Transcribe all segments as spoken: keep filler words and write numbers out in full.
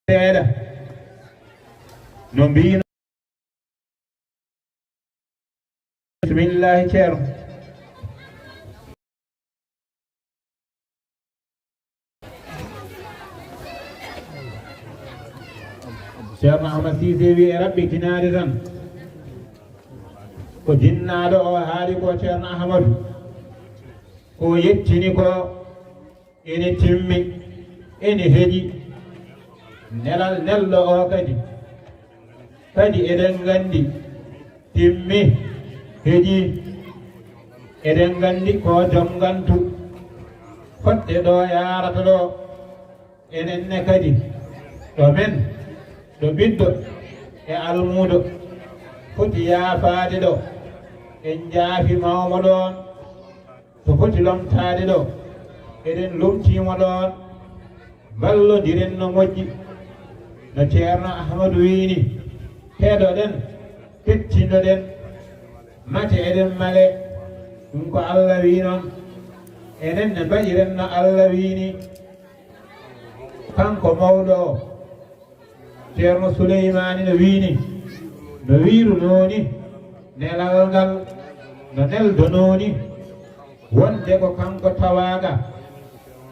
Seeɗa no mbino. Bismillahi, Ceerno. Ceerno Ahmad Siise wi e raɓɓitinaade tan, ko jinnaaɗo o haali ko, Ceerno Ahmadu, ko yettini ko ene timmi, ene heɗi. Nelal nelɗo o kadi, kadi eɗen nganndi, timmi, heɗi. Eɗen nganndi ko joom ngantu fodde ɗo yaarata ɗo. Enen ne kadi, ɗo men, ɗo ɓiɗɗo e almuudo foti yaafaade ɗo. En njaafi mawmo ɗoon, so foti lomtaade ɗo, eɗen lomtiimo ɗoon. Mballondiren no moƴƴi, no Ceerno Ahmadu wiyi ni. Keɗoɗen, kettindoɗen, mate eɗen male. Ɗum ko Allah wiyi noon. Enen ne mbaɗiren no Allah wiyi ni. Kanko mawɗo o, Ceerno Suleymaani, no wiyi ni, no wiyrunoo ni, nelal ngal no neldonoo ni, wonde ko kanko tawaa ga,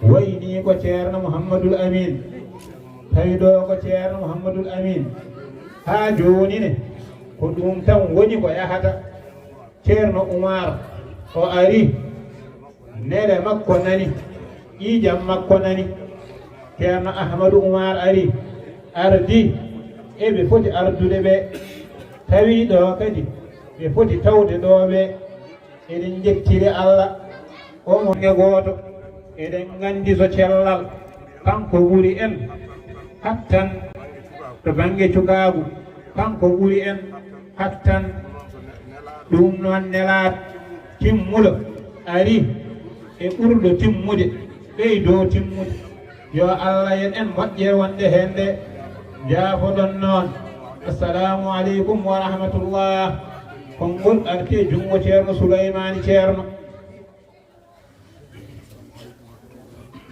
wayi ni ko Ceerno Muhammadul Amin, tawi ɗo ko Ceerno Muhammadul Amin, haa jooni ne, ko ɗum tan woni ko yahata. Ceerno Umar o ari, nele makko nani, ƴiiƴam makko nani. Ceerno Ahmadu Umar ari, ardi e ɓe foti ardude ɓe, tawi ɗo kadi ɓe foti tawde ɗo ɓe. Eɗen njettiri Allah, o mo nge gooto. Eɗen nganndi so cellal, kanko ɓuri en hattan to bannge cukaagu, kanko ɓuri en hattan. Ɗum noon, nelaaɗo timmuɗo ari e ɓurɗo timmude, ɓeydoo timmude. Yo Allah en en moƴƴere wonde heen nde. Njaafoɗon noon. Assalaamu aleykum wa rahmatullah. Konngol arti e junngo Ceerno Suleymaani Ceerno.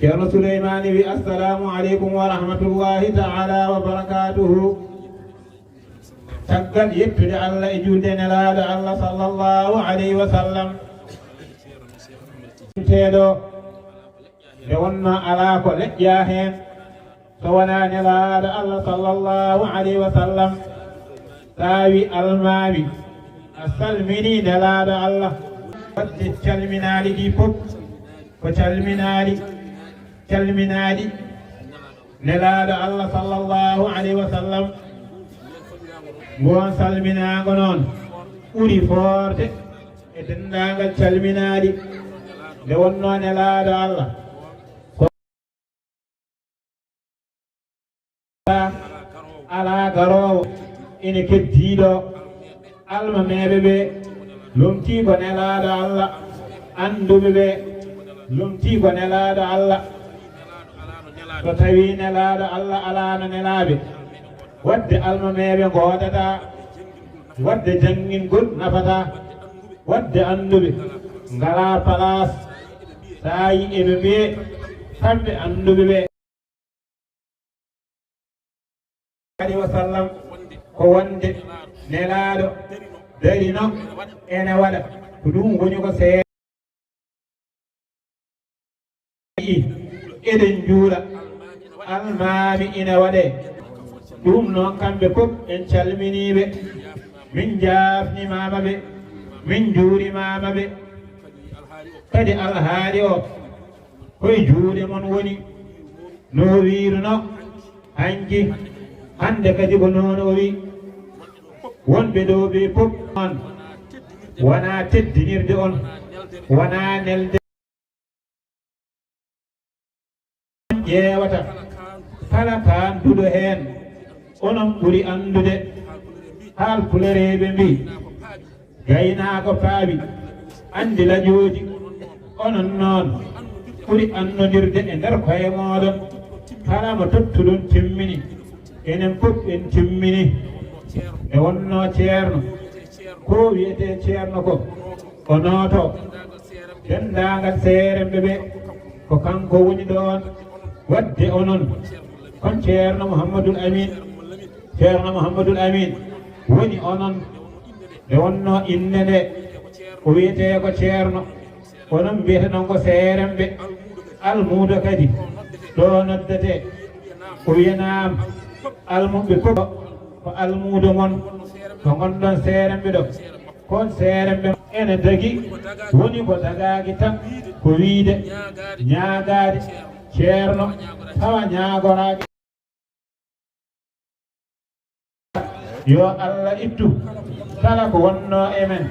Ceerno Suleymaani wi, "Assalaamu aleykum wa rahmatullahi ta'ala wa barakaatuhu." Caggal yettude Allah e juulde Nelaaɗo Allah sallallahu alayhi wa sallam, teeɗo nde wonnoo alaa ko leƴƴaa heen so wonaa Nelaaɗo Allah sallallahu alayhi wa sallam. Saawi almaami a salminii Nelaaɗo Allah. Waɗde calminaali ɗi fof ko calminaali, calminaali Nelaaɗo Allah sallallahu alayhi wa sallam. Ngoon salminaango noon ɓuri foorde e denndaangal calminaali nde wonnoo Nelaaɗo Allah. Alaa garoowo ina keddii ɗo. Almameeɓe ɓe lomtii ko Nelaaɗo Allah, annduɓe ɓe lomtii ko Nelaaɗo Allah. So tawii Nelaaɗo Allah alaano nelaaɓe, waɗde almameeɓe ngoodataa, waɗde janngingol nafataa, waɗde annduɓe ngalaa palaas. Saa'i eɓe mbiye kamɓe annduɓe ɓe. Alayhi wa sallam, ko wonde Nelaaɗo darino ene waɗa. Ko ɗum woni ko seeɗa. Eɗen njuula, almaami ina waɗee. Ɗum noon, kamɓe fof en calminii ɓe, min njaafnimaama ɓe, min njuurimaama ɓe. Kadi alhaali o, koye juuɗe mon woni, no o wiyrunoo. Hanki, hannde kadi ko noon o wi. Wonɓe ɗo ɓe fof on, wonaa teddinirde on, wonaa nelde. On ƴeewata kala kaanduɗo heen, onon ɓuri anndude. Haalpulereeɓe mbi, gaynaako paawi, anndi lajooji. Onon noon ɓuri annondirde e nder koye mooɗon. Kala mo tottuɗon timmini. Enen fof en timmini. Nde wonnoo ceerno, ko wiyetee ceerno ko, o nooto. Denndaangal seeremɓe ɓe, ko kanko woni ɗoon. Waɗde onon, Kon Ceerno Muhammadul Amin, Ceerno Muhammadul Amin woni onon, nde wonno innde nde, o wiyetee ko Ceerno. Onon mbiyata noon ko seeremɓe, almuudo kadi, ɗo noddetee, o wiyanaama, almuɓɓe fof ko almuudo mon, ko ngonɗon seeremɓe ɗo. Kon seeremɓe ene dagi, woni ko dagaaki tan ko wiyde, ñaagaade, Ceerno, tawa ñaagoraaki. Yo Allah ittu kala ko wonno e men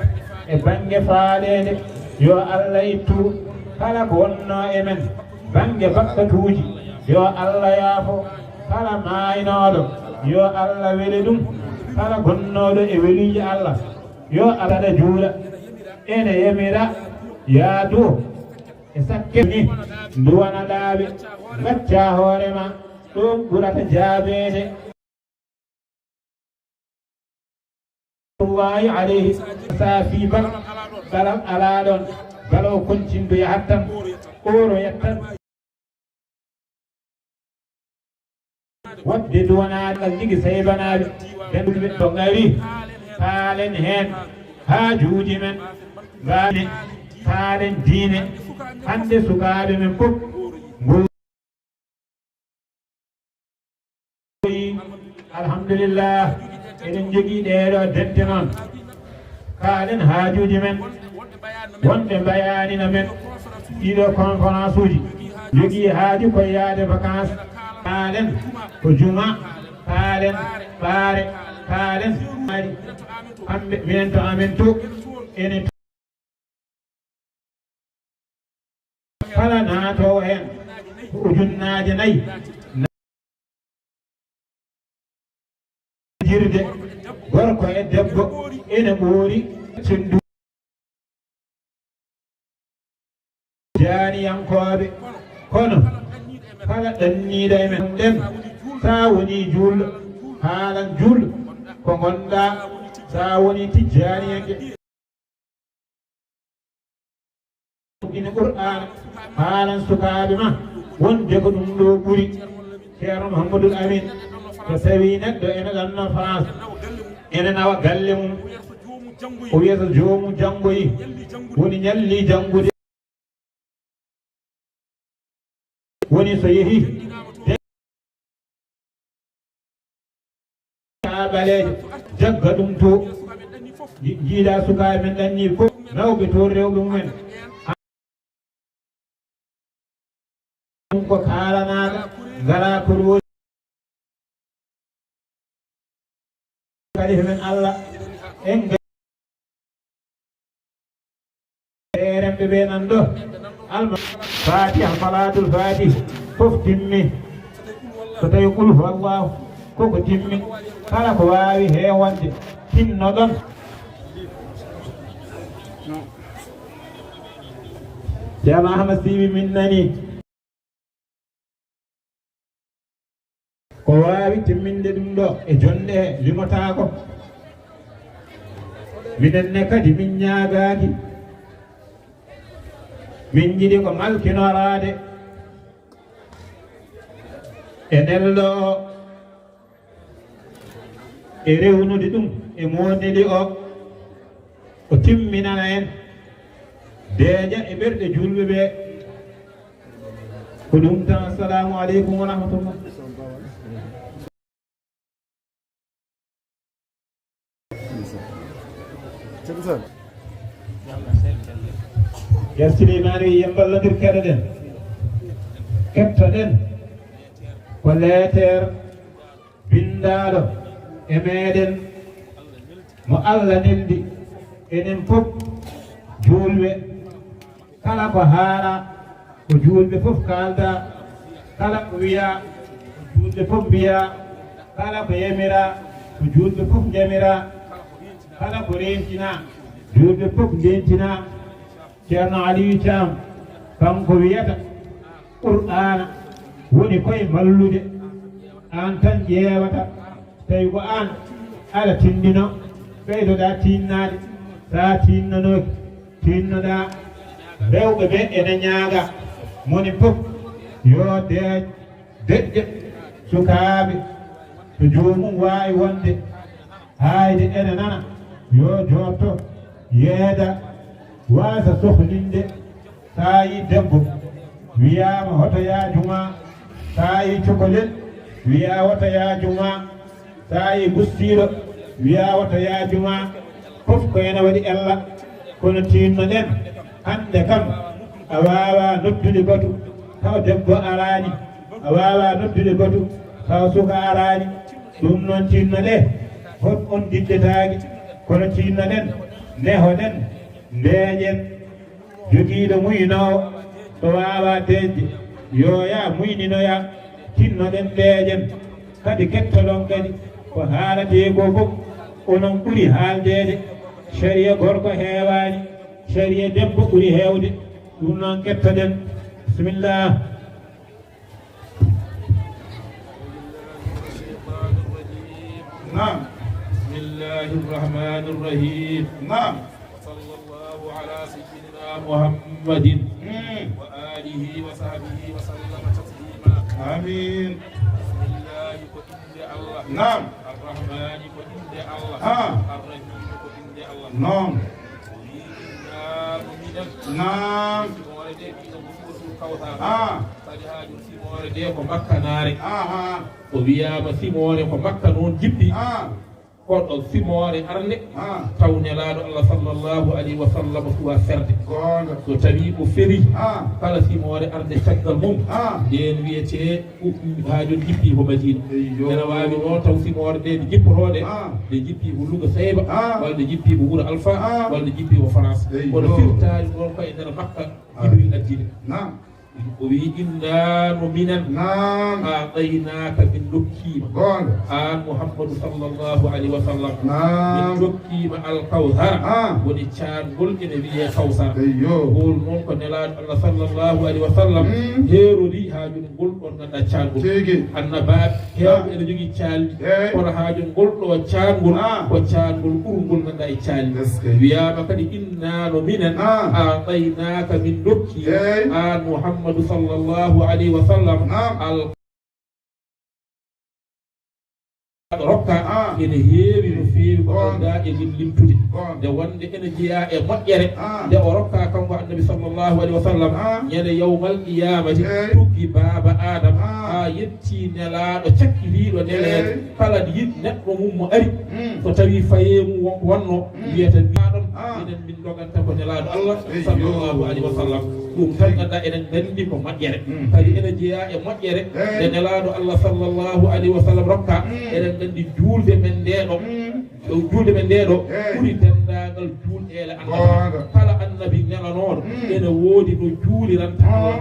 e bannge faaleede. Yo Allah ittu kala ko wonno e men bannge bakkatuuji. Yo Allah yaafo kala maaynooɗo. Yo Allah wele ɗum kala gonnooɗo e weliijo Allah. Yo Allah juula ene yamira yaadu e sakke ni nduwana laaɓe, ngacca hoore ma, ɗum ɓurata jaabeede. Wallahi alayhi safi bal, bal alaa ɗoon, bal o kontindo yahat tan, oro yattan. Waɗde duwanaaɗo Alligi Saybanaaɓe, dennduɓe to ngari, kaalen heen haajuuji men, mbaane, kaalen diine. Hannde sukaaɓe men fof ngol Alhamdulillah, eɗen njogii ɗeeɗo dente noon. Kaalen haajuuji men, wonɓe mbayaanina men ɗiɗo conférence uji. Njogii haaju ko yaade vacances. Kaalen ko juma, kaalen ɓaare, kaalen mari. Kamɓe, minen to amen to, ene kala naatoowo heen ko ujunnaaje nayi. Jirde gorko e debbo ene ɓoori cendu. Jaaniyankooɓe, kono kala ɗanniiɗo e men ɗen, sa woni juulɗo, haalan juulɗo ko ngonɗa, sa woni tijjaaniyanke. Ina Qur'aana haalan sukaaɓe ma wonde ko ɗum ɗo ɓuri. Ceerno Muhammadul Amin, so tawi neɗɗo ene ɗanno France, ene nawa galle mum, o wiya so joomum janngoyi, woni ñalli janngude. Woni so yehi ɓaleejo, jagga ɗum to, ji-, jiiɗa sukaaɓe men ɗanni fof, nawɓe to rewɓe mumen. Ɗum ko kaalanaaɗo, ngalaa ko ɗum woni. Kadi ko men Allah en ga-, seeremɓe ɓe nan ɗo. Alma Fatiha, Salatul Fatih, fof timmi. So tawi Qul huwallahu koko timmi, kala ko waawi heewande, tinno ɗon. Ceerno Ahmad Sibi, min nani. Ko waawi timminde ɗum ɗo e jonde he limotaako. Minen ne kadi min ñaagaaki. Min njiɗi ko malkinoraade e nelɗo o, e rewnude ɗum e moondeli o, o timminana en deeƴa e ɓerɗe juulɓe ɓe. Ko ɗum tan, assalamu aleykum wa rahmatullah. Ceerno Sall. Ceerno Souleymane wi, yen mballodir keɗoɗen. Kettoɗen ko leeter binndaaɗo e meɗen, mo Allah neldi enen fof juulɓe. Kala ko haala, ko juulɓe fof kaalda. Kala ko wiya, ko juulɓe fof mbiya. Kala ko yamira, ko juulɓe fof njamira. Kala ko reentina, juulɓe fof ndeentina. Ceerno Aliyu Caam, kanko wiyata, Qur'aana woni koye mallude, aan tan ƴeewata. Tawi ko aan, aɗa tinndino, ɓeydoɗaa tiinnaade. So a tiinnanooki, tiinnoɗaa. Rewɓe ɓe ene ñaaga, moni fof yo deeƴ, deƴƴa, Sukaaɓe, to joomum waawi wonde, haayde ene nana, yo jootto, yeeda, waasa sohlinde. Saa'i debbo, wiyaama hoto yaaju maa. Saa'i cukalel, wiyaa wota yaaju maa. Saa'i gustiiɗo, wiyaa wota yaaju maa. Fof ko ene waɗi ella, kono tiinno-ɗen, hannde kam, a waawaa noddude batu, taw debbo araani. A waawaa noddude batu, taw suka araani. Ɗum noon, tiinno-ɗee, hoɗ on diddetaake, kono tiinno-ɗen, neho-ɗen, mbeeƴen. Jogiiɗo muynoowo, so waawaa deeƴde, yo yah muyninoya, tinno-ɗen, mbeeƴen. Kadi kettoɗon kadi ko haalatee ko fof, onon ɓuri haaldeede. Sariya gorko heewaani, sariya debbo ɓuri heewde. Ɗum noon kettoɗen. Bisimilla. نعم. بسم الله الرحمن الرحيم. نعم. وصلى الله على سيدنا محمد مم. وآله وصحبه وسلم تسليما. آمين. بسم الله ko innde Allah. نعم. الرحمن ko innde Allah. Ah. الرحيم ko innde Allah. نعم. Inna no minen. نعم. Simoore nde ɓiɗo mo suusu kawsara. Ah. Kadi haaju simoore nde ko makkanaare. Aha. O wiyaama simoore ko makka noon jippi. Ah. Kono simoore arnde, ah, taw Nelaaɗo Allah sallallahu alayhi wa sallam suwa ferde. Goonga. So tawi o feri, ah, kala simoore arnde caggal mum, ah, ndeen wiyetee u-, haaju jippi ko Madina. Eyyo. Ene waawi noon taw simoore nde nde jippotoo nde, ah, nde jippi ko Louga Seyba, ah, walla nde jippi ko Wuro Alfa, ah, walla nde jippi ko France. Eyyo. Kono firtaali noon ko e nder Makka, ah, Jibril addi nde. Naam. O wiyi, inna no minen, naam, aataynaaka, min ndokkiima. Goonga. Aan Muhammadu sallallahu alayhi wa sallam. Naam. Min ndokkiima Alkawsara. Ah. Woni caangol ene wiyee Kawsara. Eyyo. Ngol noon ko Nelaaɗo Allah sallallahu alayhi wa sallam, mm, heerori haa jooni ngol ɗoon ngannduɗaa caangol. Tigi. Annabaaɓe heewɓe, ah, ene njogii caalli. Eey. Kono haa jooni ngol ɗo caangol, ah, ko caangol ɓurngol ngannduɗaa e caalli. Eskey. Wiyaama kadi, inna no minen, ah, aataynaaka, min ndokki, eey, aan Muhammadu sallallahu alayhi wa sallam, naam, al-, rokka, ah, ene heewi no feewi ko, goonga, aldaa e min limtude. Goonga. Nde wonde ene jeyaa e moƴƴere, ah, nde o rokka kanko Annabi sallallahu alayhi wa sallam, ah, ñande yawmal qiyaamati, eey, tuggi baaba Aadama, ah, haa yetti Nelaaɗo cakkitiiɗo neleede, eey, kala yiɗ neɗɗo mum mo ari, mm, so tawii fayee mum won ko wonnoo, mm, wiyata mi ɗon, ah, minen min ndoganta ko Nelaaɗo Allah, eyyo, sallallahu alayhi wa sallam. Ɗum tan ngannduɗaa eɗen nganndi ko moƴƴere. Mm. Kadi ene jeyaa e moƴƴere, eey, nde Nelaaɗo Allah sallallahu alayhi wa sallam rokka, mm, eɗen nganndi juulde men ndee ɗo, mm, juulde men ndee ɗo, eey, ɓuri denndaangal juulɗeele Annabi. Goonga. Kala Annabi nelanooɗo, mm, ene woodi no juuliranta, mm, Allah.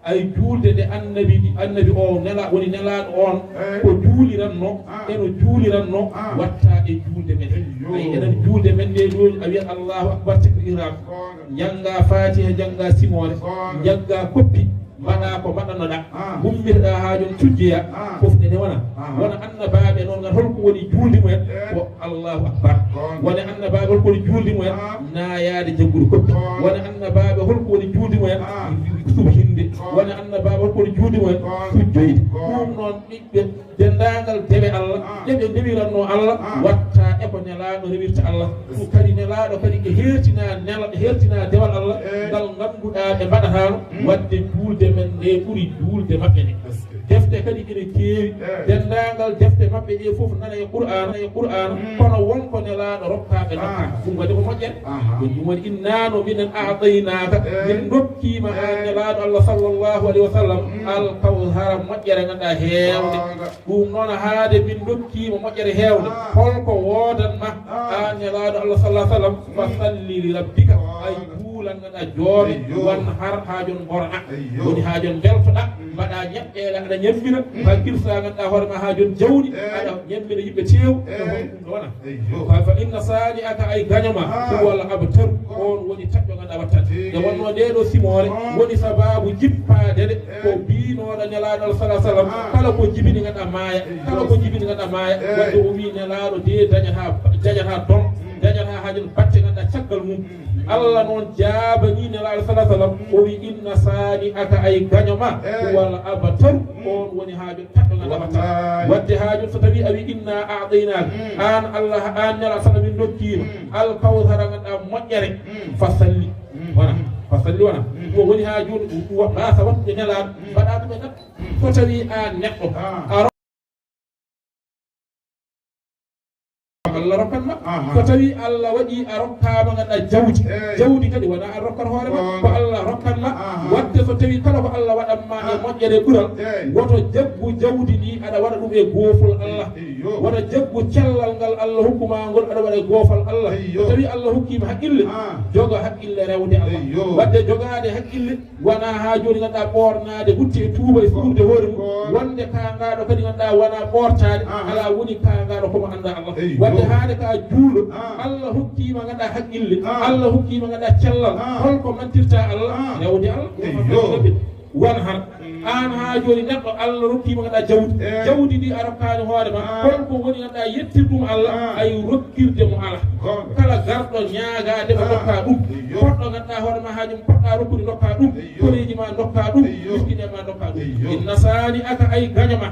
Ay juulde nde Annabi, Annabi o nela-, woni Nelaaɗo on, eh, ko juuliranno, ah, eno juuliranno, ah, watta e juulde men. Eyyo. Ay enen juulde men nde ɗo, a wiyat Allahu Akbar, takbir ihram. Goonga. Njannga Fatiha, njannga simoore, goonga, njannga koppi, mbaɗa ko mbaɗanoɗa. Ah. Gummirɗa haa jon cujjoya, ah, fof ne newna. Ah. Wona annabaaɓe noon ngal, holko woni juulde mumen? Eh. Ko Allahu Akbar. Goonga. Wona annabaaɓe holko woni juulde mumen? Ah. Naayaade jaggude koppi. Goonga. Wona annabaaɓe holko woni juulde mumen? Ah. Subhinde. Goonga. Wona annabaaɓe holko woni juulde mumen? Goonga. Sujjoyde. Goonga. Ɗum noon ɓiɓɓe denndaangal dewe Allah, ah, ɗe ɓe ndewiranno Allah, ah, watta e ko Nelaaɗo rewirta Allah. Ɗum kadi Nelaaɗo kadi ko heertina nela-, heertina dewal Allah, eh, ngal ngannduɗaa ɓe mbaɗataano, mm, waɗde juulde men nde ɓuri juulde maɓɓe nde. Eskey. Defte kadi ene keewi, eh, denndaangal defte maɓɓe ɗe fof nana e Qur'aana, e Qur'aana, mm, kono won ko Nelaaɗo rokka ɓe, ah, nokka. Ɗum waɗi ko moƴƴere. Aha. Ko ɗum waɗi, inna no minen aataynaaka, eh, min ndokkiima aan, eh, Nelaaɗo Allah sallallahu alayhi wa sallam, mm, al kawsara, moƴƴere ngannduɗaa heewde. Goonga. Ɗum noon, haade min ndokkiima moƴƴere heewde, ah, holko woodan ma, ah, aan Nelaaɗo Allah sallallahu alayhi wa sallam? Mm. Fa salli li rabbika, goonga, ay juulan ngannduɗaa joome, eyyo, wan har haa jon mborɗa. Eyyo. Woni haa jon mbeltoɗa, mm, mbaɗa ñaɓɓeele aɗa ñammina, mm, haa kirsa ngannduɗaa hoore ma haa jon jawni, eh, aɗa ñammina yimɓe teew, eh, no honɗum ɗo wona? Eyyo. Fa, fa inna saani'aka, ay gaño ma, ah, huwal abtar, on woni taƴɗo ngannduɗaa wattata. Tigi. Nde wonnoo ndee ɗo simoore, ah, woni sabaabu jippaade nde, eh, ko biinooɗo Nelaaɗo Allah sallallahu alayhi wa sallam, ah, kala ko jibini ngannduɗaa maaya, eyyo, kala ko jibini ngannduɗaa maaya, eh, wadde o wii Nelaaɗo de dañataa, dañataa don, mm, dañataa haa jon batte ngannduɗaa caggal mum. Mm. Allah noon jaabanii Nelaaɗo sala sallam, o wi: "Inna saani aka, ay gaño ma, huwal abtaru, on woni haaju taɗɗo ngal abata." Wallahi. Wadde haaju so tawi a wi: "Inna a'taynaaka," aan Allah, aan Nelaaɗo sala min ndokkiima, al kawsara ngannduɗaa moƴƴere, fa salli. Wona, fa salli wona. Ko woni haaju, wa-, mbasa wattude Nelaaɗo, mbaɗa ɗum e neɗɗo. So tawi aan neɗɗo, a Allah rokkan ma. Aha. So tawi Allah waɗi a rokkaama ngannduɗaa jawdi. Eey. Jawdi kadi wonaa a rokkat hoore ma. Ko Allah rokkan ma. Aha. Wadde so tawi kala ko Allah waɗan ma e moƴƴere e ɓural, woto jaggu jawdi ndi aɗa waɗa ɗum e goofol Allah. Wata jaggu cellal ngal Allah hokku ma ngol aɗa waɗa e goofal Allah. So tawi Allah hokkiima haqqille, jogo haqqille rewde Allah. Wadde jogaade haqqille wonaa haa jooni ngannduɗaa ɓoornaade, wutte e tuuba e suurde hoore mum. Wonde kaangaaɗo kadi ngannduɗaa wonaa ɓoortaade, alaa woni kaangaaɗo ko mo anndaa Allah. Wadde haade ka juulɗo, Allah hokkiima ngannduɗaa haqqille, Allah hokkiima ngannduɗaa cellal. Holko mantirta Allah? Rewde Allah. Won har. Aan haa jooni neɗɗo Allah rokkiima ngannduɗaa jawdi. Jawdi ndi a rokkaani hoore ma. Holko woni ngannduɗaa yettirɗum Allah? Ay rokkirde mo alaa. Kala garɗo ñaagaade mo ndokkaa ɗum. Poɗɗo ngannduɗaa hoore ma haaju mum poɗɗaa rokkude ndokkaa ɗum. Koreeji ma ndokkaa ɗum. Miskineeɓe ma ndokkaa ɗum. Inna saani aka, ay gaño ma.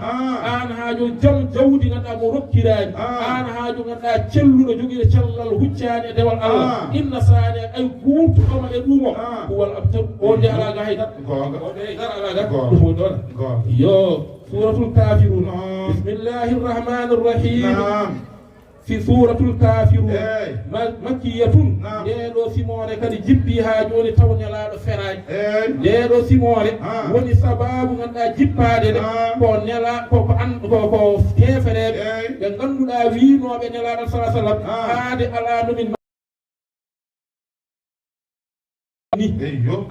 Aan haa jooni jom jawdi ngannduɗaa mo rokkiraani. Aan haa jooni ngannduɗaa celluɗo jogiiɗo cellal huccaani e dewal Allah. Inna saani aka, ay guurtuɗo ma e ɗum o. Huwal abtaru. O de alaa ga hay dara. Goonga. O de hay dara alaa ga. Goonga. Ɗum o ɗoon. Goonga. Yo, Suuratul Kaafiruun. Naam. Bismillaahi Rahmaani Rahiim. Naam. Fi Suuratul Kaafiruun. Eey. Ma-, makkiyatun. Naam. Ndee ɗoo simoore kadi jippi haa jooni taw Nelaaɗo feraani. Eey. Ndee ɗoo simoore woni sabaabu ngannduɗaa jippaade nde. Naam. Ko nela-, ko, ko an-, ko, ko heefereeɓe ɓe ngannduɗaa wiinooɓe Nelaaɗo sala sallam haade alaa no min ni.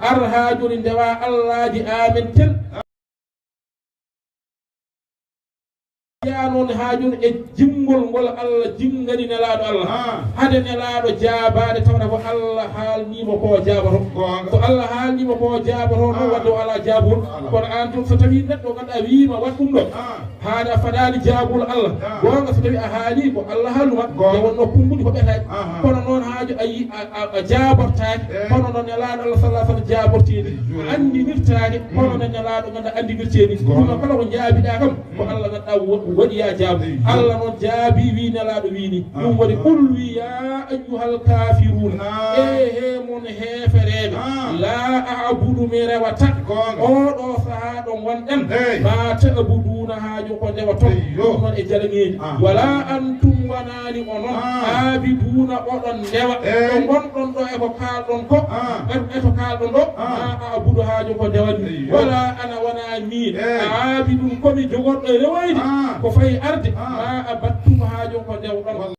Ar haa jooni ndewa Allaaji amen tel. Yaa noon haa jooni e jinngol ngol Allah jinngani Nelaaɗo Allah. Hade Nelaaɗo jaabaade tawata ko Allah haalniima ko jaaboto. So Allah haalniima ko jaaboto noon wadde o alaa jaabuwol. Kono aan tun so tawii neɗɗo ngannduɗaa wiima waɗ ɗum ɗo. Haade a fadaani jaabuwol Allah. Goonga, so tawii a haalii ko Allah haalnuma, nde wonnoo kumbuɗi ko ɓetaaki. Kono noon haaju a yi-, a, a, a jaabortaaki. Kono noon Nelaaɗo Allah sallallahu alaihi wasallam jaaborteeni. A anndinirtaaki. Kono noon Nelaaɗo ngannduɗaa anndinirteeni. Ɗum noon kala ko njaabiɗaa kam, ko Allah ngannduɗaa wo-, waɗi yaa jaabu. Allah noon jaabii, wii Nelaaɗo wii ni. Ɗum waɗi, qul wi, yaa ayyuhal kaafiruun. Ee, he mon heefereeɓe. Laa a'budu, mi rewata. Goonga. Oo ɗoo sahaa ɗo ngonɗen, ma ta'buduuna, haaju ko ndewaton. Ɗum noon e jalaŋeeji. Wala antum, wanaani onon, aabiduuna, oɗon ndewa. Ɗo ngonɗon ɗo e ko kaalɗon ko, e, e to kaalɗon ɗo, ma a'budu, haaju ko ndewatmi. Wala ana, wonaa miin, aabidun, ko mi jogorɗo e rewoyde, ko fayi arde, ma a'badtum, haaju ko ndewɗon.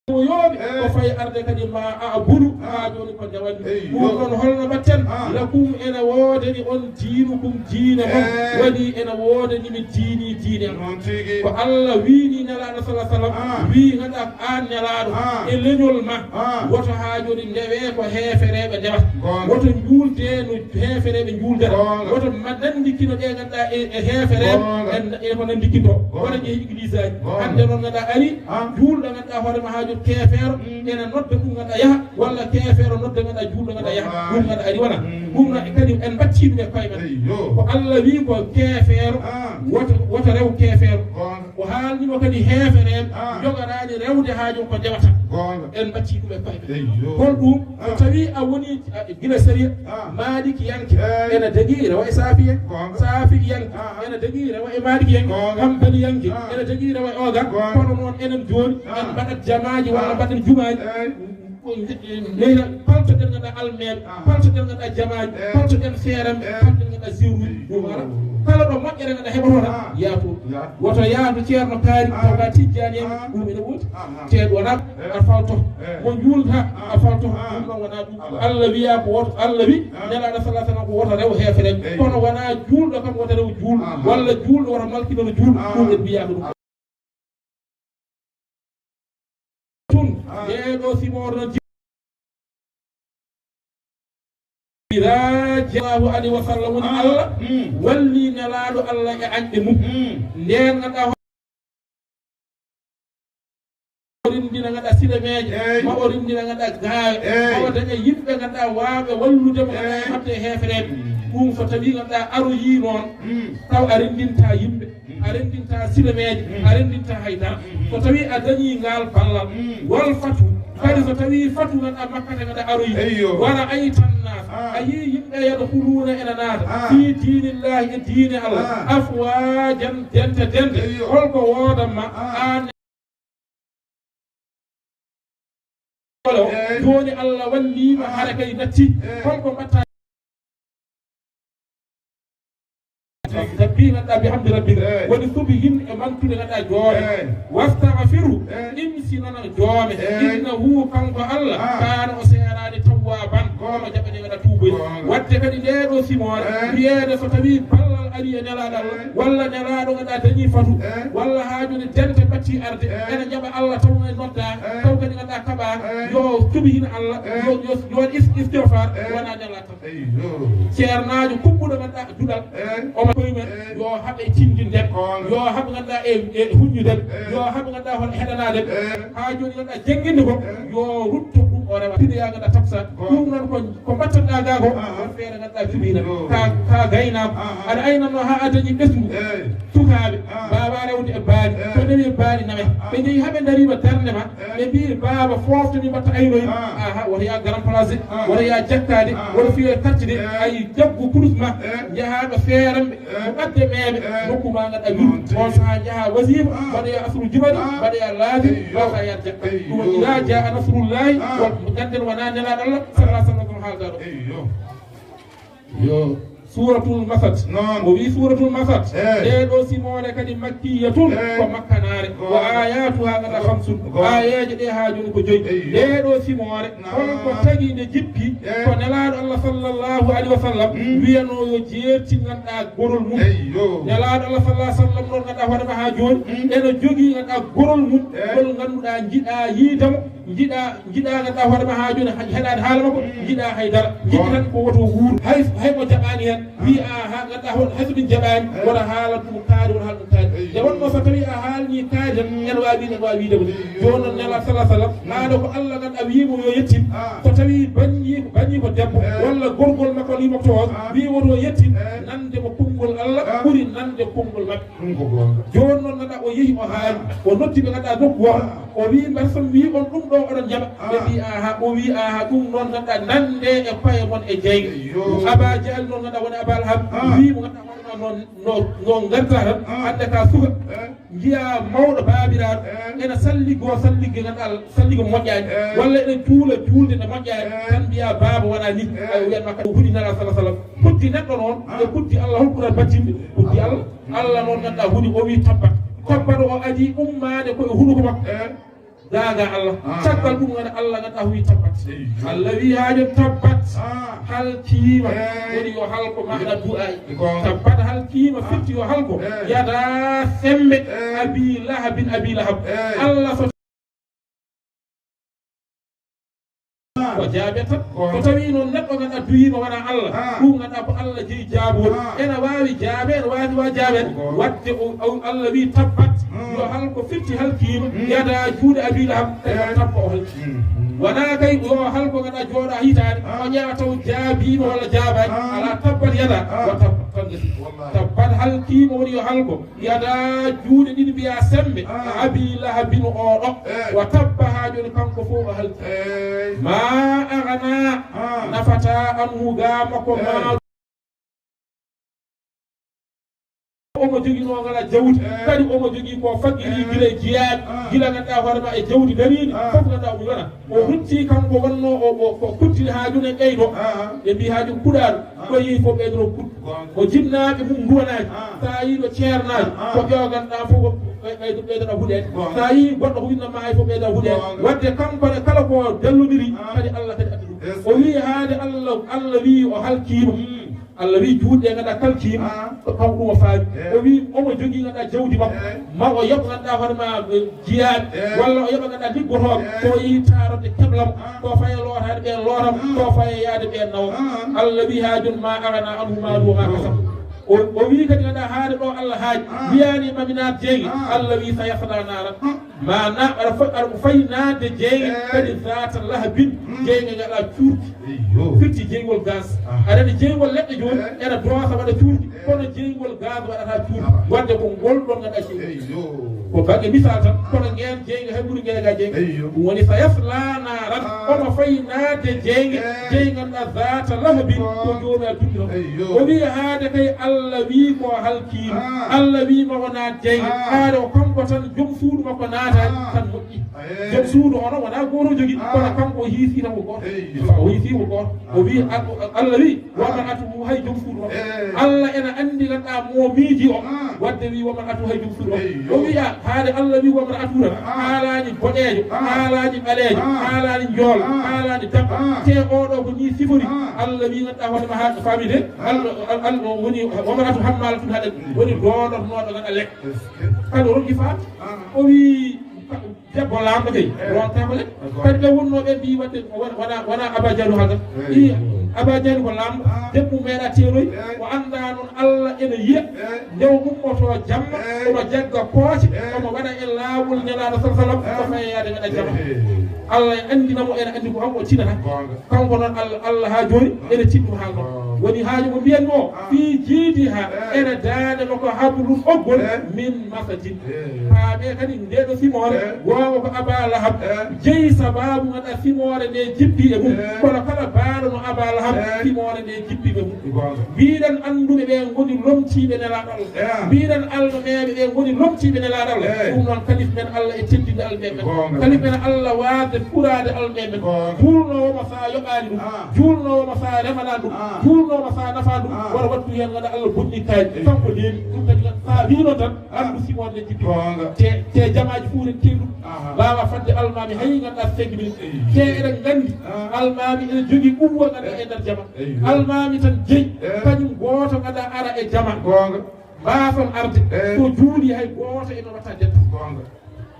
Yooɓe, ko fayi arde kadi ma a'budu, haa jooni ko ndewatmi. Ɗum ɗon holno mbaɗten? Lakum, ene woodani on, diinukum, diine mon. Waɗi ene woodani mi diini, diine am. Ko Allah wiini Nelaaɗo sallallahu alaihi wasallam, wii ngannduɗaa aan Nelaaɗo, e leñol ma, woto haa jooni ndewee ko heefereeɓe ndewata. Woto njuuldee no heefereeɓe njuuldata. Woto ma nanndikino ɗe ngannduɗaa e, e heefereeɓe, en, e ko nanndikintoo. Wona ƴeew église aji. Hannde noon ngannduɗaa ari, juulɗo ngannduɗaa hoore ma haa jooni keefeero, ene nodda ɗum ngannduɗaa yaha, walla keefeero nodda ngannduɗaa juulɗo ngannduɗaa yaha. Ɗum ngannduɗaa ari wona. Ɗum na kadi en mbattii ɗum e koye men. Ko Allah wii ko keefeero, woto, woto rew keefeero. O haalnii mo kadi heefereeɓe, njogoraani rewde haa jooni ko ndewata. En mbattii ɗum e koye men. Hol ɗum? So tawii a woni, a, gila sariya, maalikiyanke, ene dagii rewa e saafiyanke. Saafiyanke, ene dagii rewa e maalikiyanke. Hambaliyanke, ene dagii rewa e oga. Kono noon enen jooni, en mbaɗat jamaaji walla mbaɗen jumaaji. Nehira, paltoɗen ngannduɗaa almeeɓe, paltoɗen ngannduɗaa jamaaji, paltoɗen feeranɓe, paltoɗen ngannduɗaa ziwruuji. Ɗum alaa. Kala ɗo moƴƴere ngannduɗaa heɓotoo tan, yaa toon. Woto yaadu Ceerno Kaari, tawa Tijjaani en, ɗum ene woodi. Teeɗu wonaa a falto. Mo juulta a falto. Ɗum ɗon wonaa ɗum. Allah wiyaa ko woto, Allah wi, Nelaaɗo sallallahu alaihi wasallam ko woto rew heefereeɓe. Kono wonaa juulɗo kam woto rew juulɗo, walla juulɗo woto malkinono juulɗo. Ɗum en wiyaaka ɗum. Tun, ɗee ɗoo simoore noon ji-, Allahu alaihi wasallam woni Allah, walli Nelaaɗo Allah e añɓe mum. Ndeen ngannduɗaa Rimdina ganduɗa silameeje, ma o rimdina ganduɗa gaawe, ma o daña yimɓe ganduɗa waawɓe wallude mo ganduɗa e haɓde e heefereɓe. Ɗum so tawi ganduɗa aroyi noon, taw a rendinta yimɓe, a rendinta silameeje, a rendinta haydara. So tawi a dañi ngal ballal, wal fatu, kadi so tawi fatu ganduɗa makkata ganduɗa aroyi, wara aytan nas, a yi yimɓe yadkhuluna ena naata fi dinillahi e diine Allah, afwajan, dente dente. Holko woodan ma an? Wala o, jooni Allah wallii ma, hara kay natti. Holko mbatta? Sabbihi ganduɗa bihamdi rabbika. Woni subihin e mantude ganduɗa joome. Wastaghfiru, imsinana joome. Innahu, kanko Allah, kana, o seeraani, tawwaban, ko mo jaɓani ganduɗa tuuboy. Wadde kadi nde ɗo simoore, wiyeede so tawi ballal ari e nelaaɗo Allah, walla nelaaɗo ganduɗa dañi fatu, walla haaju nde dente batti arde, ene jaɓa Allah taw e nodda, taw kadi ganduɗa kaɓa, yo subihin Allah, yo, yo, yo is-, istighfar, wona nelaaɗo tan. Ceernaajo kuɓɓuɗo ganduɗa duɗal, omo koye men, yo haɓe tindinde, yo haɓe ganduɗa e, e huññude, yo haɓe ganduɗa hol heɗanade. Ha jooni ganduɗa jangguinde ko, yo rutto ɗum o rewa. Piɗoya ganduɗa taksa, ɗum noon ko, ko mbattanɗa ga ko, on feere ganduɗa cuɓina, ka, ka gaynako. Aɗa aynanno ha a dañi ɓesngu, sukaaɓe, mbawa rewde e baali, so ndewi baali nawe, ɓe jeeyi haɓe darima darnde ma, ɓe mbi baaba fofte min mbatta aynoyi. Aha, woto ya grand place de, woto ya jakka de, woto fiye carte de, ay jaggu kurus ma, jaha ɗo feeranɓe, mo ɓadde meeɓe, nokku ma ngal a wirdu. On saha jaha wasifa, mbaɗoya asru jumari, mbaɗoya laabi, mbasa ya jakka. Ɗum ida jaa nasrullahi, wal ganden wona nelaɗo Allah, sallallahu alaihi wasallam, haaldaɗo. Yo. Suratul Masad. Noon. O wi Suratul Masad. Nde ɗo simoore kadi makkiyatun, ko makkanaare. Wa ayatuha ngata khamsun. Ayeeje ɗe ha jooni ko joyi. Nde ɗo simoore, holko tagi nde jippi? Ko nelaɗo Allah sallallahu alaihi wasallam wiyano yo jeerti ganduɗa gorol mum. Nelaɗo Allah sallallahu alaihi wasallam noon ganduɗa hoore ma ha jooni, ene jogii ganduɗa gorol mum, ngol ganduɗa jiɗa yiidemo. Jiɗa, jiɗa ganduɗa hoore ma ha jooni, hay heɗade haala makko, jiɗa haydara. Jiɗi tan ko woto wuur. Hay, hay mo jaɓani hen, wi a ha ganduɗa hoore, hay so min jaɓani, wona haala ɗum kaari, wona haala ɗum kaari. Nde wonno so tawi a haalni kaari tan, en wawi wiide, en wawi wiide mo. Joni noon nela sallallahu alaihi wasallam, haala ko Allah ganduɗa wi mo yo yettin. So tawi banni, banni ko debbo, walla gorgol makko walla yumma toon, wi woto yettin, nande mo konngol Allah ɓuri nande konngol maɓɓe. Ɗum ko goonga. Jooni noon, ganduɗa, o yehi, o haali, o noddi ɓe, ganduɗa, nokku o, o wi, mbar son wi on ɗum ɗo oɗon jaɓa? Ɓe mbi, aha, o wi, aha, ɗum noon, ganduɗa, nande e koye mon e jeyga. Aba Jahal noon, ganduɗa, woni Aba Lahab, wi mo, ganduɗa, wonma noon, no, no ngarta tan, hande ka suka, njiya mawɗo baabiraaɗo, ena salligo sallige, ganduɗa, sallige moƴƴani, walla ene juula juulde nde moƴƴani, tan mbiya, baaba, wona ni. Ay, o wiyatma kadi, o huɗi Nela, sallallahu alaihi wasallam. Kuddi neɗɗo noon e kuddi Allah, hol ɓural battinɗe? Kuddi Allah. Allah noon, ganduɗa, huɗi, o wi, tabbat. Tabbat o adi ummaade ko e hunuko makko. Gaaga Allah. Caggal ɗum, ganduɗa, Allah, ganduɗa, o wi, tabbat. Allah wi ha jooni, tabbat. Halkiima. Woni yo halko, maana du'a'i. Tabbat halkiima, firti yo halko. Yada sembe Abi Lahabin, Abi Lahab. Allah so ko jaabe tan. So tawi noon neɗɗo, ganduɗa, duwiima wona Allah, ɗum, ganduɗa, ko Allah jeyi jaabugol. Ena waawi jaabe, ena waawi wa jaabe. Wadde o, o, Allah wi, tabbat, yo halko, firti halkiima, yada, juuɗe Abi Lahab, kay ko tabba o halki. Wona kay yo halko, ganduɗa, jooɗa hitaade, o ƴeewa taw jaabiima walla jaabaani. Ala, tabbat yada, wa tabba, tan gasi. Tabbat halkiima woni yo halko. Yada, juuɗe ɗiɗi mbiya sembe, Abi Lahabin oɗo, wa tabba, ha jooni kanko fof o halki. Ma aghna, nafata, anhu, ga makko, maalu. Omo jogii noon, ganduɗa, jawdi, kadi omo jogii ko faggiri gila e jiyaaɓe, gila, ganduɗa, hoore ma e jawdi dariindi, fof, ganduɗa, omo yona. O rutti kanko wonno o, o, ko kuttini ha jooni e ɓeydo. Ɓe mbi ha jooni kuɗaɗo, ko yehi fof ɓeydoto kuɗ. Ko jinnaaɓe mum nduwanaaji. Sa yii ɗo ceernaajo, ko ƴoganɗa fof ko ɓey-, ɓeydo-, ɓeydata huɗeede. Sa yii goɗɗo ko winnama hay fof ɓeydata huɗeede. Wadde kanko ne kala ko dallodiri, kadi Allah kadi addi ɗum. O wi haade Allah, Allah wi o halkiima. Allah wi juuɗe ganduɗa kalkiima, ko kanko ɗum o faami. O wi omo jogii, ganduɗa, jawdi makko. Ma o yoɓ, ganduɗa, hoore ma, eh, jiyaaɓe, walla o yoɓa, ganduɗa, liggotooɓe, ko yehi taarode keblam, ko faye lootaade ɓeen lootam, ko faye yaade ɓeen nawam. Allah wi ha jooni, ma aghna anhu maaluhu wa ma kasab. O, o wi kadi, ganduɗa, haade ɗo Allah haaji, wiyaani ma mi naat jeeyge, Allah wi sayasla naaran. Mana aɗa fo- aɗa ko fayi naatde jeeyge kadi zata lahabin, jeeyge ngaɗa cuurki. Firti jeygol gaz. Aɗa andi jeygol leɗɗe jooni ena doosa waɗa cuurki, kono jeygol gaz waɗata cuurki. Wadde ko ngol ɗon ngaɗa jeeyge. Ko baŋnge misal tan, kono ngeen jeeyge hay ɓuri ngeen ga jeeyge. Ɗum woni fa yasla naaran, omo fayi naatde jeeyge, jeeyge ngaɗa zata lahabin, ko joomi a duɗɗi tan. O wi haade kay Allah wi ko halkiimo. Allah wi ma o naat jeeyge. Haade o kanko tan joom suudu makko naataani tan moƴƴi. Joom suudu o noon wonaa gooto o jogii, kono kanko o hiisii tan ko gooto. O hiisii ko gooto. O wi, Al- Allah wi, wa mar'atuhu, hay joom suudu makko. Allah ena anndi ganduɗaa mo miiji o. Wadde wi wa mar'atuhu, hay joom suudu makko. O wiya haade Allah wi wa mar'atuhu tan, haalaani boɗeejo, haalaani ɓaleejo, haalaani njool, haalaani dabba. Te oɗo ko ni sifori. Allah wi ganduɗaa hoore ma haa faami de. Allah, Allah woni wa mar'atuhu hammalatul haɗab, woni doonornooɗo ganduɗaa lekɗe. Kadi o ronki faam. O wi debbo laamɗo kay rontaako le. Kadi ɓe wonnoo ɓe mbii waɗde wona wona Aba Jahlu hannde. I Aba Jahlu ko laamɗo, debbo meeɗa teeroy. O anndaa noon Allah ena yiya. Nde o ummotoo jamma, omo jagga kooce, omo waɗa e laawol Nelaaɗo sal sallam, o fayeyaade ngaɗa jama. Allah e anndina mo, ena anndi ko kanko o tinata. Kanko noon Allah, Allah haa jooni ene tinɗum haalno. Woni haaju mo mbiyanmi o, fii jiidi ha ene daande makko hablun ɓoggol min masadin. Paamee kadi ndee ɗo simoore, goonga ko Aba Lahab jeyi sabaabu ngaɗa simoore nde jippi e mum. Kono kala baaɗo no Aba Lahab, simoore nde jippi e mum. Mbiɗen annduɓe ɓe ngoni lomtiiɓe Nelaaɗo Allah. Mbiɗen almameeɓe ɓe ngoni lomtiiɓe Nelaaɗo Allah. Ɗum noon kalif men Allah e teddinde almameeɓe men. Kalif men Allah waasde furaade almameeɓe men. Juulnoowo mo so a yoɓaani ɗum. Juulnoowo mo so a remanaani ɗum. Juulnoowo mo so a nafaani ɗum. Wota wattu heen ngannda Allah bonni kaaji. Kanko leeli. Ɗum tagi tan so a wiino tan, anndu simoore nde jippi. Te, te jamaaji fof enen keewi ɗum. Mbaawa fadde almaami hay ngannda cinq minutes. Te eɗen nganndi almaami ene jogii quwwa ngannda e nder jama. Almaami tan jeyi, kañum gooto ngannda ara e jama. Mbaason arde. So juuli hay gooto ene watta dental.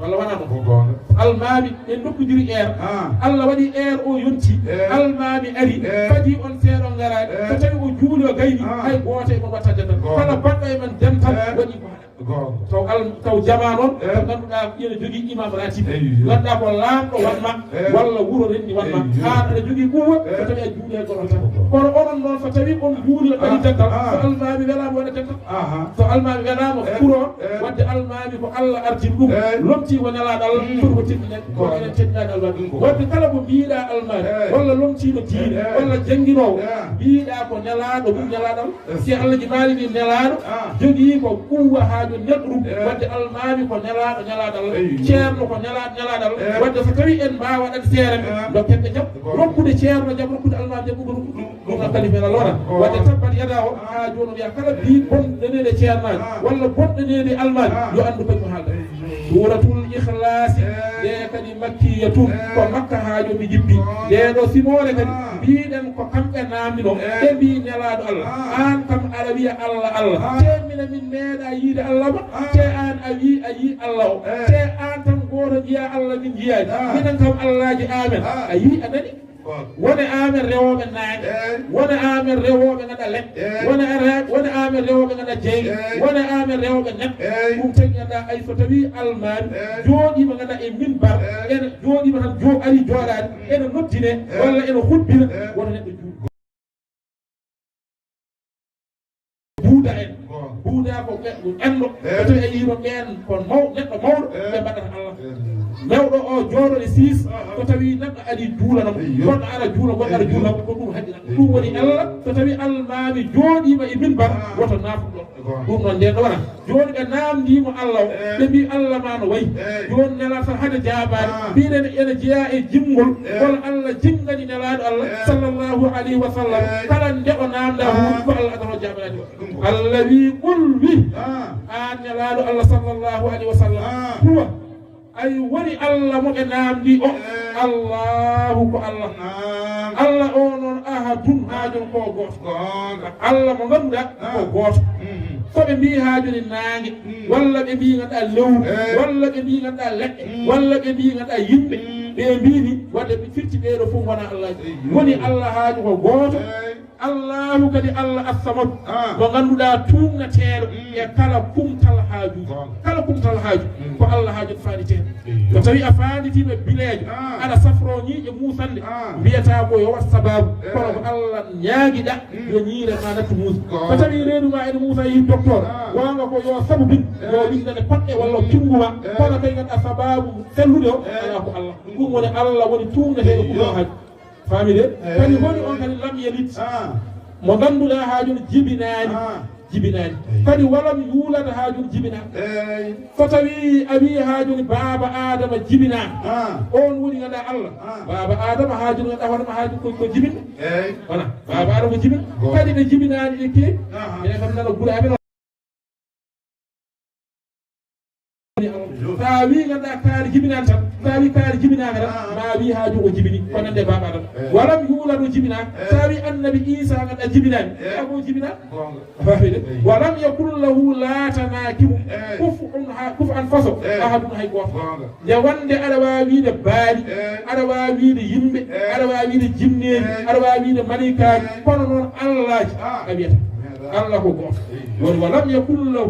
Walla wonaa noon? Almaami en nokkodiri eer. Allah waɗi eer o yonti. Almaami ari, fadi on seeɗa ngaraani. So tawi o juuli o gayni, hay gooto e mon watta dental. Kala baɗɗo e men dental waɗi ko haɗa. Taw al-, taw jamaa noon, to ngannduɗaa ina jogii imam ratib. Ngannduɗaa ko laamɗo wanma, walla wuro renndi wanma. Aan aɗa jogii quwwa, so tawi a juuli e goɗɗo tan. Kono onon noon, so tawi on juuli on waɗi dental, so almaami welaama waɗa dental. So almaami welaama furo, wadde almaami ko Allah ardini ɗum. Lomtii ko Nelaaɗo Allah, foti ko teddinee, kono enen teddinaani almaami. Wadde kala ko mbiiɗaa almaami, walla lomtiiɗo diine, walla jannginoowo, mbiiɗaa ko Nelaaɗo mum Nelaaɗo Allah. Si Allah ji maali ni Nelaaɗo jogii ko quwwa haa jooni neɗɗo ɗum. Wadde almaami ko Nelaaɗo, Nelaaɗo Allah. Ceerno ko Nelaaɗo, Nelaaɗo Allah. Wadde so tawi en mbaawa waɗande seere men, dokken ɓe jam. Rokkude ceerno jam, rokkude almaami jam, ɗum ko ɗum. Ɗum ɗo kadi men Allah wona. Wadde tabbat yada o, haa jooni o wiya kala bi bonɗo neene ceernaajo, walla bonɗo neene almaami, yo anndu kañum haalda. Suuratul Ikhlaasi, nde kadi makkiyatun, ko Makka haa jooni jippi. Nde ɗo simoore kadi, mbiɗen ko kamɓe naamnino, ɓe mbii Nelaaɗo Allah, aan kam aɗa wiya Allah, Allah. Te minen min meeɗa yiide Allah ma, te aan a wii a yii Allah o. Te aan tan gooto njiyaa Allah min njiyaani. Minen kam Allaaji amen. A yii a nani? Wone amen rewooɓe naange. Wone amen rewooɓe ngaɗa leɗɗe. Wone ara-, wone amen rewooɓe ngaɗa jeeyge. Wone amen rewooɓe neɗɗo. Ɗum tagi ngannduɗaa, ay so tawii almaami jooɗiima ngannduɗaa e minbar, ene jooɗiima tan jo-, ari jooɗaade, ene noddine, walla ene hutbina, woto neɗɗo juuɗo. Buuda en. Buuda ko ɓe-, ko enɗo. So tawi a yii ɗo ɓeen ko maw-, neɗɗo mawɗo, ɓe mbaɗata Allah. Mawɗo o jooɗo e siis, so tawi neɗɗo ari juulana mo, goɗɗo ara juula, goɗɗo ara juula, ko ɗum haɗi. Ɗum woni Allah, so tawi almaami jooɗiima e minbar, woto naafo ɗon. Ɗum noon ndeen ɗo wona. Jooni ɓe naamndii mo Allah o, ɓe mbii Allah ma no wayi. Jooni Nelaaɗo sal hade jaabaade. Mbiɗen ene jeyaa e jimngol, ngol Allah jinngani Nelaaɗo Allah, sallallahu alayhi wa sallam. Kala nde o naamndaa huunde, ko Allah addatoo jaabaade. Allah wii, qul, wii, aan Nelaaɗo Allah, sallallahu alayhi wa sallam, huwa, ay woni Allah mo ɓe naamndii o, Allahu ko Allah. Allah o noon ahadun, haa jooni ko gooto. Allah mo ngannduɗaa ko gooto. So ɓe mbii haa jooni naange, walla ɓe mbii ngannduɗaa lewru, walla ɓe mbii ngannduɗaa leɗɗe, walla ɓe mbii ngannduɗaa yimɓe, ɓe mbii ni, wadde ɓe firti ɓee ɗo fof wonaa Allah. Woni Allah haaju ko gooto. Allahu kadi Allah As-Samadu, ah, mo ngannduɗaa tuugnateeɗo, mm, e kala kumtal haaju. Goonga. Kala kumtal haaju, mm, ko Allah haaju faanditeeɗo. Eyyo. So tawii a faanditiima bileejo, ah, aɗa safroo ñiiƴe muusannde, ah, mbiyataa ko yo waɗ sabaabu, eh, kono ko Allah ñaagiɗaa, mm, yo ñiire ma nattu muusa. Goonga. So tawii reedu ma ene muusa yehi docteur, ah, goonga ko yo sabu bin, eh, yo ɓiɗɗane paɗɗe walla, mm, cunngu ma, eh, kono tawi ngannduɗaa sabaabu sellude o, eh, alaa ko Allah. Mm. Ɗum woni Allah woni tuugnateeɗo, eyyo, kumtal haaju. Faami de? Eh. Kadi woni on kadi lam yalid. Ah. Mo ngannduɗaa haaju jibinaani. Ah. Jibinaani. Eey. Kadi walam yuulad haaju jibinaani. Eey. So tawii a wii haaju baaba Aadama jibinaa. Ah. On woni ngannduɗaa Allah. Ah. Baaba Aadama haaju ngannduɗaa hoore ma haaju ko, ko jibinɗo. Eey. Wona. Baaba Aadama ko jibinɗo. Goonga. Kadi ɓe jibinaani ɓe keewi. Aha. Ɓe kam nana gura amen. Sa wi ngannduɗaa kaari jibinaani tan, sa wi kaari jibinaaka tan, ah, ma wi haaju o jibini, ko nande baaba Adama. Eh. Walam yuulad o jibinaaka, eh, sa wi annabi Iisa ngannduɗaa jibinaani, eh, ma ko jibinaa. Goonga. A faami de? Eh. Walam yakun lahu laatana kimu, eh, kuf un ha, kuf an faso, eh, ahadun hay gooto. Goonga. Nde wonde aɗa waawi wiide baali, eh, aɗa waawi wiide yimɓe, eh, aɗa waawi wiide jinneeji, eh, aɗa waawi wiide malaykaaji, eh, kono noon Allaaji, ah, a wiyata. Meeɗaa. Allah ko gooto. Eh. Woni walam yakun lahu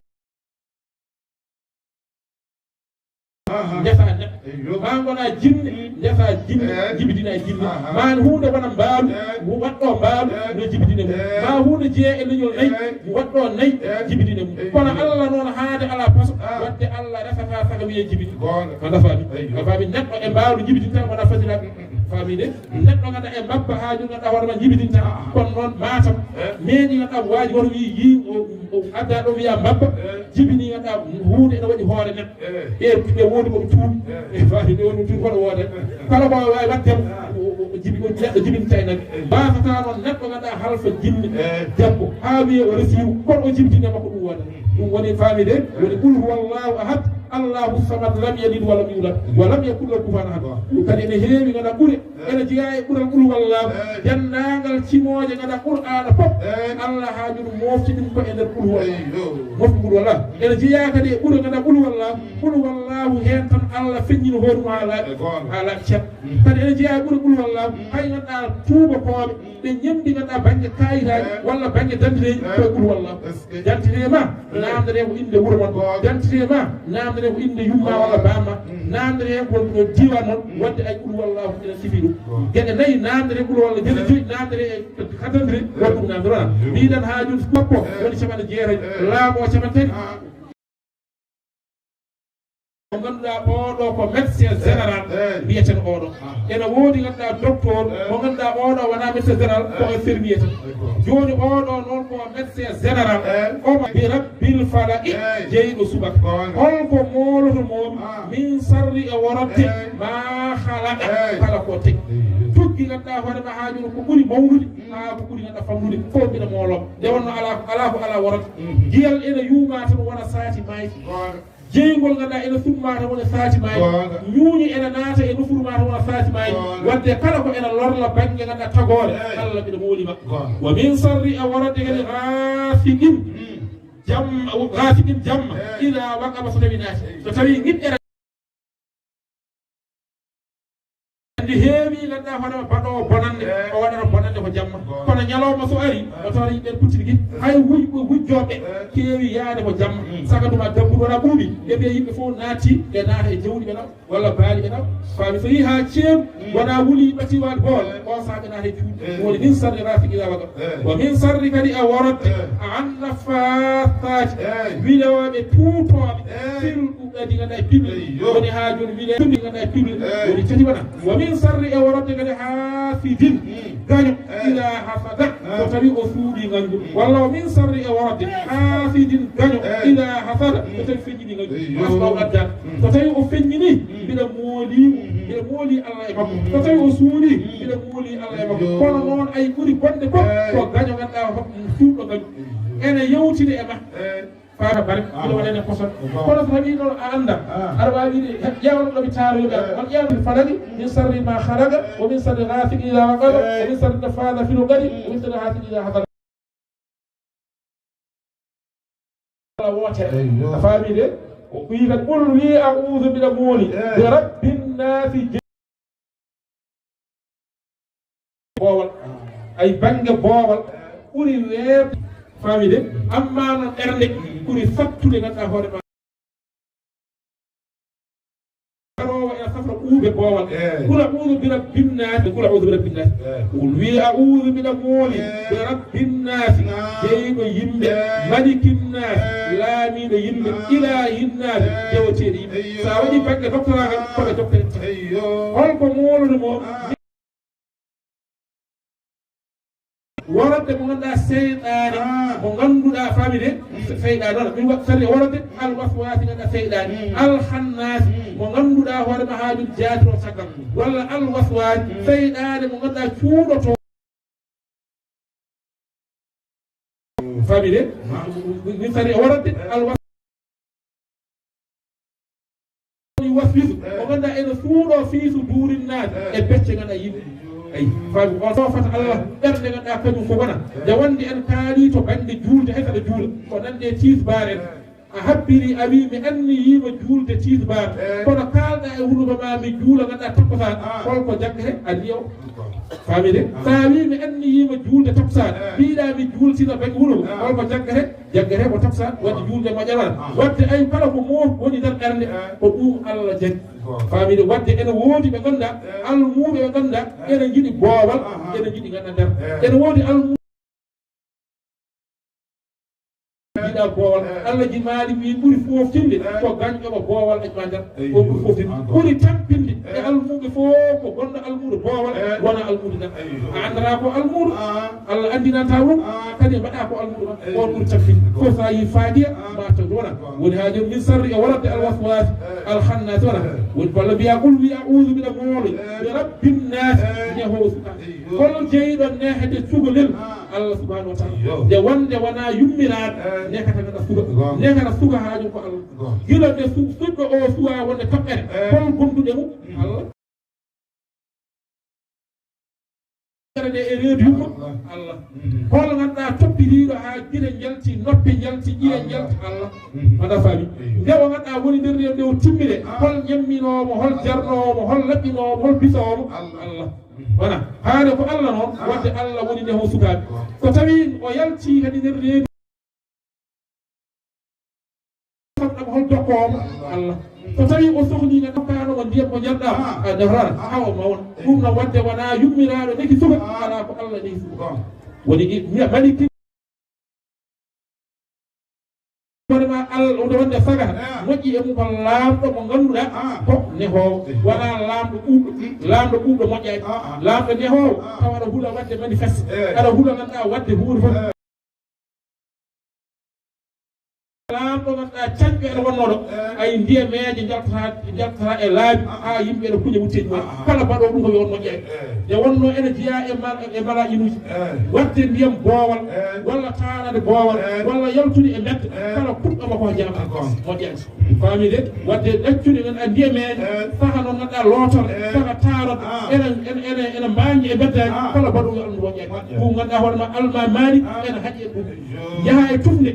Aha. Ndesa neɗɗo. Eyyo. Ma ngona jinne, mm, ndesa jinne, eh, jibidina jinne. Aha. Ma huunde wona mbaalu, eh, ngu waɗɗo mbaalu, eh, no jibidine mum. Eh. Ma huunde jeeya e leñol nayi, eh, ngu waɗɗo nayi, eh, jibidine mum. Eyyo. Kono Allah noon haade alaa paso, ah, waɗde Allah resata saka wiye jibini. Goonga. A faami? Eyyo. A faami neɗɗo e mbaalu jibidinta wona fajira. Mm, mm, mm. Faami de? Mm. Neɗɗo ngannduɗaa e mbabba haaju ngannduɗaa hoore ma jibidinta. Ah. Kono noon Matam, eh, meeɗi ngannduɗaa waaji woto wi yii o, o adda ɗo wiya mbabba, eh, jibini ngannduɗaa huunde ene waɗi hoore neɗɗo. Eh. Ɓe, ɓe woodi ko ɓe tuubi. Eh. E faami ɓe woni tuubi kono wooda. Kala ko waawi waɗde o, o, o jibi, o neɗɗo jibinta e nani. Eh. Mbasata noon neɗɗo ngannduɗaa halfa jinne, eh, debbo, haa wiye o resiiru, kono o jibinta e makko ɗum wooda. Ɗum woni faami de, woni qul huwallahu ahad, Allahu samad, lam yalid wa lam yulad, wa lam yakun lahu kufuwan ahad. Ɗum kadi ene heewi ngannduɗaa ɓure. Ene jeyaa e ɓural qul huwallahu. Eh. Denndaangal cimooje ngannduɗaa Qur'aana fof. Eh. Allah haaju ɗum mofti ɗum ko e nder qul huwallahu. Eyyo. Mofti qul huwallahu. Ene jeyaa kadi e ɓure ngannduɗaa qul huwallahu. Mm. Qul huwallahu heen tan Allah feññini hoore mum haa laaɓi. E goonga. Haa laaɓi cet. Mm. Kadi ene jeyaa e ɓure qul huwallahu. Mm. Hay ngannduɗaa tuubakooɓe, mm, ɓe ñemndi ngannduɗaa bannge kaayitaaji, eh, walla bannge dantireeji, eh, ko e qul huwallahu. Est-ce que dantite ma, eh, naamndere ko innde wuro mon. Goonga. Dantite ma, naamndere ko innde yumma walla bamma. Mm. Naamndere ko, ko diiwaan mon, mm, waɗde ay qul huwallahu ene sifi ɗum. Goonga. Geɗe nayi naamndere qul huwallahu, geɗe, eh, joyi naamndere e katandire, eh, waɗi ɗum naamndere wona. Yo. Mbiɗen haaju makko, eh, woni capanɗe jeetati, eh, laaɓo capanɗe tati. Ah. Mo ngannduɗaa oo ɗoo ko médecin général, eh, eh, mbiyeten oo ɗoo. Ah. Ene woodi ngannduɗaa docteur, eh, mo ngannduɗaa oo ɗoo wonaa médecin général, ko, eh, infirmier tan. D'accord. Jooni oo ɗoo noon ko médecin général. Eh. Omo bi rabbil falaqi, eh, jeyɗo subaka. Goonga. Holko mooloto moom, ah, min sarri e worode, eh, maa khalaqa, eh, kala ko tagi. Eh. Tuggi ngannduɗaa hoore ma haaju ko ɓuri mawnude, mm, haa ko ɓuri ngannduɗaa famɗude, fof mbiɗa moolo. Nde wonno alaa, alaa ko alaa worode. Mhm. Giyal ene yuuma tan wona saati maayde. Goonga. Jeyngol ngannduɗaa ene summa tan wona saati maayde. Goonga. Ñuuñu ene naata e nofuru ma tan wona saati maayde. Goonga. Waɗde kala ko ene lorla bannge ngannduɗaa tagoore, eey, Allah mbiɗa mooli ma. Goonga. Wa min sarri e worode kadi, eey, gaasiqin, mm, jamma, gaasiqin jamma, eey, idaa waqaba, so tawi naati. Eey. So tawi ŋiɓɓere Andi heewi ngannduɗaa hoore ma baɗoowo bonannde, eh, o waɗata bonannde ko jamma. Goonga. Kono ñalawma so ari, eh, o tawata yimɓe pucciti gite. Eh. Hay wuj-, wujjooɓe, eh, keewi yahde ko jamma. Mm. Saka tuma dabbude wona ɓuuɓi, ɓe mbiya yimɓe fof naatti, ɓe naata e jawdi ɓe nawa, walla baali ɓe nawa. Faami so yii haa ceeɗu, mm, wona wuli ɓati waɗ bool, eh, on saaha ɓe naata e cuuɗi. Eh. Ɗum woni min sarri gaasiqin idaa waqab. Eh. Wa min sarri kadi e worode, eh, an naffaasaati, eh, wilooɓe tuutooɓe, eh, fil uqadi ngannduɗaa e piɓle. Eyyo. Woni haa jooni wile, ɗum ngannduɗaa e piɓle. Eh. Woni cati wona. Wa min sarri e worode kadi haasidin, mm, gaño, eh, idaa hasada, eh, so tawi o suuɗii ngañgu. Mm. Walla wa min sarri e worode, eh, haasidin gaño, eh, idaa hasada, mm, so tawi feññinii ngañgu. Eyyo. Asbaw addan. Mm. So tawi o feññinii, mm, mbiɗa mooli, mm, mbiɗa mooli Allah e makko. Mm. So tawi o suuɗii, mm, mbiɗa mooli Allah e makko. Eyyo. Kono noon ay ɓuri bonde fof, eh, ko gaño ngannduɗaa hoɗ-, suuɗɗo ngañgu. Eyyo. Ene yewtide e ma. Eh. Faaka bare, ah, mbiɗa waɗane poson. Bon. Kono so tawi noon a anndaa, ah, aɗa waawi wiide, he, ƴeewan ɗo mi taaro yimɓe, eh, on ƴeewan mi falaqi, min sarri maa khalaqa, wa min sarri gaasiqin idaa waqab, eh, wa min sarri naffaasaati fil uqad, wa min sarri haasidin idaa hasad. Kala wootere. Eyyo. A faami de? O wiyi kadi, qul wi a'uudu, mbiɗa mooli, eh, bi rabbin naasi, boowal. Ay bannge boowal ɓuri weeɓde faamde, amma noon ɓernde ɓuri fattude ngannduɗaa hoore ma. Garoowo ena safra ɓuuɓe boowal. Eey. Qul a'uudu bi rabbin naas, qul a'uudu bi rabbin naas. Eey. Qul wi a'uudu mbiɗa mooli bi rabbin naas, jeyɗo yimɓe, malikin naas, laamiiɗo yimɓe, ilaahin naas, deweteeɗo yimɓe. So a waɗii bannge doctorat kam, ko ɓe docteur. Holko moolude mo? Worode mo ngannduɗaa seyɗaane, mo ngannduɗaa faamde, seyɗaane wala, min wa-, sari e worode, al waswaasi ngannduɗaa seyɗaane, al hannaasi, mo ngannduɗaa hoore ma haaju jaatiro caggal, walla al waswaasi, seyɗaane mo ngannduɗaa cuuɗoto. Faamde, min sari e worode, al was- Yuwaswisu, o ngannduɗaa ene suuɗoo fii suduurin naas, e becce ngannduɗaa yimɓe. Eyi, faami, o soofata Allah ɓernde ngannduɗaa kañum ko wona. Nde wonde en kaalii to bannge juulde, hay saɗa juula, ko nande e tisbaar en. A habbiri, a wii, "Mi anniyiima juulde tisbaar." Kono kaalɗaa e hunuko ma, "Mi juula ngannduɗaa takkusaan." Holko jaggete? Anniya o. Faamde? So a wii, "Mi anniyiima juulde takkusaan." Mbiɗa mi juultina bannge hunuko. Holko jaggete? Jaggete ko takkusaan, waɗde juulde moƴƴere wala. Waɗde ay kala ko mo woni nder ɓernde, ko ɗum Allah jaggi. Faamde, waɗde ene woodi ɓe ngannduɗaa, almuuɓe ɓe ngannduɗaa, ene njiɗi boowal, ene njiɗi ngannduɗaa nder. Ene woodi almuuɓe njiɗa boowal. Allah ji maali wi ɓuri foftinde ko gañƴoɓe boowal e ma nder. Ko ɓuri foftinde. Ɓuri tampinde e almuuɓe fof ko gonɗo almuuɗo boowal, wona almuuɗo nder. A anndata ko almuuɗo. Allah anndinanta ɗum, kadi mbaɗa ko almuuɗo ma, on ɓuri tampinde. Ko so a yi faagiya, ma taw wona. Woni haa jooni min sarri e worode al waswaasi, al hannaasi wona. Woni balla mbiya, "Qul wi a'uudu mbiɗa moolo, bi rabbin naasi, neho suka." Hol jeyɗo nehde cukalel Allah subhanahu wa ta'ala. Nde wonde wona yummiraaɗo, nekata ngata suka. Nekata suka haa jooni ko Allah. Gila nde su-, suɗɗo o suwa wonde toɓɓere, hol gonduɗe mum? Allah. Nde e reedu yumma? Allah. Hol ngannduɗaa toppitiiɗo haa gite njalti, noppi njalti, ƴiye njalti? Allah. Mbaɗa faami? Nde o ngannduɗaa woni nder reedu nde o timmire, hol ñamminoomo, hol jarnoomo, hol laɓɓinoomo, hol bisoomo? Allah. Wona. Haade ko Allah noon, waɗde Allah woni neho sukaaɓe. So tawii o yaltii kadi nder reedu, ɗam hol dokkoowo mo? Allah. So tawii o sohlii ne, dokkaano mo ndiyam mo njarɗaa, a nehorana, haa o mawna. Ɗum noon waɗde wonaa yummiraaɗo neki suka, alaa ko Allah nehi suka. Woni i-, mi-, malikin. Wonde ma Allah, wonde wonde saga, moƴƴi e mum ko laamɗo mo ngannduɗaa ko nehoowo. Wonaa laamɗo ɓuuɓɗo. Laamɗo ɓuuɓɗo moƴƴaani. Laamɗo nehoowo, tawa aɗa hula waɗde manifeste. Aɗa hula ngannduɗaa waɗde huunde fof. Laamɗo ngannduɗaa cañɓe ene wonnoo ɗo. Ay ndiyameeje njaltata, njaltata e laabi haa yimɓe ene kuña wutteeji mumen. Kala baɗoowo ɗum ko yo on moƴƴaani. Nde wonnoo ene jeyaa e mal-, e malaa'inuuji. Waɗde ndiyam boowal, walla taarade boowal, walla yaltude e mbedda. Kala kuɗɗo ma ko jaamata moƴƴaani. Faami de, waɗde ɗaccude ngannduɗaa ndiyameeje, saha noon ngannduɗaa lootal, saha taarata, ene, ene, ene, ene mbaañi e mbeddaaji, kala baɗoowo yo Allah moƴƴaani. Ɗum ngannduɗaa hoore ma almaami maani, ene haɗi e ɗum. Yaha e tufnde.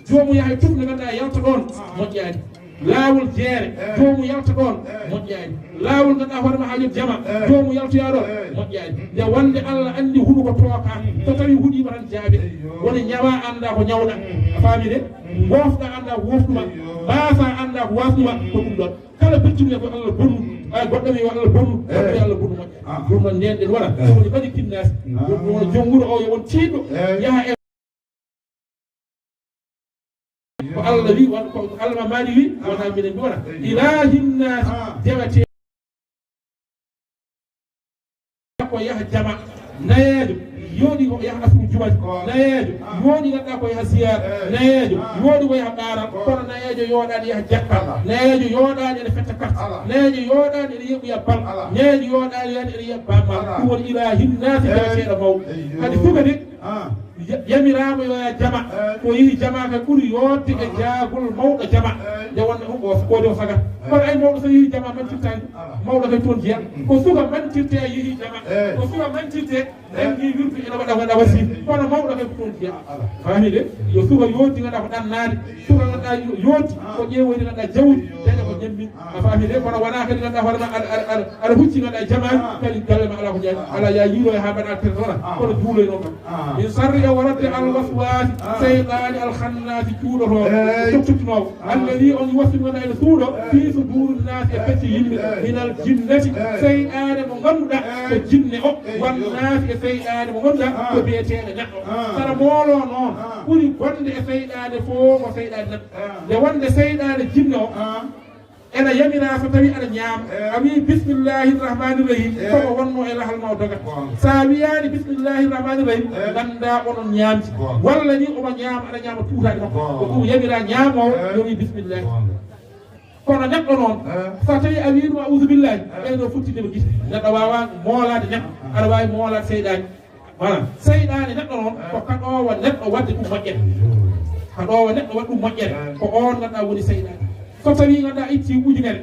Joomu yaha e tufnde ngannduɗaa yalta ɗoon, moƴƴaani. Laawol jeere, joomu yalta ɗoon, moƴƴaani. Laawol ngannduɗaa hoore ma haa jot jama, joomu yaltoyaa ɗoon, moƴƴaani. Nde wonde Allah anndi huɗo ko tooka, so tawii huɗiima tan jaabe. Woni ñawa annda ko ñawɗa. A faami de? Ngofɗa annda ko wofɗuma. Mbaasa annda ko wasnuma, ko ɗum ɗoon. Kala bettuɗo ko Allah bonnu, ay goɗɗo mi yo Allah bonnu, goɗɗo yo Allah bonnu moƴƴa. Ɗum noon ndeen ɗen wona, ɗum woni mbaɗi kinnaasi. Ɗum woni jom wuro o yo won tiiɗo, yaha e ko Allah wi, won ko Allah maali wi, wona minen mi wona. Ilaahin naasi, dewete ko yaha jama, nayeejo, yooɗi ko yaha asru jumaji, nayeejo, yooɗi ngannduɗaa ko yaha ziyaara, nayeejo, yooɗi ko yaha ɓaaral, kono nayeejo yooɗaani yaha jakkal, nayeejo yooɗaani ene fetta karte, nayeejo yooɗaani ene yeɓoya bal, nayeejo yooɗaani ene yeɓa bal. Ɗum woni ilaahin naasi, deweteeɗo mawɗo. Kadi suka de, Ya-, yamiraama yo yaa jama. Eh. Ko yehi jama kay ɓuri yooɗde e jaagol mawɗo jama. Eh. Nde wonno ɗum o, ko de o saga. Eh. Kono ay mawɗo so yehi jama mantirtaani. Ala. Mawɗo kay toon jeya. Mm. Ko suka mantirte a yehi jama. Eh. Ko suka mantirte, eh, nangi wirdu ene waɗa, waɗa wasi. Eh. Kono mawɗo kay ko toon jeya. Ala. Faami de? Yo suka yooɗdi ngannduɗaa ko ɗannaade. Suka ngannduɗaa yo-, yooɗdi ko ƴeewoyde ngannduɗaa jawdi, daña ko ñammi. A faami de? Kono wonaa kadi ngannduɗaa hoore ma aɗa, aɗa, aɗa, aɗa hucci ngannduɗaa jama, kadi galle ma alaa ko jaabi. Alaa, yaa yiiloya haa mbaɗa tertona. Kono juuloy noon kam. Min sarri e waɗde alwaswaasi, seyɗaani alhannaasi cuuɗotooɗo, eey, cokcoktinoowo. Alladi on wasfi mo ene suuɗo, fii suduuri naasi e pecce yimɓe, minal jinnati, seyɗaane mo ngannduɗaa ko jinne o, wan naasi e seyɗaane mo ngannduɗaa ko biyeteeɗo neɗɗo. Sara mooloo noon, ɓuri bonde e seyɗaane fof ko seyɗaane neɗɗo. Nde wonde seyɗaane jinne o, ene yamiraa so tawi aɗa ñaama. Eh. A wii, "Bismillahi rahmani rahim." Eh. Koko wonno e lahal ma o doga. Bon. Sa wiyaani, "Bismillahi rahmani rahim," eh, nganndaa onon ñaamti. Bon. Walla ni omo ñaama, aɗa ñaama tuutaade makko. Bon. Ko ɗum yamiraa ñaamoowo, eh, yo wii, "Bismillahi." Bon. Kono neɗɗo noon, eh, so tawi a wii ɗum, "A'udhu billahi," eh, ɓeydo futtinde mo gite. Neɗɗo waawaa moolaade neɗɗo, aɗa waawi moolaade seyɗaani. Voilà. Seyɗaane neɗɗo noon ko kaɗoowo neɗɗo waɗde ɗum moƴƴere. Kaɗoowo neɗɗo waɗa ɗum moƴƴere, ko oon ngannduɗaa woni seyɗaane. So tawii ngannduɗaa a itti ujunere,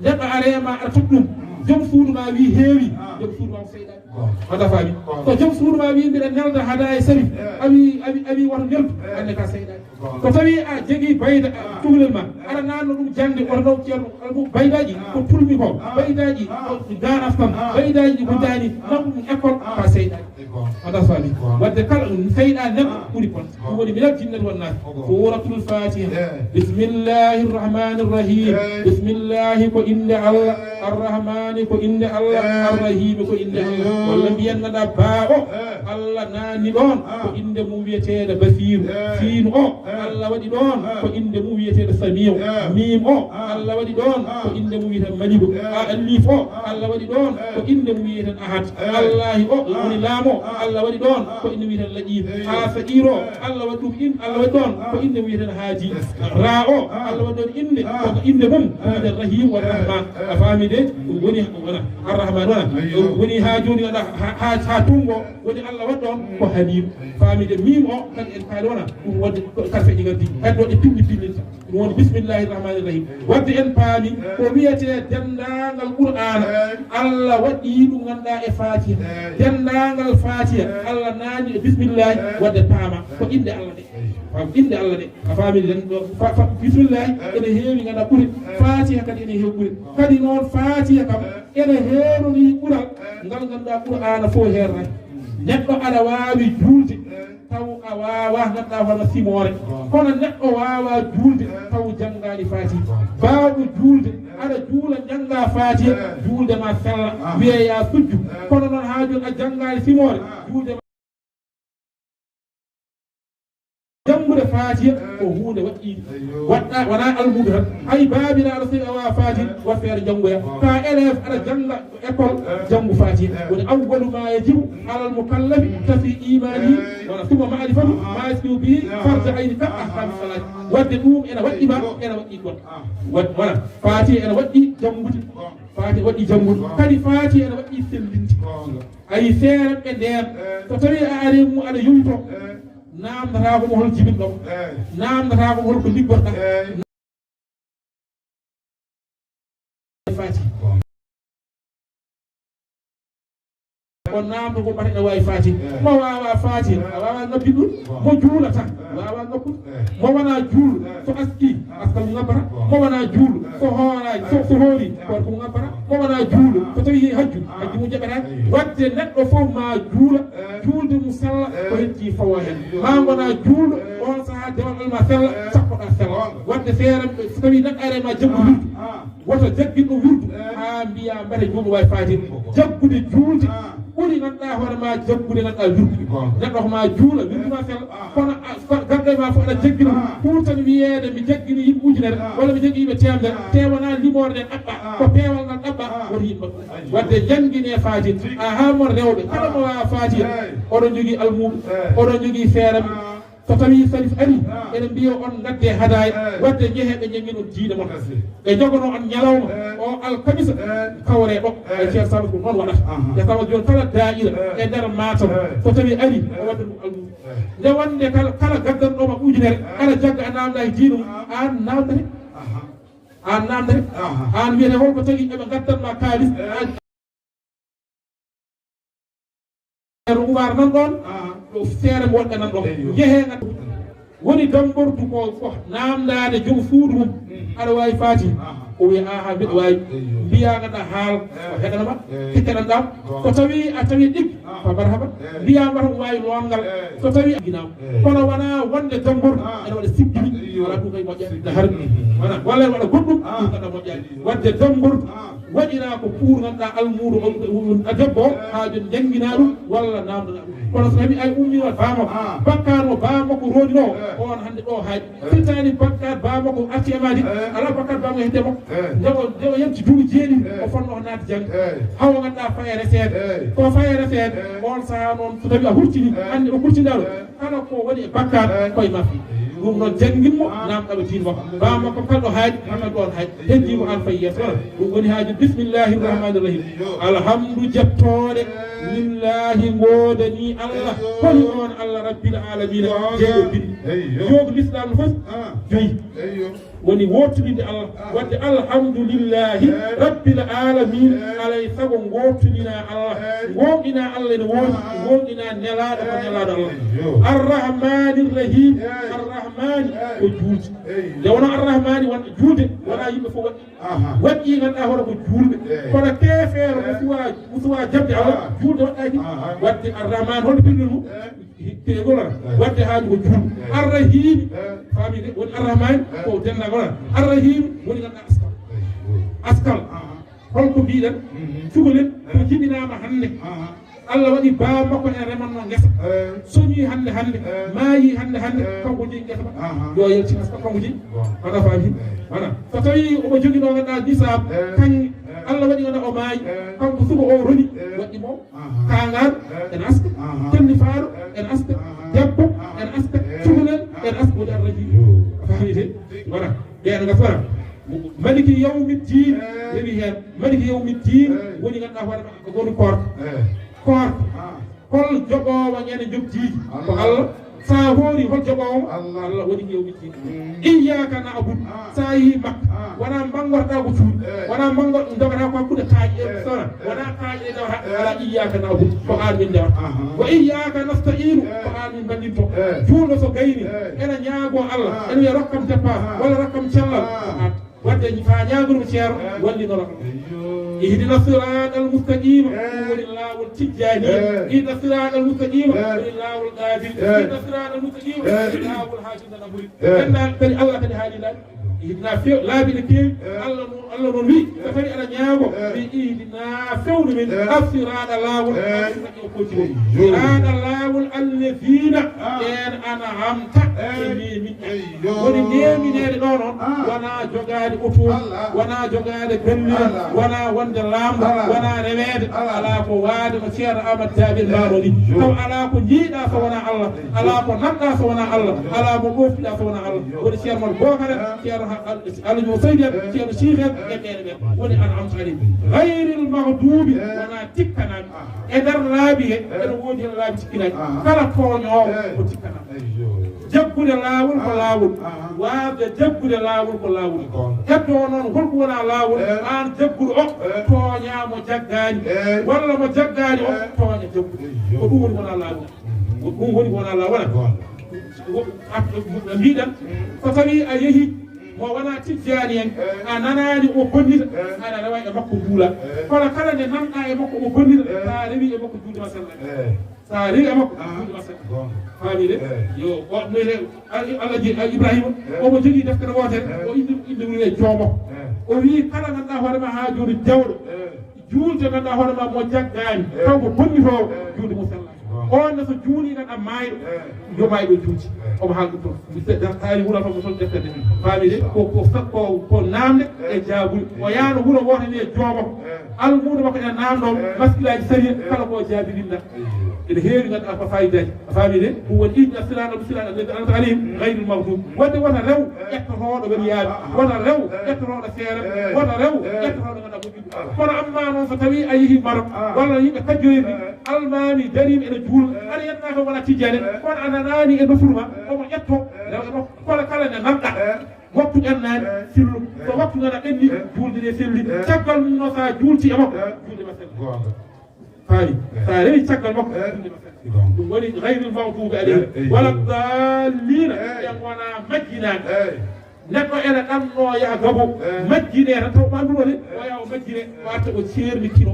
neɗɗo aree ma aɗa totta ɗum, joom suudu ma wii heewi, joom suudu ma ko seyɗaane. Wata faami. So joom suudu ma wii mbiɗa nelda hadaa e Sarif, a wii, a wii, a wii woto neldu, anne ka seyɗaane. So tawii a jogii bayda, cukalel ma, aɗa naatno ɗum jaŋde, oto naw ceerno, almu baydaaji ko tulmi ko, baydaaji ko ganas tan, baydaaji ko jaani, naw ɗum école, ka seyɗaane. Wata faami. Wadde kala ɗum seyɗaane neɗɗo ɓuri bonde. Ɗum woni minal jinnati wan naasi. Suuratul Faatiha. Bismillahi rahmani rahim. Bismillahi ko innde Allah. Arrahmani ko innde Allah. Arrahimi ko innde Allah. Walla mbiyen ngannduɗaa baa o. Allah naatni ɗoon ko innde mum wiyeteeɗo Basiiru. Siinu o, Allah waɗi ɗoon ko innde mum wiyeteeɗo Samii'u. Miim o, Allah waɗi ɗoon ko innde mum wiyeteeɗo Maliku. A, Alif o, Allah waɗi ɗoon ko innde mum wiyeteeɗo Ahad. Allahi o, woni laam o, Allah waɗi ɗoon ko innde mum wiyeteeɗo Laɗiif. Ha Saqiir o, Allah waɗi ɗum in-, Allah waɗi ɗoon ko innde mum wiyeteeɗo Haadi. Raa o, Allah waɗi ɗoon innde, ko innde mum wiyeteeɗo Rahiim wa Rahmaan. A faami de? Ɗum woni, wona Arrahmaan, wona. Ɗum woni haa jooni, wona haa, haa, haa tunngo. Woni Allah waɗi ɗoon ko Haliimu. Faami de, miim o, kadi en kaali wona, ɗum wonde ko karfeeji ngaddi. Kadi waɗi pinndi pinndinta. Ɗum woni bismillahi rahmani rahim. Wadde en paami ko wiyetee denndaangal Qur'aana. Allah waɗi ɗum ngannduɗaa e Faatiha. Denndaangal Faatiha, Allah naatni e bismillahi, wadde paama. Ko innde Allah de. Ko innde Allah de. A faami de, ɗo fa-, fa-, bismillahi, ene heewi ngannduɗaa ɓure. Faatiha kadi ene heewi ɓure. Kadi noon Faatiha kam, ene heerori ɓural ngal ngannduɗaa Qur'aana fof heerata. Neɗɗo aɗa waawi juulde, taw a waawaa ngannduɗaa hono simoore. Kono neɗɗo waawaa juulde, taw janngaani Faatiha. Baawɗo juulde, aɗa juula, janngaa Faatiha, juulde ma sella, wiyee yaa sujju. Kono noon haa jooni a janngaani simoore, juulde ma Janngude Faatiha ko huunde waɗɗiinde. Waɗɗa, wonaa almuudo tan. Hay baabiraaɗo, so a waawaa Faatiha, waɗ feere janngoya. Ka élève aɗa jannga école, janngu Faatiha. Woni awwalu ma yajibu alal mukallafi tashihu imaanihi, wala summa ma'rifatu ma yasluhu bihi farda ayni ka ahkaami salaati. Waɗde ɗum ene waɗɗi ma, ene waɗɗi goɗɗo. Waɗ-, wala Faatiha ene waɗɗi janngude. Faatiha waɗɗi janngude. Kadi Faatiha ene waɗɗi sellinde. Ayi, feere ɓe ndeen. So tawii a arii mum aɗa yowito, naamndataa ko mo hol jibinɗo. Naamndataa ko mo hol ko liggorɗaa. Faati. Ko naamndo ko mbata ene waawi Faati. Mo waawaa Faati, a waawaa ngabbin ɗum. Mo juulata, waawaa ngabbude. Mo wonaa juul, so askii, askal ngabbata. Mo wonaa juul, so hooraani, so, so hoori, ko ko ngabbata. Mo wonaa juul, so tawii hajju, hajju mum jaɓataake. Waɗde neɗɗo fof ma juula, juulde mum sella, ko heddii fawaa heen. Ma ngonaa juulɗo, oon sahaa dewal ma sella, sakkoɗaa sella. Waɗde feere, so tawii neɗɗo arii ma jaggu wirdu, woto jaggin ɗum wirdu, haa mbiyaa mbete juulɗo waawi Faatiha. Jaggude juulde, ɓuri ngannduɗaa hoore ma jaggude ngannduɗaa wirdu. Neɗɗo ko ma juula, wirdu ma sella. Kono a, ko garɗo e ma fof aɗa jaggina ɗum. Pour tan wiyeede mi jaggini yimɓe ujunere, walla mi jaggi yimɓe teemedere, te wonaa limoore nde ɗaɓɓa, ko peewal ngal ɗaɓɓa, woto yimɓe. Waɗde janngine Faatiha. Ahaa, mon rewɓe, kala mo waawaa Faatiha, oɗon njogii almuudo, oɗon njogii feere mum. So tawii Sarif arii, eɗen mbiya on ngaddee hadaaya, waɗde njehee ɓe njannginoo diine mon. Ɓe njogonoo on ñalawma o alkamisa, kawree ɗo. E Ceerno Salif ko noon waɗata. E sabu jooni kala daa'ira e nder Matam, so tawii arii, o waɗda ɗum almuudo. Nde wonde kala, kala gaddanɗo ma ujunere, kala jagga a naamndaaki diine mum, aan naamndete. Aan naamndete. Aan wiyete hol ko tagi eɓe ngaddan ma kaalis. Ceerno Umar nan ɗoon, ɗo feere mo waɗɓe nan ɗoon. Njehee ngadda. Woni dammbordu ko, ko naamndaade joom suudu mum. Aɗa waawi faati? O wiya, "Aha, mbiɗa waawi." Mbiyaa ngadda haal, ko heɗanama, keɗanɗaa. So tawii a tawii ɗiggi, fa marhaba. Mbiyaa mata o waawi loongal. So tawii a ginaaw. Kono wonaa wonde dammbordu, ene waɗa siggiri. Wala ɗum kay moƴƴa. Wala, wala goɗɗum, ɗum kadi moƴƴaani. Waɗde dammbordu. Waɗiraa ko pour ngannduɗaa almuudo on, on, a debbo o, haa jooni njannginaa ɗum walla naamndanaa ɗum. Kono so tawii a ummiima baa makko, bakkaat mo baa makko roondinoo, on hannde ɗo haaɗi. Firtaani bakkaat baa makko arti e maa de, alaa bakkaat baa makko hedde makko. Nde o, nde o yalti duuɓi jeeɗiɗi, o fotnoo naatde jannde. Hawo ngannduɗaa faya reseede. Ko faya reseede, on sahaa noon so tawii a hurtini, hannde ɗo kurtinɗaa ɗo, kala ko woni e bakkaat, koye maa fii. Ɗum noon, janngin mo, naamndaa mo diine makko. Baa makko kala ɗo haaɗi, kala ɗo on haaɗi. Heddii ko aan fayi yeeso. Ɗum woni haaju. Bismillahi rahmani rahim. Alhamdu, jettoore, lillahi, ngoodanii Allah. Holi oon Allah, Rabbil aalamiina, jeyɗo bimbi. Joogo lislaam no fof, joyi. Woni wootininde Allah. Waɗde alhamdulillahi rabbil aalamiina. Alay sago ngootininaa Allah. Ngoonɗinaa Allah ene woodi. Ngoonɗinaa nelaaɗo ko nelaaɗo Allah. Arrahmaani rahim. Arrahmaani ko juulde. Nde wonaa arrahmaani wonaa juulde, wonaa yimɓe fof waɗi. Waɗi ngannduɗaa hono ko juulɓe. Kono keefeero mo suwaa, mo suwaa jaɓde Allah, juulde waɗɗaaki. Waɗde arrahmaani, holno firnde mum? Keegol, waɗde haaju ko juulɓe. Arrahiimi, faami de, woni arrahmaani ko denndaangal. Arrahiimi woni ngannduɗaa askal. Askal. Holko mbiɗen? Cukalel ko jibinaama hannde. Allah waɗi baa makko en remanno ngesa. Soñi hannde hannde, maayi hannde hannde, kanko jeyi ngesa makko. Yo yaltin askal, kanko jeyi. Wona faami? Wona. So tawii omo jogii ɗo ngannduɗaa nisaab, kaŋŋe, Allah waɗi wona o maayi, kanko suka o roni, waɗi mo. Kaangaan ene aska, tennifaaɗo ene aska, debbo ene aska, cukalel ene aska, woni arraji. A faami de? Wona. Ɓeen nga fota. Maliki yawmi diin, rewi heen. Maliki yawmi diin, woni ngannduɗaa hoore ma, ko woni koorka. Koorka. Hol joɓoowo ñande njoɓdiiji? Ko Allah. So a hoori hol joɓoowo? Allah. Allah woni yawmi diin. Iyyaka na'budu. So a yehii Makka, wonaa mbanngorɗaa ko cuuɗi, wonaa mbanngor-, ndogataa ko hakkunde kaaƴe e sona, wonaa kaaƴe e ndewata, alaa, iyyaka na'budu, ko aan min ndewata. Wa iyyaka nasta'inu, ko aan min mballintoo. Juulɗo so gayni, ene ñaagoo Allah, ene wiya, "Rokkam dépasse, walla rokkam cellal," ko aan. Waɗde faa ñaagorum Ceerno, wallinoɗo. Ihdina siraatal mustaqiima, ɗum woni laawol tijjaani. Ihdina siraatal mustaqiima, woni laawol qaadir. Ihdina siraatal mustaqiima, woni laawol haajunde na ɓuri. Ganndaa kadi Allah kadi haali laabi. Ihdina few-, laabi ne keewi. Allah noon, Allah noon wi, so tawi aɗa ñaago, wi ihdina fewnu min, assiraaɗa laawol, siraaɗa laawol alladiina, ɓeen an'amta, ɓe neemin. Woni neemineede ɗo noon, wonaa jogaade oto, wonaa jogaade galle, wonaa wonde laamɗo, wonaa reweede, alaa ko waade no Ceerno Aamadu Daabel mbaɗo ni. Taw alaa ko njiiɗaa so wonaa Allah, alaa ko nanɗaa so wonaa Allah, alaa mo ɗooftiɗaa so wonaa Allah. Woni Ceerno mon Bookara, Ceerno Ha-, Al-, Alhaji Mo Seydi en, Ceerno Siih en, e ɓeen e ɓeen. Woni an'amta alayhim. Gayril maghduubi, wonaa tikkanaaɓe. E nder laabi he, ene woodi heen laabi tikkinaaɗi. Kala tooñoowo ko tikkanaaɗo. Jaggude laawol ko laawol. Waasde jaggude laawol ko laawol. Heddoo noon holko wonaa laawol, aan jagguɗo o, tooñaa mo jaggaani. Walla mo jaggaani o, tooña jagguɗo. Ko ɗum woni wonaa laawol. Ko ɗum woni wonaa laawol. Wo-, a-, mbiɗen, so tawii a yehii mo wonaa tijjaani en, a nanaani o bonnita, aɗa rewa e makko nduula. Kono kala nde nanɗaa e makko o bonnita, so a rewii e makko juulde ma sellaani. So a rewii e makko juulde ma sellaani. Faami de? Yo, o, no wiye, Al-, Alhaji Ibrahima, omo jogii deftere wootere, o indi, indi wiyee Jooma. O wii kala ngannduɗaa hoore ma haa jooni dewɗo, juulde ngannduɗaa hoore ma mo jaggaani, taw ko bonnitoowo, juulde mum sellaani. On ne so juulii ngannduɗaa maayɗo, yo maayɗo juulde. Omo haala ɗum toon. Mi se-, tawi wula toon ko toon deftere nde. Faami de? Ko, ko sa-, ko, ko naamnde e jaabude. O yaano wuro wooto wiyee Jooma. Almuudo makko ene naamndoo maskilaaji sariya, kala ko o jaabi winnda. Ene heewi ngannduɗaa ko faayidaji. A faami de? Ɗum woni ihdinas siratal mustaqim, siratal ladina an'amta alayhim, gayril maghdubi. Wonde wota rew ƴettotooɗo weliyaaɓe, wota rew ƴettotooɗo seereɓe, wota rew ƴettotooɗo ngannduɗaa moƴƴude. Kono amma noon so tawi a yehi Maroc, walla yimɓe kajjoyirɗi, almaami dariiɓe ene juula, aɗa yetta ko wona tijjane, kono a nanaani e nofuru ma, omo ƴetto rew e makko. Kono kala nde nanɗa, waktu ɓennaani, fillu. So waktu nana ɓenni, juulde nde selli. Caggal mum noon, so a juulti e makko, juulde ma selli. Faami? So a rewi caggal makko, juulde ma selli. Ɗum woni gayril maghdubi alayhim wala dallina, ɓe ngonaa majjinaaɓe. Neɗɗo ene ɗanno yaha gabo, majjine tan taw ɓandu ɗo de, o yaha o majjine, o arta o ceerni kino.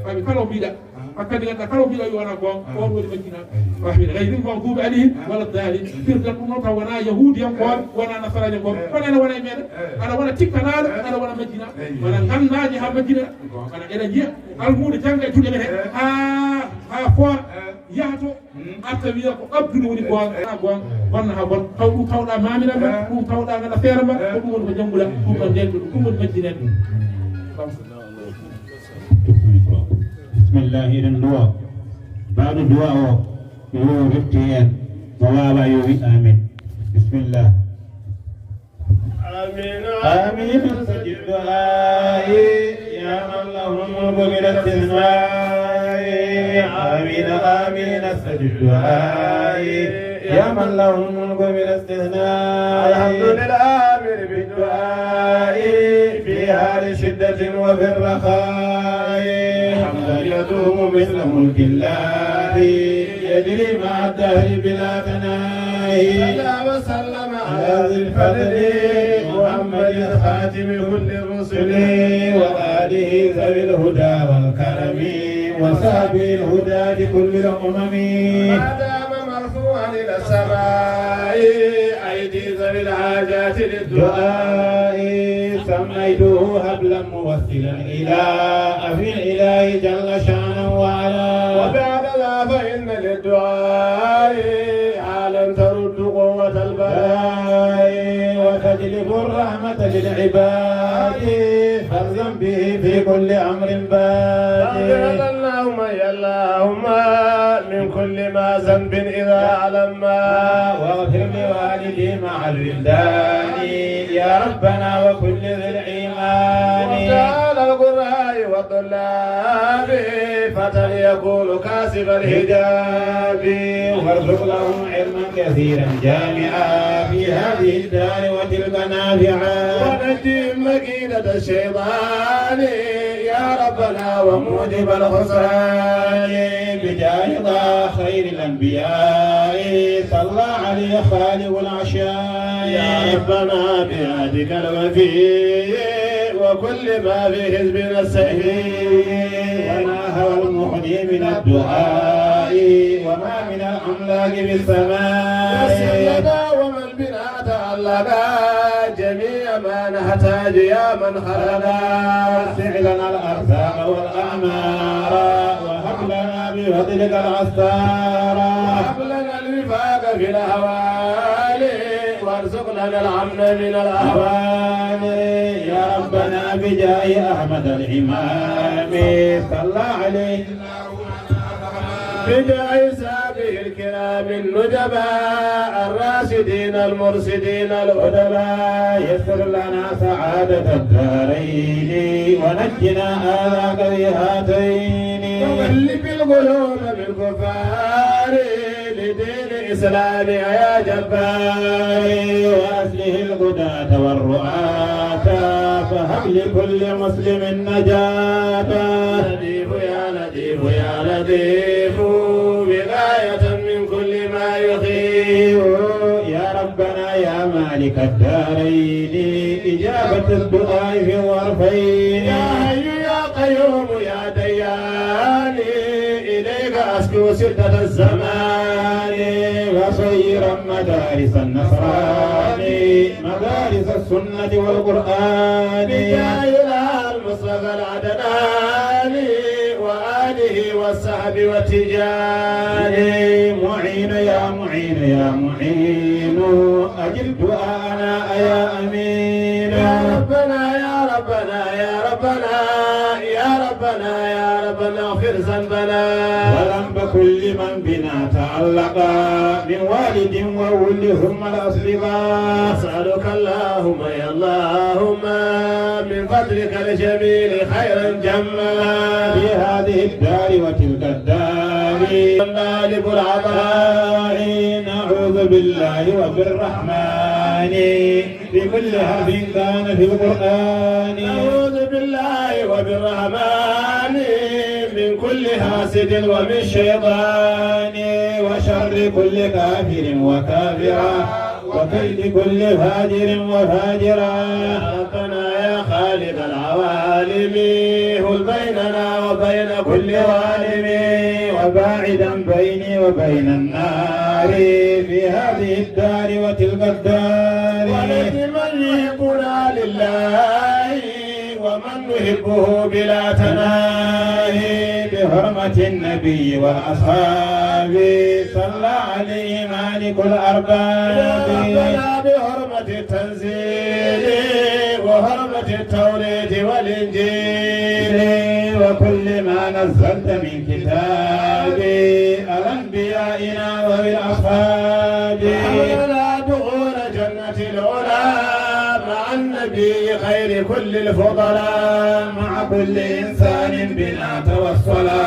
Faami? Kala o mbiɗa. Hakkadi ngannduɗaa kala o mbiɗa yo wona goonga, on woni majjinaaɗo. Faami? Gayril maghdubi alayhim wala dallin. Firgal ɗum noon taw wona yahuudiyankooɓe, wona nasaraanyankooɓe. Kono ene wona e meɗen. Aɗa wona tikkanaaɗo, aɗa wona majjinaaɗo. Wona nganndaaji haa majjine. Wona eɗen njiya almuudo jannga e juuɗe men he. Haa, haa foora, yaha to, arta wiya ko Abdul woni goonga, wona goonga, bonna haa bonna. Taw ɗum tawɗa maamira ma, ɗum tawɗa ngannduɗaa feere ma, ko ɗum woni ko jannguɗa, ɗum ɗon ndenɗo ɗum, ɗum woni majjinaaɗo. Bismillah, eɗen duwa. Baɗo duwa o, yo refti heen. Mo waawa yo wi amin. Bismillah. آمين. آمين. استجب دعائي يا من له الملك بلا استثناء. آمين، آمين. استجب دعائي يا من له الملك بلا استثناء. الحمد للآمر بالدعاء في حال شدة وفي الرخاء. حمدا يدوم مثل ملك الله يجري مع الدهر بلا تناهي. صلى وسلم على ذي الفضل محمد خاتم كل الرسل وآله ذوي الهدى والكرم وصحبه الهداة كل الأمم. ما دام مرفوعا إلى السماء أيدي ذوي الحاجات للدعاء. سميته هبلا موصلا إلى أفي الإله جل شأنه وعلا. وبعد لا فإن للدعاء حالا ترد قوة البلاء وتجلب الرحمة للعباد. فالزم به في كل أمر باد. اللهم يا اللهم من كل ما ذنب إذا علم. واغفر لوالدي مع الولدان يا ربنا وكل ذي الإيمان. وتعالى القراء والطلاب فتى يكون كاسب الحجاب. وارزق لهم علما كثيرا جامعا في هذه الدار وتلك نافعا. ونجهم مكيدة الشيطان يا ربنا وموجب الخسران. بجاه طه خير الأنبياء صلى عليه خالق العشاء. يا ربنا بعهدك الوفي وكل ما في حزبنا السيف. وما هوى المغني من الدعاء وما من الأملاك في السماء. يسر لنا ومن بنا تعلق جميع ما نحتاج يا من خلقنا. وسع لنا الأرزاق والأعمار وهب لنا بفضلك الأستار. وهب لنا الوفاق في الأحوال وارزقنا الأمن من الأهوال. يا ربنا بجاه أحمد الإمام صلى عليه بجاه صحابه الكرام النجباء الراشدين المرشدين الأدباء. يسر لنا سعادة الدارين ونجنا آذاك بهاتين. وغلب القلوب بالكفار لدين الإسلام يا جبار. وأصلح الغداة والرعاة فهب لكل مسلم نجاة. لطيف يا لطيف يا لطيف وقاية من كل ما يخيف. يا ربنا يا مالك الدارين إجابة الدعاء في الظرفين. يا حي يا قيوم يا ديان إليك أشكو شدة الزمان. وصيرا مدارس النصراني مدارس السنة والقرآن. بجاه الآل المصطفى العدنان وآله والصحب والتجان. معين يا معين يا معين أجب دعاءنا يا أمين. يا ربنا يا ربنا يا ربنا يا ربنا يا ربنا اغفر ذنبنا وذنب كل من بنا تعلق من والد وولد ثم الأصدقاء. نسألك اللهم يا اللهم من فضلك الجميل خيرا جما في هذه الدار وتلك الدار. غالب العطاء. نعوذ بالله وبالرحمن بكل حرف كان في القرآن. أعوذ بالله وبالرحمن من كل حاسد ومن شيطان وشر كل كافر وكافرة وكيد كل فاجر وفاجرة. يا ربنا يا خالق العوالم، حل بيننا وبين كل ظالم، وباعدا بيني وبين النار في هذه الدار وتلك الدار. ونجعل من يحبنا لله ومن نحبه بلا تناهي بحرمة النبي والأصحاب صلى عليه مالك الأرباب. يا ربنا بحرمة التنزيل وحرمة التوراة والإنجيل وكل ما نزلت من كتاب على أنبيائنا وذوي الأصحاب. وهب لنا دخول جنة العلا مع النبي خير كل الفضلاء، مع كل إنسان بنا توصلا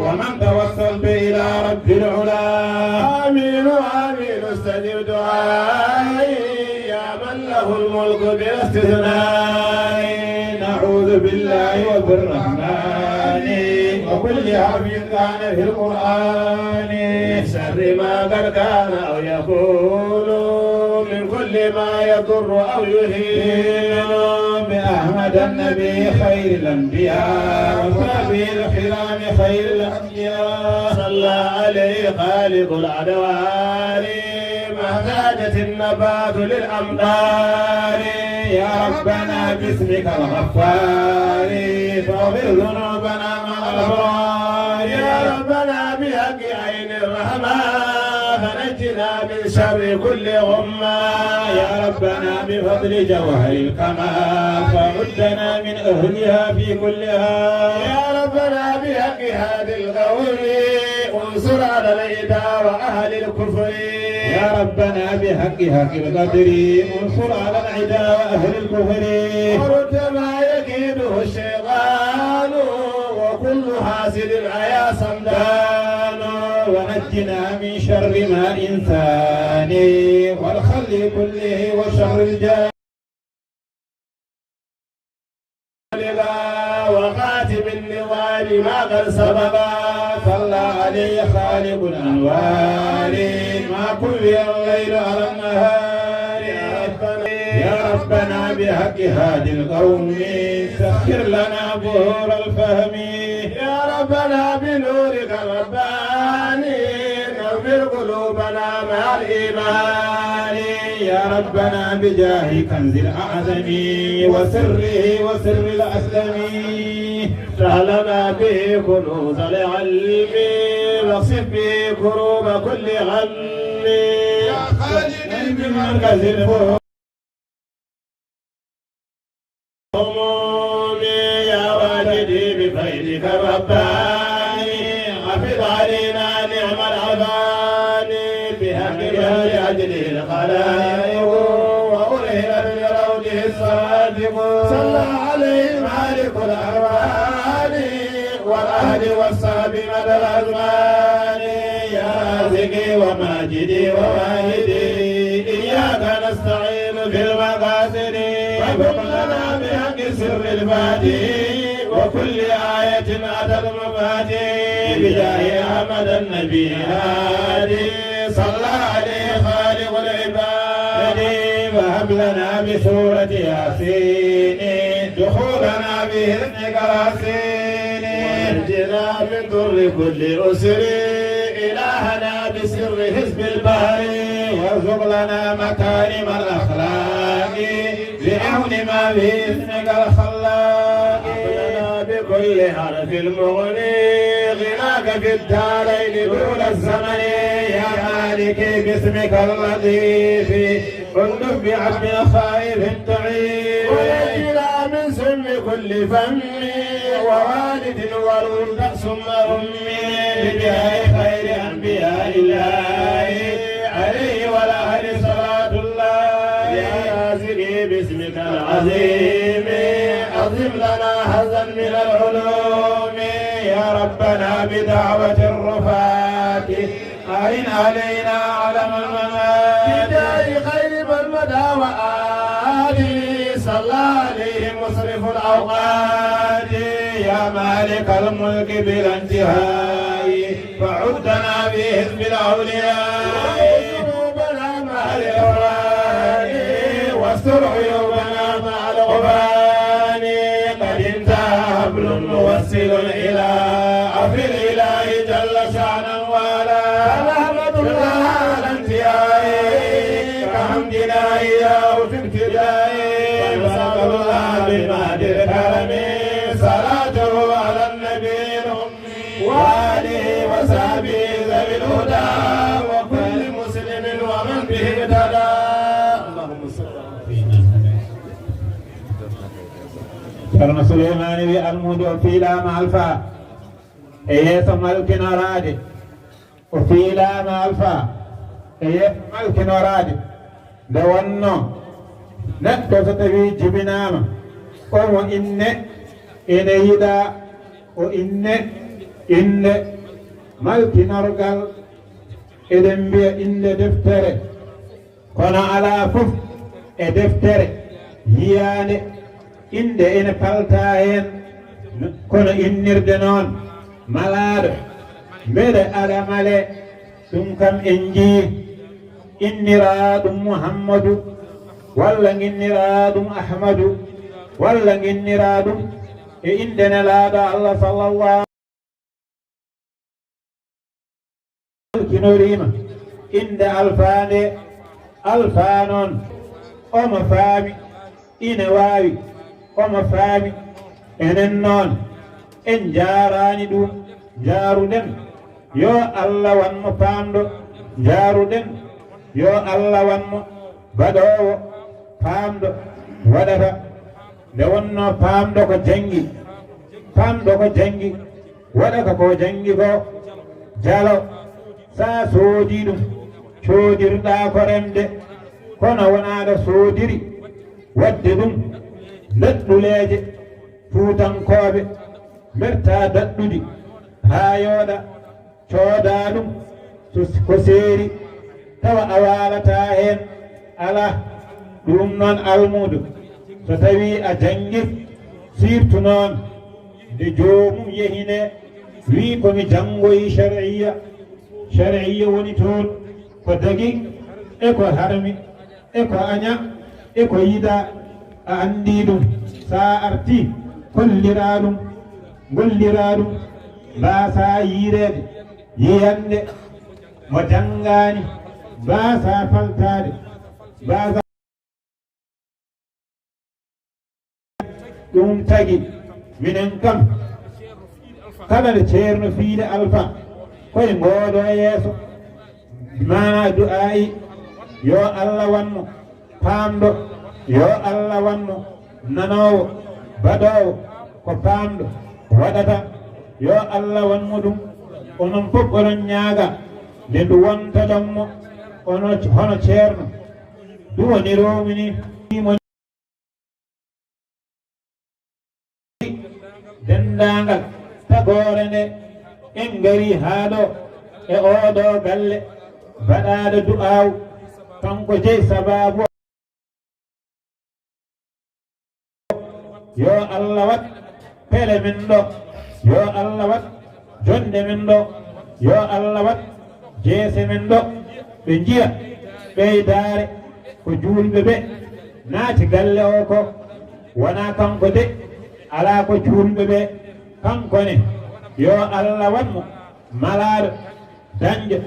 ومن توصل به إلى رب العلا. آمين، آمين، استجب دعائي يا من له الملك بلا استثناء. نعوذ بالله وبالرحمن وكل حرف كان في القرآن. من شر ما قد كان أو يكون، من كل ما يضر أو يهين. بأحمد النبي خير الأنبياء وصحبه الكرام خير الأنبياء. صلى عليه خالق الأدوار ما زادت النبات للأمطار. يا ربنا باسمك الغفار فاغفر ذنوبنا مع الأبرار. يا ربنا بحق عين الرحمة فنجنا من شر كل غمة. يا ربنا بفضل جوهر الكمال فعدنا من أهلها في كل حال. يا ربنا بحق هذا القول انصر على العدا وأهل الكفر. يا ربنا بحق حق القدر انصر على العدا وأهل الكفر. ورد ما يكيده الشيطان وكل حاسد أيا صمدان. ونجنا من شر ما إنسان والخلق كله وشر الجان. وخاتم النظام ما قد سبق. صلى عليه خالق الأنوار ما كل الليل على النهار. يا ربنا بحق هادي القوم سخر لنا بحور الفهم. يا ربنا بنورك الرباني نور قلوبنا مع الإيمان. يا ربنا بجاه كنز الأعظم وسره وسر الأسلم. افتح لنا به كنوز العلم واكشف به كروب كل غم. يا خالدي بمركز الفروع. همومي يا واجدي بفيضك الرباني، أفض علينا نعم الأغاني بحق ما لأجله الخلائق، وأرهلت لروضه السرادق. صلى عليه مالك الأرواح والأهل والصحب مدى الأزمان. يا رازقي وماجدي وواهدي، إياك نستعين في المقاصد. فكن لنا بحق سر الفاتح وكل آية أتت مفاتح بجاه أحمد النبي الهادي. صلى عليه خالق العباد. وهب لنا بسورة ياسين دخولنا بإذنك الحسين. ونجنا من ضر كل أسر إلهنا بسر حزب البحر. وارزق لنا مكارم الأخلاق بعون ما في اسمك الخلاق. أغننا بكل حرف مغني غناك في الدارين طول الزمن. يا مالكي باسمك اللطيف، كن بعبد خائف تعيف. ونجنا من سم كل فم ووالد والولد ثم أمي بجاه خير أنبياء الله عليه وعلى آله صلاة الله. يا رازقي باسمك العظيم عظم لنا حظا من العلوم. يا ربنا بدعوة الرفاة أعن علينا علم الممات. بجاه خير من مدى وآله صلى عليه مسرف الأوقات. يا مالك الملك بلا انتهاء فعدنا بحزب الأولياء. وذنوبنا مع الإخوان واستر عيوبنا مع الغفران. قد انتهى حبل موصل إلى عفو الإله جل شأنه وعلا. فنحمد الله على انتهائه كحمدنا إياه في ابتدائه. ونسأل الله بمهد الكرم صلاته على النبي الأمي وآله وصحبه ذوي الهدى وكل مسلم ومن به اهتدى. اللهم صل على سيدنا محمد. Ceerno Suleymaani wi almuudo o fiilaama alfa e yeeso malkinoraade. O fiilaama alfa e yeeso malkinoraade. Nde wonnoo neɗɗo so tawii jibinaama, omo inne, ene yiɗaa o inne innde malkinorgal, eɗen mbiya innde deftere. Kono alaa fof e deftere yiyaande innde ene paltaa heen, kono innirde noon malaaɗo mbeɗa alamale, ɗum kam en njiyii, inniraa ɗum Muhammadu, walla nginniraa ɗum Ahmadu, walla nginniraa ɗum e innde Nelaaɗo Allah sallallahu alkinoriima innde alfaande. Alfaa noon omo faami, ine waawi, omo faami. Enen noon en njaaraani ɗum, njaaruɗen yo Allah wan mo paamɗo, njaaruɗen yo Allah wan mo baɗoowo paamɗo, waɗata nde wonnoo paamɗo ko janngi, paamɗo ko janngi, waɗata ko janngi ko, jalo, so a soodii ɗum, coodirɗaa ko remde, kono wonaa ɗo soodiri, waɗde ɗum, daɗɗuleeje, fuutankooɓe mbertaa daɗɗudi, haa yooɗa, coodaa ɗum so ko seeri, tawa a waalataa heen, alaa. Ɗum noon almuudo, so tawii a janngi, surtout noon nde joomum yehi nde, wii ko mi janngoyi shar'iyya, shar'iyya woni toon ko dagi e ko harmi, e ko aña, e ko yiɗaa, a anndii ɗum. So a artii, kolliraa ɗum, ngolliraa ɗum, mbaasaa yiyreede, yiyannde mo janngaani, mbaasaa faltaade, mbaasaa. Ɗum tagi minen kam, kala nde ceerno fiide alfa, koye ngooɗo yeeso, maanaa du'aayi, yo Allah wan mo paamɗo, yo Allah wan mo nanoowo, baɗoowo ko paamɗo waɗata, yo Allah wan mo ɗum. Onon fof oɗon ñaaga nde ndu wonta ɗon mo, ono, hono ceerno duwoniroomi ni. Denndaangal tagoore nde en ngarii haa ɗo e ooɗo galle, baɗaaɗo du'aaw, kanko jeyi sabaabu. Yo Allah waɗ pele men ɗo, yo Allah waɗ jonnde men ɗo, yo Allah waɗ jeese men ɗo, ɓe njiya ɓeydaare ko juulɓe ɓe naati galle o ko, wonaa kanko de, alaa ko juulɓe ɓe, kanko ne, yo Allah waɗ mo malaaɗo, dañjo,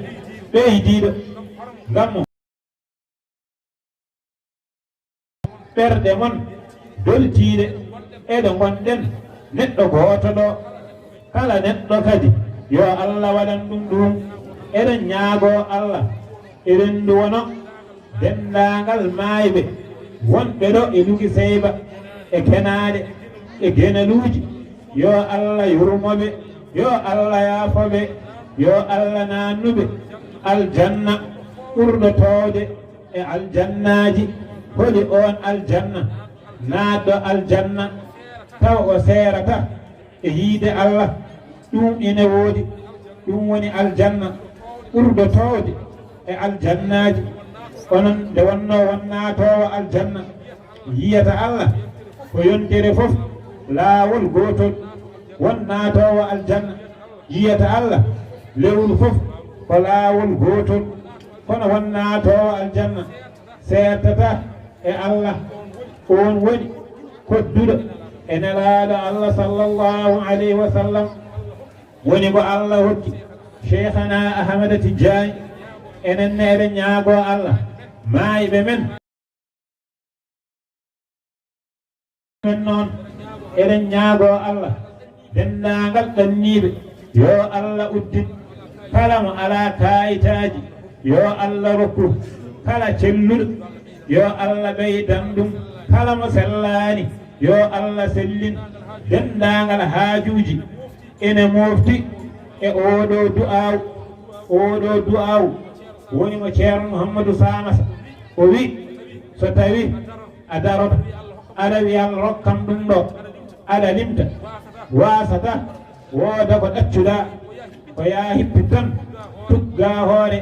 ɓeydiiɗo, ngam mo. Ɓerɗe mon doltiiɗe e ɗo ngonɗen neɗɗo gooto ɗo. Kala neɗɗo kadi yo Allah waɗan ɗum ɗum. Eɗen ñaagoo Allah e renndu wono denndaangal maayɓe wonɓe ɗo e Lugi Seyba e Kenaaɗe e Genaluuji Yo Allah yurmo ɓe, yo Allah yaafo ɓe, yo Allah naannu ɓe aljanna ɓurɗo toowde e aljannaaji. Holi oon aljanna? Naatɗo aljanna tawa o seerata e yiide Allah, ɗum ine woodi. Ɗum woni aljanna ɓurɗo toowde e aljannaaji. Onon, nde wonnoo won naatoowo aljanna yiyata Allah ko yontere fof laawol gootol, won naatoowo aljanna yiyata Allah lewru fof ko laawol gootol, kono won naatoowo aljanna seertata e Allah. Oon woni kodduɗo e Nelaaɗo Allah sallallahu alayhi wa sallam, woni ko Allah hokki Cheikhana Ahmada Tijjaani. Enen ne eɗen ñaagoo Allah maayɓe men. Men noon, eɗen ñaagoo Allah denndaangal ɗanniiɓe, yo Allah uddin kala mo alaa kaayitaaji, yo Allah rokku kala celluɗo, yo Allah ɓeydan ɗum kala mo sellaani, yo Allah sellin denndaangal haajuuji. Ene mofti e ooɗoo du'aaw, ooɗoo du'aaw woni mo Ceerno Muhammadu Saamata. O wi, so tawi a daroto, aɗa wiya Allah rokkam ɗum ɗo, aɗa limta, waasata, wooda ko ɗaccuɗaa, ko yaa hippi tan, tuggaa hoore,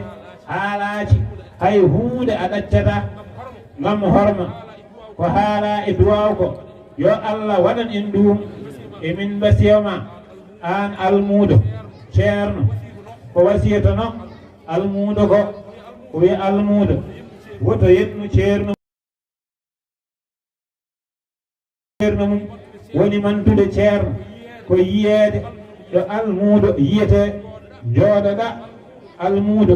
haalaaji, hay huunde a ɗaccataa, ngam horma, ko haalaa e duwaaw ko, yo Allah waɗan en ɗum. Emin mbasiya ma, aan almuudo, ceerno, ko wasiyatano almuudo ko, o wi almuudo, woto yennu ceerno, ceerno mum, woni mantude ceerno, ko yiyeede ɗo almuudo yiyetee, njooɗoɗa almuudo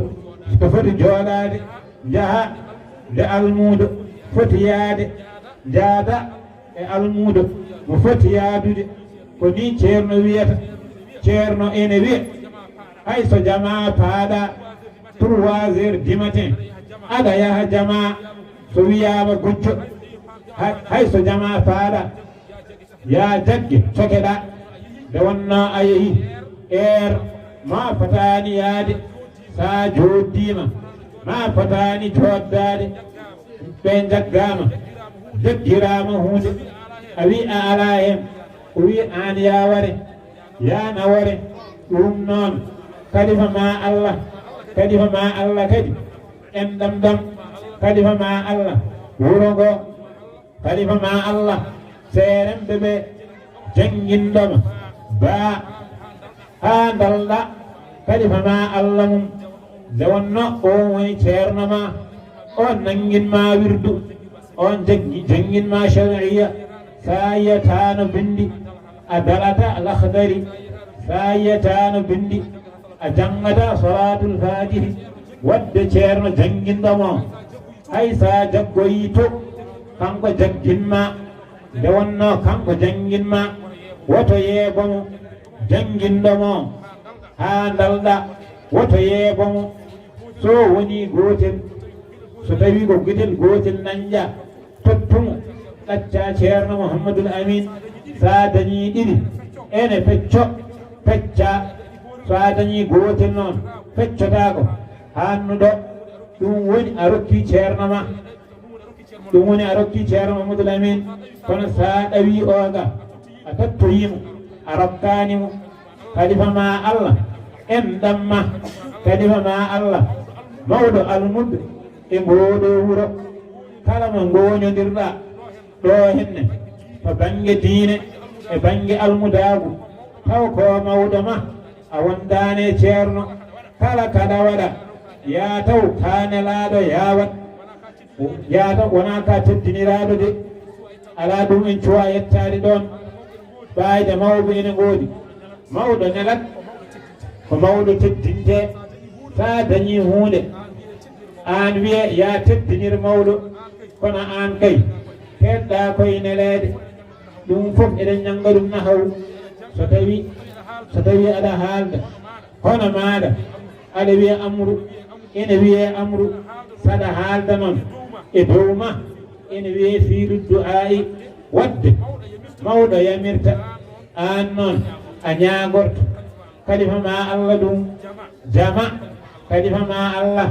ko foti jooɗaade, njaha nde almuudo foti yaade, njaada e almuudo mo foti yaadude. Ko ni ceerno wiyata. Ceerno ene wiya, hay so jamaa paaɗa trois heures du matin, aɗa yaha jamaa, so wiyaama gujjo, hay, hay so jamaa paaɗa, yaa jagge cokeɗaa. Nde wonnoo a yehi, eer ma fotaani yaade, so a jooɗdiima ma fotaani jooɗdaade. Ɓe njaggaama, jaggiraama huunde, a wi a alaa heen, o wi aan yaa ware, yaa nawore. Ɗum noon, kalifa ma Allah, kalifa ma Allah kadi, en ɗam ɗam, kalifa ma Allah, wuro ngo, kalifa ma Allah, seeremɓe ɓe jannginɗoma baa haa ndalɗa kalifa ma Allah mum. Nde wonno oon woni ceerno ma, oon nanngin ma wirdu, oon jaggi-, janngin ma shar'iyya, so a yiyataano binndi, a dalata Lakhdari, so a yiyataano binndi, a janngata Salaatul Faatihi, waɗde ceerno jannginɗo mo. Hay so a jaggoyii to, kanko jaggin ma. Nde wonnoo kanko janngin ma, woto yeebo mo, jannginɗo mo haa ndalɗa, woto yeebo mo. So wonii gootel, so tawii ko gitel gootel nanja, tottu mo, ɗacca Ceerno Muhammadul Amin. So a dañii ɗiɗi, ene pecco, pecca. So a dañii gootel noon, peccotaako, haannuɗo. Ɗum woni a rokkii ceerno ma. Ɗum woni a rokkii Ceerno Mamadou Lamine, kono so a ɗawii ooga, a tattoyii mo, a rokkaani mo. Kalifa ma Allah, en ɗamma, kalifa ma Allah, mawɗo almuɓɓe e ngooɗoo wuro, kala mo ngooñondirɗaa ɗo henne, to bannge diine e bannge almudaagu, taw ko mawɗo ma, a wondaani e ceerno. Kala kaɗa waɗa, yaa taw kaa nelaaɗo yaawat. Yaata wonaa ka teddiniraaɗo de. Alaa ɗum en cuwa yettaade ɗoon. Ɓaayde mawɓe ene ngoodi. Mawɗo nelat ko mawɗo teddintee. So a dañii huunde, aan wiye yaa teddinir mawɗo, kono aan kay, keedɗaa koye neleede. Ɗum fof eɗen ñannga ɗum nahawu. So tawi, so tawi aɗa haalda, hono maaɗa, aɗa wiya amru, ene wiyee amru, saɗa haalda noon e dow ma, ene wiyee fiilu du'aa'i, waɗde mawɗo yamirta, Aan noon a ñaagorto kalifa ma Allah ɗum jama, kalifa ma Allah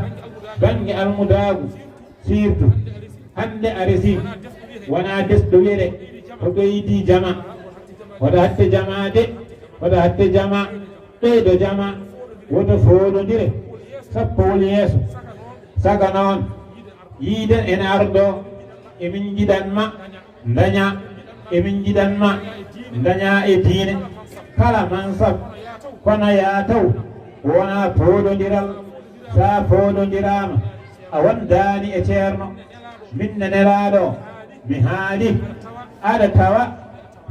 bannge almudaagu, surtout hannde a resi, wonaa desɗo wiyete ko ɓeydi jama. Hoto hatte jama de, hoto hatte jama, ɓeydo jama, woto fooɗondire, sappowol yeeso. Saka noon, yiide ene ardo, emin njiɗan ma ndaña, emin njiɗan ma ndaña e diine. Kala mansab, kono yaa taw wonaa fooɗondiral. Sa fooɗondiraama, a wondaani e ceerno. Min ne nelaaɗo, mi haali, aɗa tawa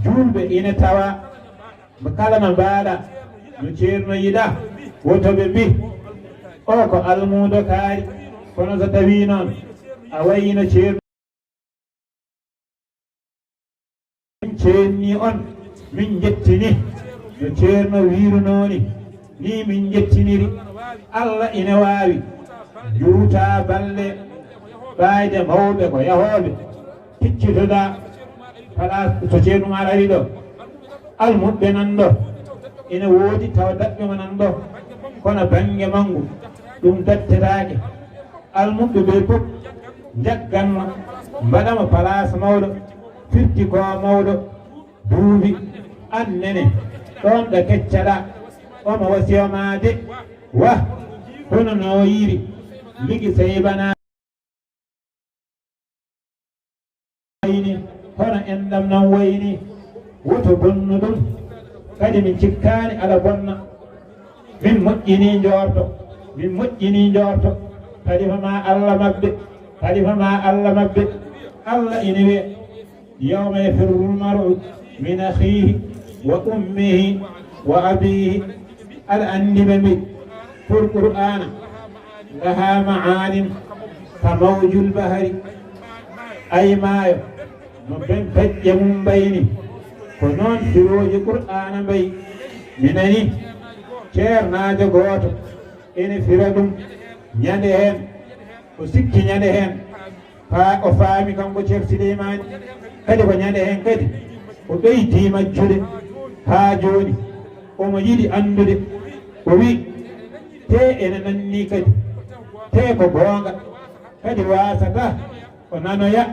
juulɓe ina tawa. Kala no mbaaɗa, no ceerno yiɗa, woto ɓe mbi, o ko almuudo kaari. Kono so tawii noon a wayino ceerno, min ceenni on, min njettini, no ceerno wiirunoo ni, ni min njettiniri. Allah ina waawi juuta balɗe ɓaayde mawɓe ko yahooɓe. Kiccitoɗaa, kala so ceerno ma ari ɗo, almuɓɓe nan ɗo, ina woodi tawa daɓɓe mo nan ɗo, kono bannge manngu ɗum dattetaake. Almuɓɓe ɓe fof njaggan mo, mbaɗa mo palaas mawɗo, firti ko mawɗo, duubi, aan nene, ɗoon ɗo keccaɗaa, omo wasiyo ma de, wah, kono no yiiri, ligi sey bana. Wayni, hono enɗam noon wayni, woto bonnu ɗum. Kadi min cikkaani aɗa bonna. Min moƴƴini njoorto, min moƴƴini njoorto. Kalifa ma Allah maɓɓe, kalifa ma Allah maɓɓe. Allah ina wiya, yawma yafirru l-mar'u min akhihi wa ummihi wa abihi. Aɗa anndi ɓe mbi, pour Qur'aana, laha ma'anin ka mawjul bahari. Ay maayo, no ben-, beƴƴe mum mbayni, ko noon firooji Qur'aana mbayi. Mi nani ceernaajo gooto ene fira ɗum ñande heen, o sikki ñande heen. Fa-, o faami kanko Ceerno Sileymaani, kadi ko ñande heen kadi o ɓeydi majjude haa jooni. Omo yiɗi anndude, o wi, tee ene nanni kadi, tee ko goonga, kadi waasata o nanoya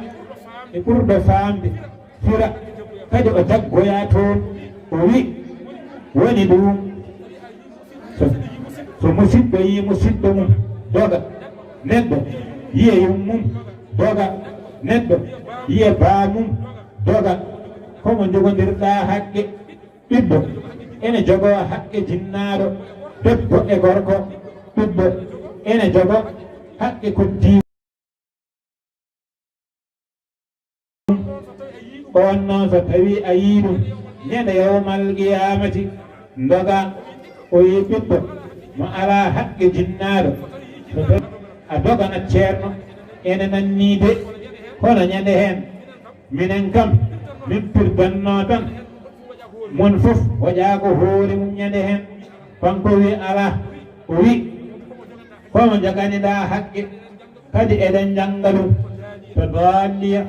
e ɓurɗo faamde fira, kadi o jaggoya toon, o wi, woni ɗum. So, so musiɗɗo yii musiɗɗo mum, doga. Neɗɗo yiya yummum, doga. Neɗɗo yiya baamum, doga. Ko mo njogondirɗaa haqqe. Ɓiɗɗo ene jogoo haqqe jinnaaɗo, debbo e gorko. Ɓiɗɗo ene jogoo haqqe koddiiɗo. Oon noon, so tawii a yii ɗum, ñande yawmal qiyaamati, ndoga, o yii ɓiɗɗo mo alaa haqqe jinnaaɗo, so tawii a doganat ceerno, ene nanni de, kono ñande heen, minen kam, min pirdanno tan, mon fof hoƴa ko hoore mum ñande heen, kanko wi alaa, o wi, ko mo njoganiɗaa haqqe. Kadi eɗen njannga ɗum to Daalliya,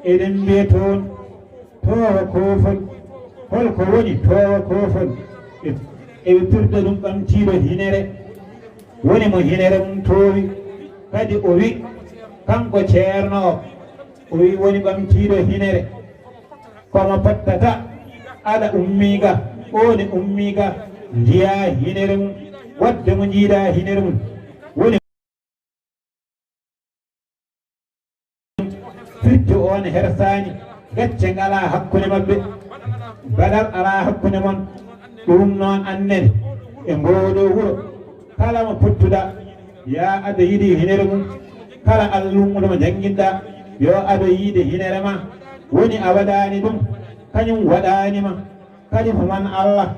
eɗen mbiya toon, toowa koofol. Hol ko woni toowa koofol? E, eɓe pirda ɗum ɓamtiiɗo hinere. Woni mo hinere mum toowi. Kadi o wi, kanko ceerno o, o wi woni ɓamtiiɗo hinere. Ko mo pottata ala ummiiga, ooni ummiiga, njiyaa hinere mum, waɗde mo njiidaa hinere mum. Woni firti oon hersaani, gacce ngalaa hakkunde maɓɓe, badal alaa hakkunde mon. Ɗum noon annene e ngoo ɗoo wuro, kala mo pottuɗaa, yaa ado yiɗi hinere mum, kala allummuɗo mo njannginɗaa, yo ado yiide hinere ma. Woni a waɗaani ɗum, kañum waɗaani ma. Kadi ko man Allah,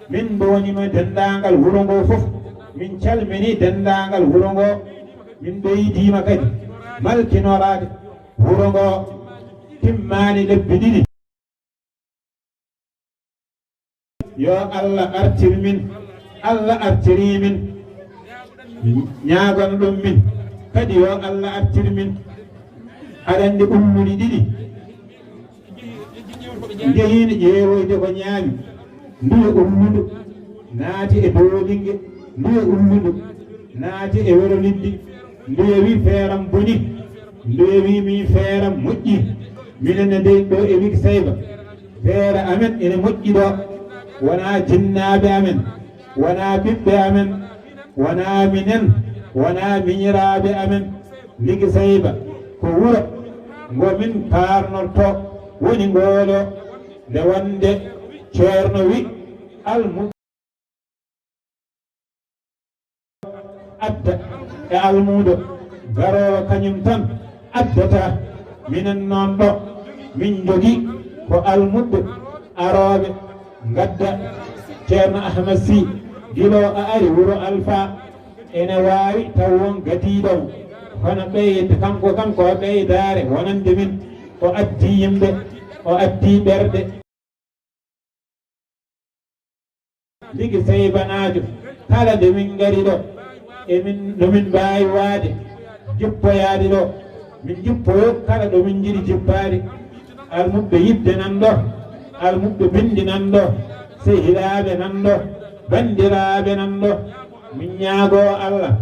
min mbonima denndaangal wuro ngoo fof, min calmini denndaangal wuro ngoo, min ɓeydiima kadi malkinoraade wuro ngoo, timmaani lebbi ɗiɗi. Yo Allah artir min, Allah artirii min, ñaagon ɗum min, kadi yo Allah artir min. Aɗa anndi ummuli ɗiɗi. Jehiino ƴeewoyde ko ñaami. Nduye ummudu, naati e dooliŋnge. Nduye ummudu, naati e welo liddi. Nduye wi feeram boni. Nduye wi min feeram moƴƴi. Minen ne dey ɗo e Wigi Sayba. Feere amen ene moƴƴi ɗo. Wonaa jinnaaɓe amen, wonaa ɓiɓɓe amen, wonaa minen, wonaa miñiraaɓe amen. Wigi Sayba ko wuro ngo min paarnorto, woni ngoo ɗo. Nde wonde Ceerno wi almu adda e almuudo garoowo kañum tan addata. Minen noon ɗo min njogii ko almuɓɓe arooɓe ngadda Ceerno Ahmad Sy, gila o ari wuro Alfa, ene waawi taw won gadiiɗo mo, kono ɓeyde kanko kam ko ɓeydaare wonande min, o addi yimɓe, o addi ɓerɗe. Wigi Saybanaajo, kala nde min ngari ɗo, e min, no min mbaawi waade jippoyaade ɗo, min jippoyo kala ɗo min njiɗi jippaade. Almuɓɓe yiɗde nan ɗo, almuɓɓe binndi nan ɗo, sehilaaɓe nan ɗo, banndiraaɓe nan ɗo. Min ñaagoo Allah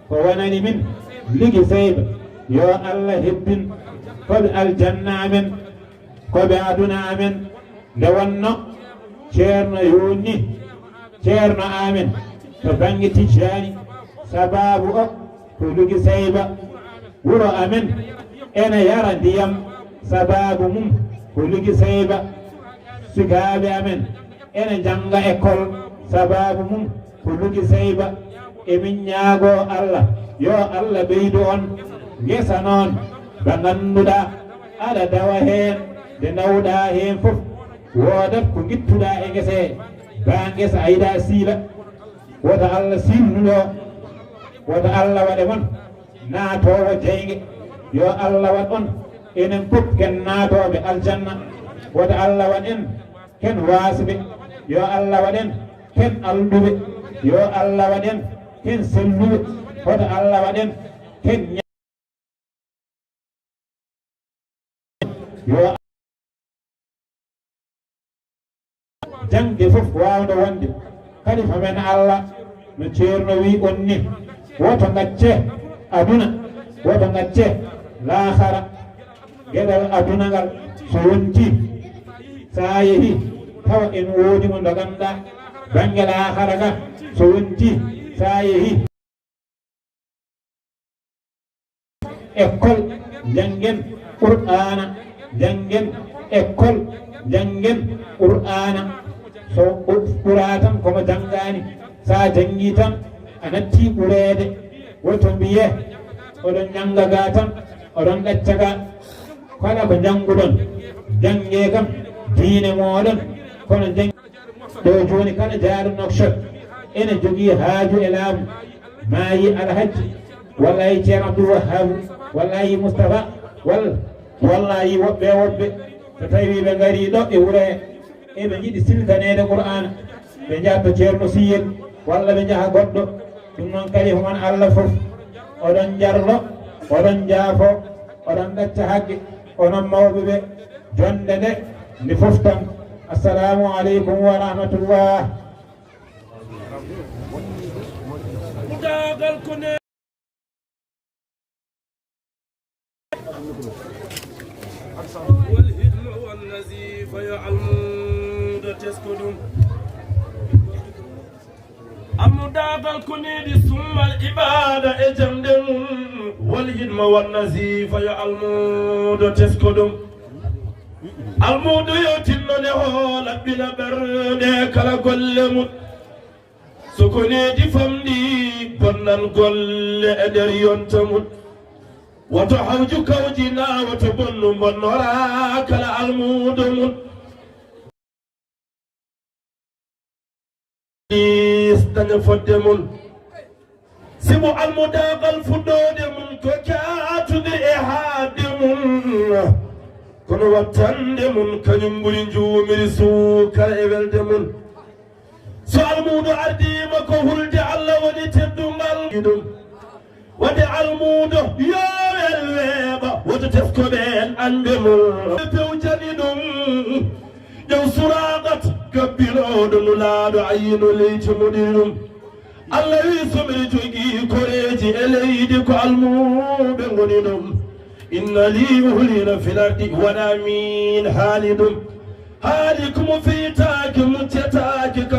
ko wonani min Wigi Sayba, yo Allah hebbin koɓe aljanna amen, koɓe aduna amen. Nde wonno Ceerno yonni Ceerno amen to bannge Tijjaani, sabaabu o ko Wigi Sayba. Wuro amen ene yara ndiyam, sabaabu mum ko Wigi Sayba. Sukaaɓe amen ene njannga école, sabaabu mum ko Wigi Sayba. E min ñaagoo Allah, yo Allah ɓeydu on ngesa noon, ba ngannduɗaa aɗa dawa heen, nde ndawɗaa heen fof, woodat ko ngittuɗaa e ngesa hee, ba ngesa a yiɗaa siila. Wota Allah siilnu ɗo, wota Allah waɗe mon naatoowo jeynge. Yo Allah waɗ on enen fof ken naatooɓe aljanna. Wota Allah waɗ en ken waasɓe. Yo Allah waɗ en ken alɗuɓe. Yo Allah waɗ en ken selluɓe. Wota Allah waɗ en ken ña-, yo jaŋde fof waawno wonde. Kalifa men Allah no Ceerno wi on ni, woto ngacce aduna, woto ngacce laahara. Geɗal aduna ngal so wonti, so a yehi, tawa en woodi mo ndoganɗa. Bannge laahara ga so wonti, so a yehi, école, njanngen Qur'aana, njanngen école, njanngen Qur'aana. So ɓuraa tan ko mo janngaani, so a janngii tan a nattii ɓureede. Woto mbiye oɗon njannga ga tan, oɗon ɗacca ga. Kala ko njannguɗon, janngee kam diine mooɗon, kono njanngi- Ɗo jooni kala jaaɗo Nouakchott ene jogii haaju e laamu, ma yi Alhajji, walla yi Ceerno Abdul Wahhaabu, walla yi Mustafa, walla, walla yi woɓɓe e woɓɓe. So tawii ɓe ngarii ɗo e wuro he, eɓe njiɗi siltaneede Qur'aana, ɓe njaha to Ceerno Siyel, walla ɓe njaha goɗɗo. Ɗum noon kadi ko mon Allah fof. Oɗon njarlo, oɗon njaafo, oɗon ɗacca haqqe, onon mawɓe ɓe. Jonnde nde, nde fof tan. Assalamu aleykum wa rahmatullah. Wal hidma wan nazifa yo almuudo tesko ɗum. Almudaagal ko needi summal ibaada e jamɗe mum. Wal hidma wan nazifa yo almuudo tesko ɗum. Almuudo yo tinno nde hoola ɓila ɓernde kala golle mum. So ko needi famɗi bonnan golle e nder yonta mum. Woto hawju kawjina, woto bonnu bonnora kala almuudo mum. Is daña fodde mum. Sibu almudaagal fuɗɗoode mum ko kaatude e haadde mum. Kono wattande mum kañum ɓuri njuumiri suukara e welde mum. So almuudo ardiima ko hulde Allah woni teddungal ɗum. Wade almuudo yo wel weeɓa, woto teskoɓe en añɓe mum. Ɓe pewjani ɗum, Oɗo nulaaɗo ayino leydi muɗi ɗum. Allah wi soɓe jogii koreeji e leydi ko almuuɓe ngoni ɗum. Inna li uhlina fil ardi wala min haali ɗum. Haali ko mo fiytaake muccetaake ka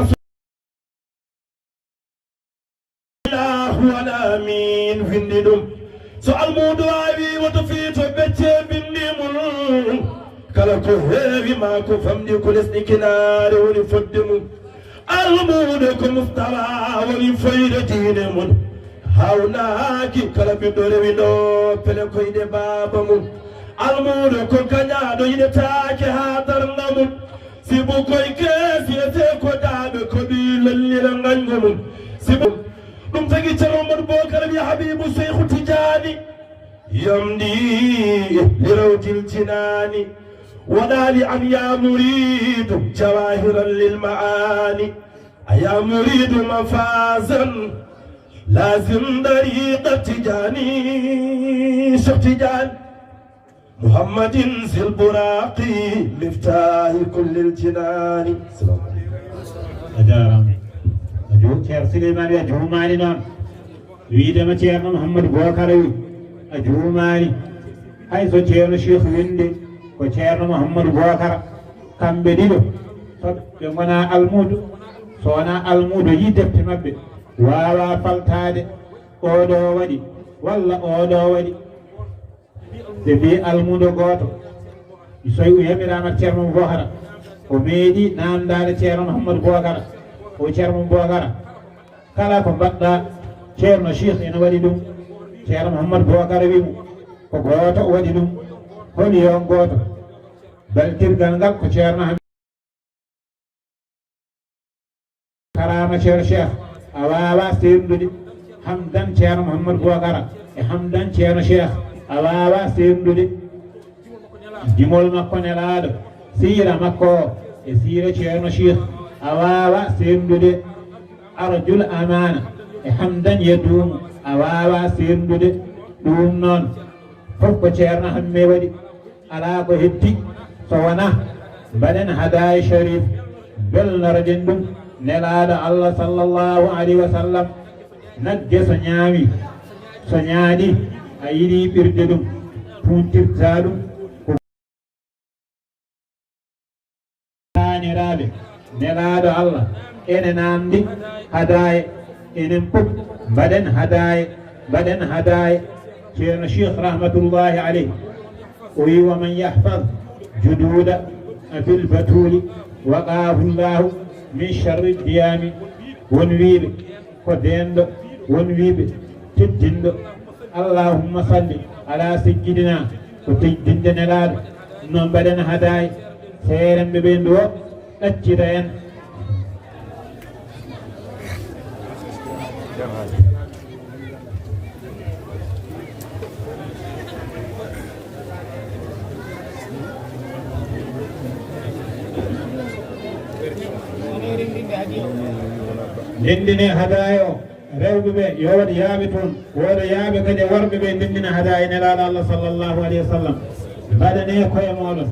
Ilaahu wala min winndi ɗum. So almuudo waawi woto fii to becce binndi mum. Kala ko heewi ma ko famɗi ko lesɗi kinaare woni fodde mum. Almuudo ko mustawa woni foyre diine mum. Hawnaaki kala ɓiɗɗo rewi ɗo pele koyɗe baaba mum. Almuudo ko kañaaɗo yiɗetaake haa darnga mum. Sibu koy keesi e seekodaaɓe ko ɓi lollira ngañgu mum. Sibu ɗum tagi Ceerno Amadou Bokar wi Habibu Seykhu Tijaani. Yamdi li rawdil jinaani. Waɗaali an ya muriidu jawaahiran lil ma'aani. A ya muriidu mafaasan laazim dariiqa Tijaani. Seykh Tijaani. Muhammadin zil buraqi miftaahi kullil jinaani. A jaaraama. A ju-, Ceerno Suleymaan wi a juumaani noon. Wiide ma Ceerno Muhammadu Bookara wi a juumaani. Hay so Ceerno Cheikh winde ko Ceerno Muhammadu Bookara. Kamɓe ɗiɗo, so ɓe ngonaa almuudo, so wonaa almuudo yi defte maɓɓe, waawaa faltaade, oo ɗoo waɗi, walla oo ɗoo waɗi. Ɓe mbii almuudo gooto, so o yamiraama Ceerno Bookara, o meeɗi naamndaade Ceerno Muhammadu Bookara, o Ceerno Bookara, kala ko mbaɗɗaa, Ceerno Cheikh ene waɗi ɗum. Ceerno Muhammadu Bookara wii mo, ko gooto o waɗi ɗum. Holi on gooto? Baltirgal ngal ko Ceerno Ham- Karaama Ceerno Cheikh, a waawaa seerndude. Hamdan Ceerno Muhammadu Bookara e Hamdan Ceerno Cheikh, a waawaa seerndude. Jimol makko nelaaɗo, siira makko o e siira Ceerno Cheikh, a waawaa seerndude. Arjul Amaana e Hamdan Yaduumu, a waawaa seerndude. Ɗum noon, fof ko Ceerno Hammee waɗi. Alaa ko hetti so wonaa mbaɗen hadaaya Sharif, belnoroɗen ɗum Nelaaɗo Allah sallallahu alayhi wa sallam. Nagge so ñaami, so ñaaɗi, a yiɗi ɓirde ɗum, tuntirta ɗum ko Taaniraaɓe Nelaaɗo Allah, enen anndi hadaaya, enen fof mbaɗen hadaaya, mbaɗen hadaaya. Ceerno Cheikh rahmatullahi alayhi, o wi, "Wa man yahfaz juduuda Abil Batuuli waqaahu Llaahu min sharri diyaami." Won wiiɓe ko deenɗo, won wiiɓe teddinɗo. Allahumma salli ala sayyidina, ko teddinde Nelaaɗo. No mbaɗen hadaaya, seerenɓe ɓe ndo ɗaccita en. Ndenndine hadaaya o, rewɓe ɓe, yo waɗ yaaɓe toon, wooda yaaɓe kadi e worɓe ɓe, ndenndina hadaaya Nelaaɗo Allah sallallahu alayhi wa sallam. Mbaɗane koye mooɗon.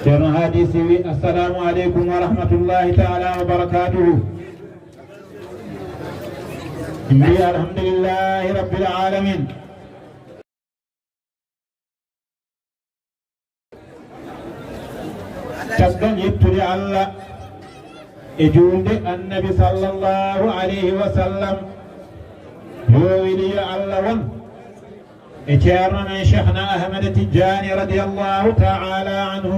Ceerno Haadi Si wi, "Assalamu aleykum wa rahmatullahi taala wa barakatuhu." Mbi, "Alhamdulillahi rabbil alamin." Caggal yettude Allah e juulde Annabi sallallahu alayhi wa sallam, yo weli yo Allah won e Ceerno men Cheikhna Ahmada Tijjaani radiyallahu ta'ala anhu,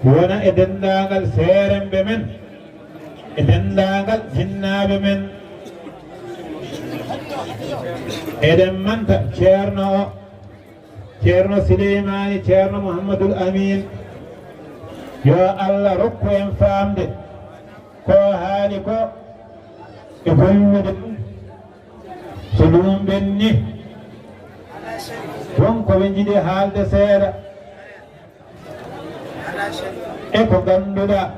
wona e denndaangal seerenɓe men, e denndaangal jinnaaɓe men. Eɗen manta Ceerno o, Ceerno Sileymaani, Ceerno Muhammadul Amiin, yo Allah rokku en faamde ko haali ko e gollude ɗum. So ɗum ɓenni, won ko ɓe njiɗi haalde seeɗa e ko ngannduɗaa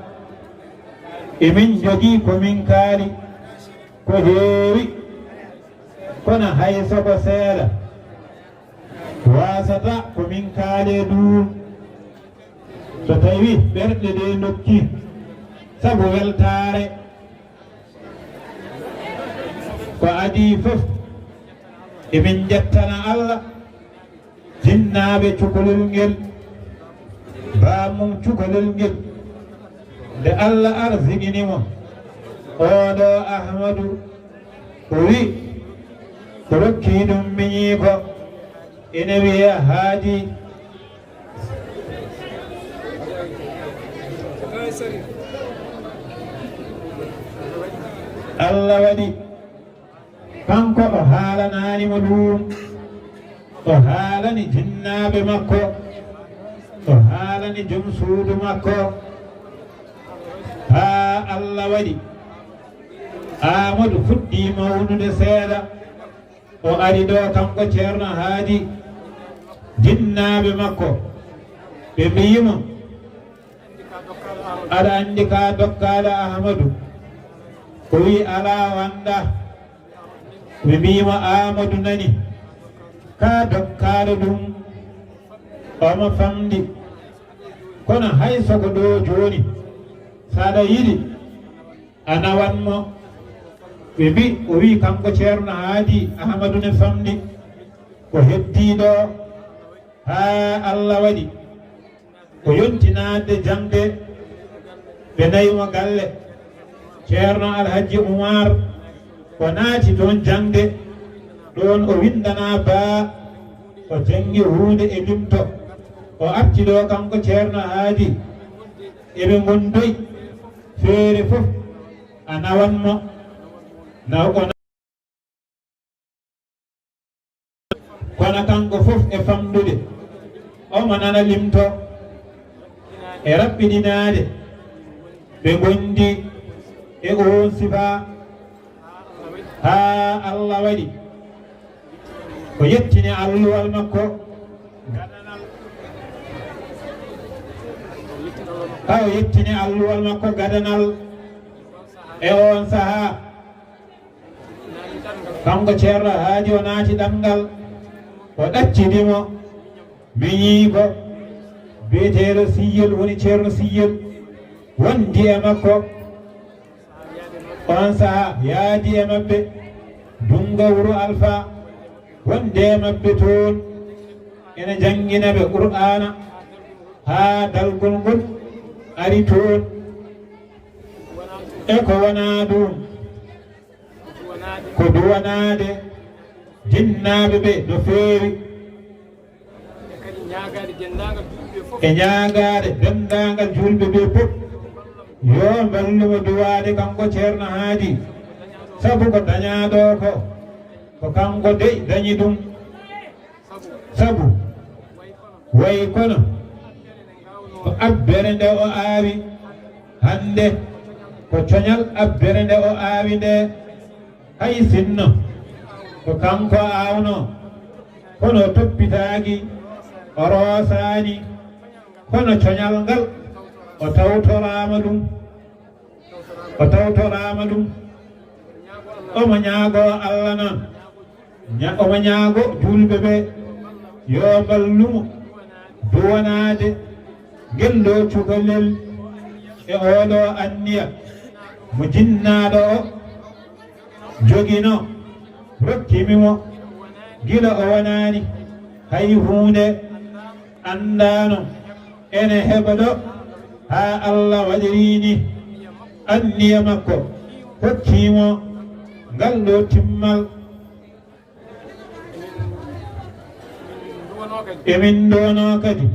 emin njogii ko min kaali. Ko heewi, kono hay so ko seeɗa, waasata ko min kaale ɗum. So tawi ɓerɗe ɗe ndokki sabu weltaare, ko adii fof, emin njettana Allah, jinnaaɓe cukalel ngel, baamum cukalel ngel, nde Allah arsigini mo, oɗo Ahmadu, o wi, ko rokki ɗum miñiiko, ene wiyee Haadi. Allah waɗi, kanko o haalanaani mo ɗum, o haalani jinnaaɓe makko, o haalani jom suudu makko, haa Allah waɗi Aamadu fuɗɗii mawnude seeɗa. O ari ɗo, kanko Ceerno Haadi, jinnaaɓe makko, ɓe mbiyi mo, "Aɗa anndi ka dokkaɗo Ahmadu?" O wi, "Alaa, o anndaa." Ɓe mbiyi mo, "Ahmadu nani ka dokkaɗo ɗum, omo famɗi. Kono hay so ko ɗo jooni, so aɗa yiɗi, a nawan mo." Ɓe mbi, o wi, kanko Ceerno Haadi, Ahmadu ne famɗi, ko heddii ɗo, haa Allah waɗi o yonti naatde jaŋde, ɓe nawi mo galle. Ceerno Alhajji Umar, o naati toon jaŋde, ɗoon o winndana baa, o janngi huunde e limto, o arti ɗo kanko Ceerno Haadi, eɓe ngondoy, feere fof a nawan mo, naw o kono kanko fof e famɗude, omo nana limto e raɓɓiɗinaade, ɓe ngondi e oon sifaa, haa Allah waɗi o yettini alluwal makko gadanal, haa o yettini alluwal makko gadanal e oon sahaa. Kanko Ceerno Haadi o naati ɗanngal, o ɗaccidi mo, miñiiko biyeteeɗo Siyyel, woni Ceerno Siyyel, wondi e makko. Oon sahaa yaadi e maɓɓe, Dunngo Wuro Alfa, wondi e maɓɓe toon, ene janngina ɓe Qur'aana, haa dalgol ngol ari toon. E ko wonaa ɗum, ko duwanaade jinnaaɓe ɓe no feewi, e ñaagaade denndaangal juulɓe ɓe fof, yo mballu mo duwaade kanko Ceerno Haadi, sabu ko dañaaɗo ko, ko kanko dey dañi ɗum. Sabu wayi kono ko abbere nde o aawi hannde, ko coñal abbere nde o aawi nde, hay sinno ko kanko aawnoo, kono o toppitaaki, o roosaani, kono coñal ngal o tawtoraama ɗum. O tawtoraama ɗum. Omo ñaagoo Allah noon, ña-, omo ñaagoo juulɓe ɓe, yo mballu mo duwanaade ngel ɗo cukalel e oo ɗo anniya mo jinnaaɗo o joginoo, rokki mi mo gila o wonaani hay huunde. Anndaano ene heɓa ɗo, haa Allah waɗiri ni anniya makko, hokkii mo ngal ɗo timmal. Emin nduwanoo kadi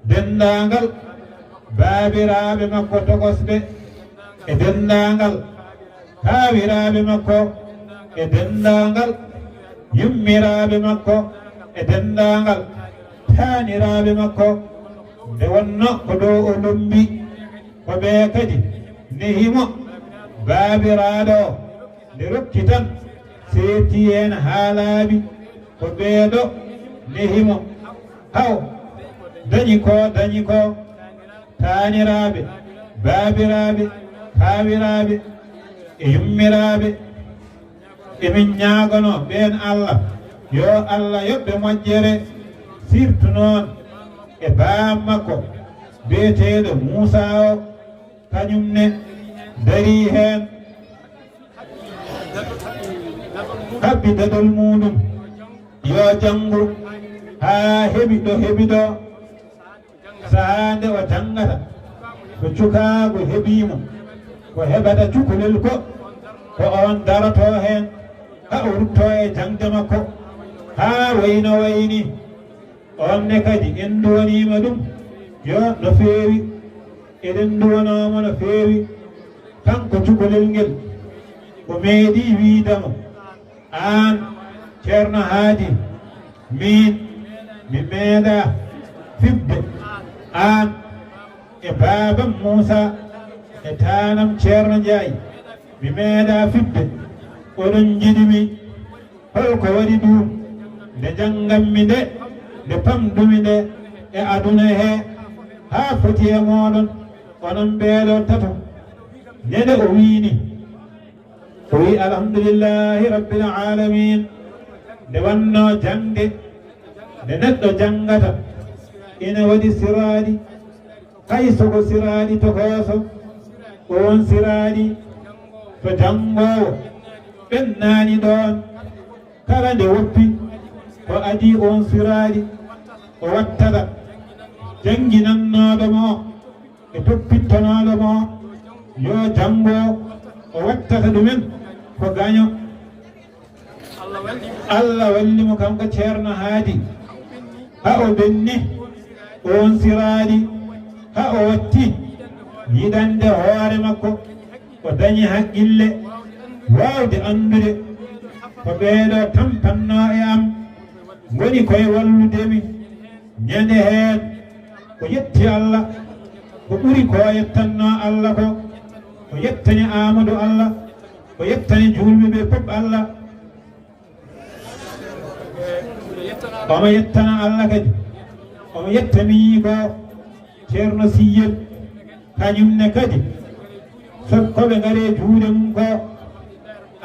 denndaangal baabiraaɓe makko tokosɓe, e denndaangal kaawiraaɓe makko, e denndaangal yummiraaɓe makko, e denndaangal taaniraaɓe makko. Nde wonnoo ko ɗo o lommbi, ko ɓe kadi nehi mo baabiraaɗo o. Nde rokki tan, seetti heen haa laaɓi, ko ɓee ɗo nehi mo. Haw, dañi ko, dañi ko. Taaniraaɓe, baabiraaɓe, kaawiraaɓe, e yummiraaɓe, Emin ñaaganoo ɓeen Allah, yo Allah yoɓ ɓe moƴƴere, sirtu noon e baam makko biyeteeɗo Muusaa o, kañum ne darii heen, haɓɓi dadol muuɗum, yo janngu haa heɓi ɗo heɓi ɗo. Sahaa nde o janngata, so cukaagu heɓii mo, ko heɓata cukalel ko, ko oon darotoo heen, haa o ruttoo e jaŋde makko, haa wayi no wayi nii. Oon ne kadi, en nduwaniima ɗum, yo, no feewi, eɗen nduwanoo mo no feewi, kanko cukalel ngel, o meeɗii wiyde mo, aan, Ceerno Haadi, miin, mi meeɗaa fiɓde aan e baabam Muusaa e taanam Ceerno Njaay, mi meeɗaa fiɓde. Oɗon njiɗi mi, hol ko waɗi ɗum? Nde njannganmi nde, nde pamɗumi nde e aduna he, haa foti e mooɗon, onon ɓeeɗo tato. Nde nde o wiyi nii, o wiyi, "Alhamdulillahi Rabbil Aalamiin." Nde wannoo jaŋde, nde neɗɗo janngata, ina waɗi siraaɗi, hay so ko siraaɗi tokooso, oon siraaɗi to janngoowo ɓennaani ɗoon, kala nde woppi, ko adii oon siraaɗi o wattata, jannginannooɗo mo, e toppittonooɗo mo, yo janngo o wattata ɗumen ko gaño. Allah walli mo kanko Ceerno Haadi, haa o ɓenni oon siraaɗi, haa o watti yiɗande hoore makko, o dañi haqqille, waawde anndude ko ɓeeɗo tampannoo e am, ngoni koye wallude mi. Ñande heen, o yetti Allah, ko ɓuri ko yettannoo Allah ko, o yettani Aamadu Allah, o yettani juulɓe ɓe fof Allah. Omo yettana Allah kadi, omo yetta miñi ko Ceerno Siyyel, kañum ne kadi, so ko ɓe ngari e juuɗe mum ko,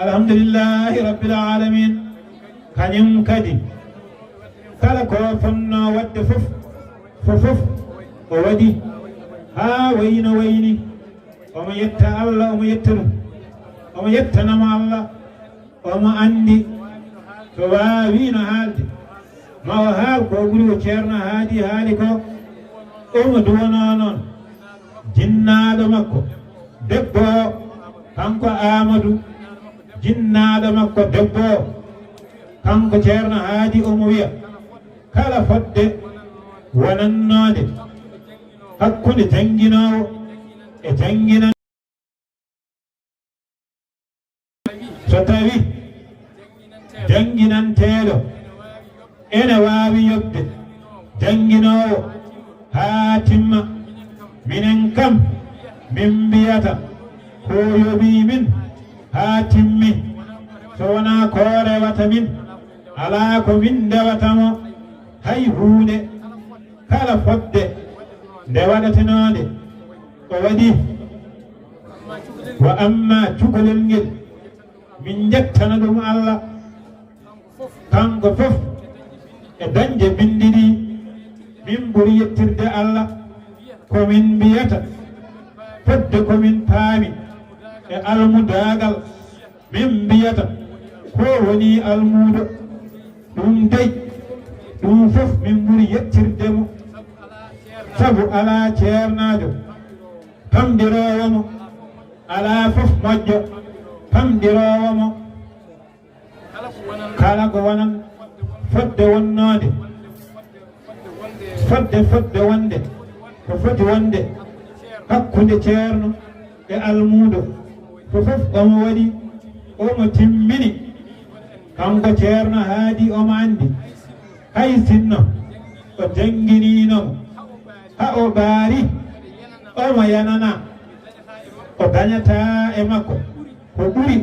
Alhamdulillahi Rabbil Aalamiin, kañum kadi, kala ko fotnoo waɗde fof, fof, fof, o waɗi haa wayi no wayi nii. Omo yetta Allah, omo yetta ɗum. Omo yettanamo Allah, omo anndi so waawi no haalde, ma o haal ko ɓuri ko Ceerno Haadi haali ko. Omo duwanoo noon jinnaaɗo makko debbo o, kanko Aamadu, jinnaaɗo makko debbo o, kanko Ceerno Haadi, omo wiya, kala fotde wonannoonde hakkunde jannginoowo e jannginan-, so tawi jannginanteeɗo ene waawi yoɓde jannginoowo haa timma, minen kam, min mbiyata ko yoɓii min haa timmi, so wonaa ko rewata min, alaa ko min ndewata mo hay huunde. Kala fotde nde waɗatenoonde, o waɗi. Wa amma cukalel ngel, min njettana ɗum Allah, kanko fof e dañde binndi ɗi, min ɓuri yettirde Allah, ko min mbiyata, fodde ko min paami e almudaagal, min mbiyata, ko woni almuudo, ɗum dey, ɗum fof min ɓuri yettirde mo, sabu alaa ceernaajo pamɗiroowo mo, alaa fof moƴƴo pamɗiroowo mo. Kala ko wonan fodde wonnoonde, fodde, fodde wonde, ko foti wonde hakkunde ceerno e almuudo, ko fof omo waɗi, omo timmini. Kanko Ceerno Haadi omo anndi, hay sinno o jannginiino mo, haa o ɓaari, omo yanana o dañataa e makko ko ɓuri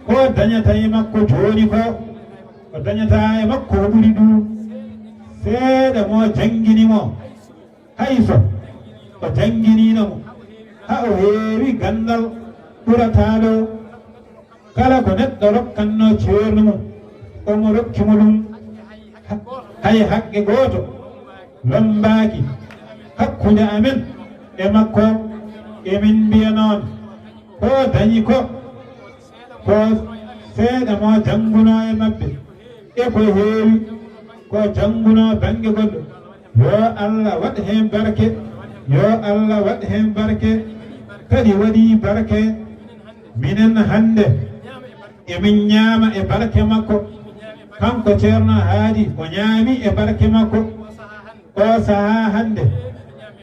ko dañata e makko jooni ko, o dañataa e makko ko ɓuri ɗum. Seeɗa mo janngini mo, hay so o jannginiino mo, haa o heewi ganndal ɓurataa ɗo. Kala ko neɗɗo rokkannoo ceerno mum, omo rokki mo ɗum, hay haqqe gooto lommbaaki hakkunde amen e makko. Emin mbiya noon, ko dañi ko, ko seeɗa mo janngunoo e maɓɓe, e ko heewi ko janngunoo bannge goɗɗo. Yo Allah waɗ heen barke, yo Allah waɗ heen barke, kadi waɗii barke. Minen hannde emin ñaama e barke makko. Kanko Ceerno Haadi, o ñaami e barke makko. O sahaa hannde,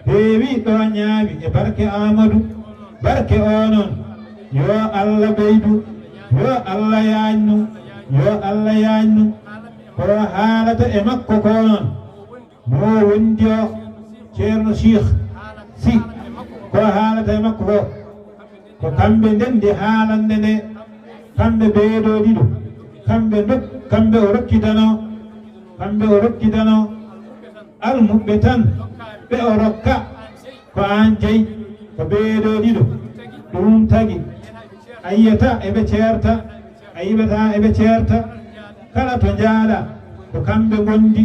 heewi ɗo ñaami e barke Aamadu. Barke o noon, yo Allah ɓeydu, yo Allah yaajnu, yo Allah yaajnu. Ko haalata e makko ko noon, mo wondi o, Ceerno Siih Si, ko haalata e makko ko, ko kamɓe ndenndi haalande nde, kamɓe ɓeeɗo ɗiɗo, kamɓe ndok-, kamɓe o rokkidanoo, kamɓe o rokkidanoo almuɓɓe tan, ɓe o rokka ko aan jeyi, ko ɓeeɗo ɗiɗo. Ɗum tagi a yiyata eɓe ceerta, a yiɓata eɓe ceerta, kala to njaaɗa ko kamɓe ngondi.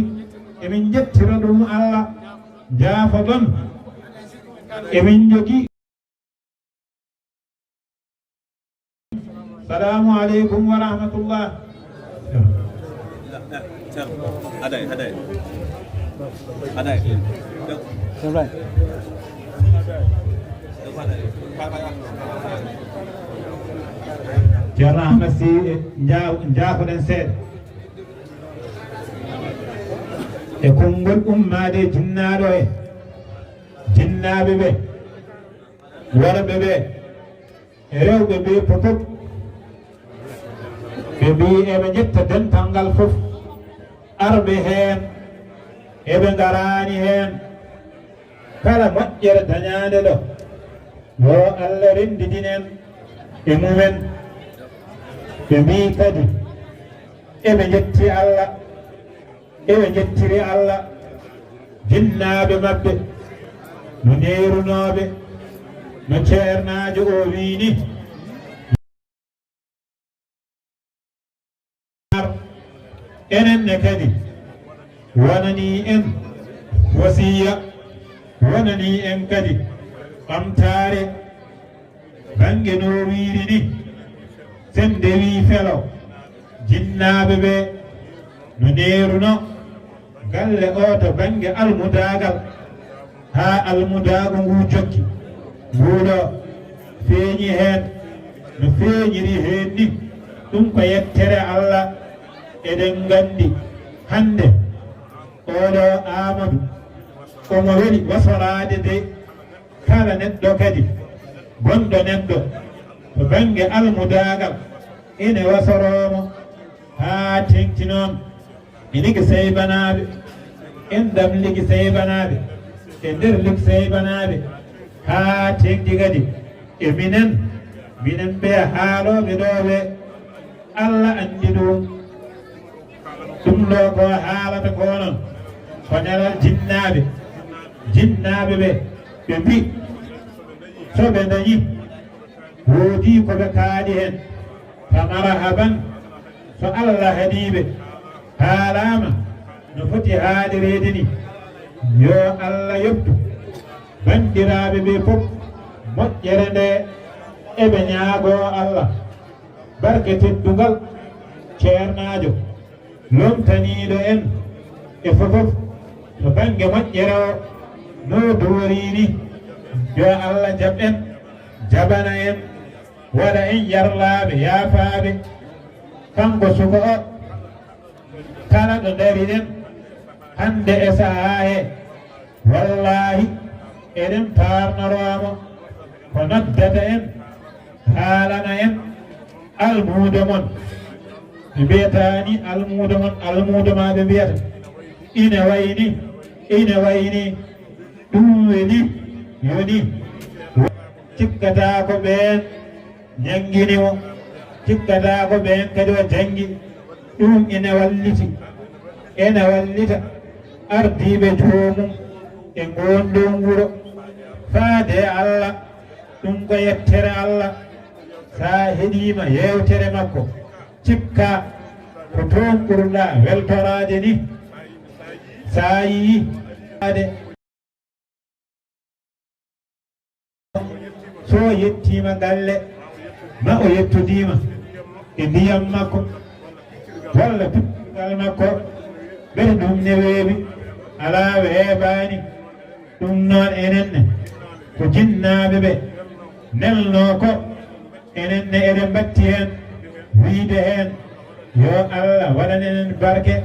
Emin njettira ɗum Allah, njaafoɗon. Emin njogii. Salaamu aleykum wa rahmatullah. Haɗay, haɗay. Haɗay. Ceerno Ahmad Sy, nja-, njaafoɗen seeɗa. E konngol ummaade e jinnaaɗo e jinnaaɓe ɓe, worɓe ɓe, e rewɓe ɓe fof, ɓe mbii eɓe njetta dental ngal fof, arɓe heen, eɓe ngaraani heen. Kala moƴƴere dañaande ɗo, yo Allah renndidin en e mumen. Ɓe mbii kadi, eɓe njetti Allah, eɓe njettiri Allah, jinnaaɓe maɓɓe, no neerunooɓe, no ceernaajo o wii ni. Enen ne kadi, wonanii en wasiya, wonanii en kadi ɓamtaare, bannge no wiiri ni. Sen ndewii felo, jinnaaɓe ɓe no neeruno galle o to bannge almudaagal, haa almudaagu ngu jokki, nguuɗo feeñi heen no feeñiri heen ni. Ɗum ko yettere Allah. Eɗen nganndi hannde oɗo Aamadu omo weli wasoraade de kala neɗɗo kadi gonɗo neɗɗo to bannge almudaagal ene wasoroo mo haa teeŋti noon. E Ligi Seybanaaɓe, en ɗam Ligi Seybanaaɓe, e nder Ligi Seybanaaɓe, haa teeŋti kadi e minen, minen ɓe haalooɓe ɗoo ɓe, Allah anndi ɗum. Ɗum ɗoo ko haalata ko noon, ko nelal jinnaaɓe, jinnaaɓe ɓe, ɓe mbii, so ɓe ndañi, woodii ko ɓe kaaɗi heen. Fa marhaban, so Allah haɗii ɓe, haalaama no foti haaɗireede ni, yo Allah yoɓtu banndiraaɓe ɓe fof moƴƴere nde eɓe ñaagoo Allah. Barke teddungal ceernaajo, lomtaniiɗo en e fof fof to bannge moƴƴere o, no duworii ni, yo Allah jaɓ en, jaɓana en. Waɗa en yarlaaɓe, yaafaaɓe. Kanko suka o, kala ɗo ndariɗen hannde e sahaa he, wallaahi eɗen paarnoroo mo ko noddata en, haalana en almuudo mon. Ɓe mbiyata ni almuudo mon, almuudo maa ɓe mbiyata. Ine wayi ni, ine wayi ni. Ɗum weli yoni cikkataa ko ɓeen njanngini mo, cikkataa ko ɓeen kadi o janngi. Ɗum ene walliti, ene wallita ardiiɓe joomum e ngoon ɗoon wuro faade e Allah. Ɗum ko yettere Allah. So a heɗiima yeewtere makko, cikkaa ko toon ɓurɗaa weltoraade ni. So a yiyii so yettiima galle, ma o yettodiima e ndiyam makko walla tugal makko, mbele ɗum ne weeɓi, alaa weeɓaani. Ɗum noon enen ne ko jinnaaɓe ɓe nelnoo ko, enen ne eɗen mbatti heen wiyde heen yo Allah waɗan enen barke.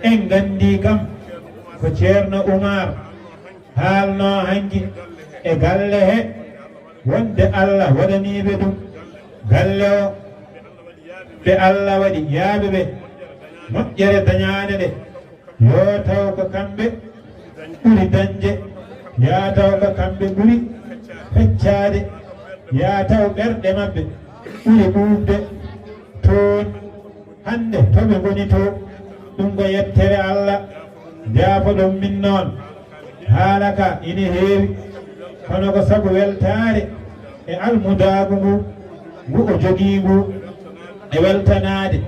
En nganndii kam ko Ceerno Umaar haalnoo hanki e galle he wonde Allah waɗaniiɓe ɗum galle o, ɓe Allah waɗi yaaɓe ɓe moƴƴere dañaande ɗe. Yo taw ko kamɓe ɓuri dañde, ya taw ko kamɓe ɓuri feccaade, ya taw ɓerɗe maɓɓe ɓuri ɓuuɓde toon. Hannde to ɓe ngoni to, ɗum ko yettere Allah. Njaafoɗon min noon. Haala ka ine heewi, kono ko sabu weltaare e almudaagu ngu, ngu o jogii ngu, e weltanaade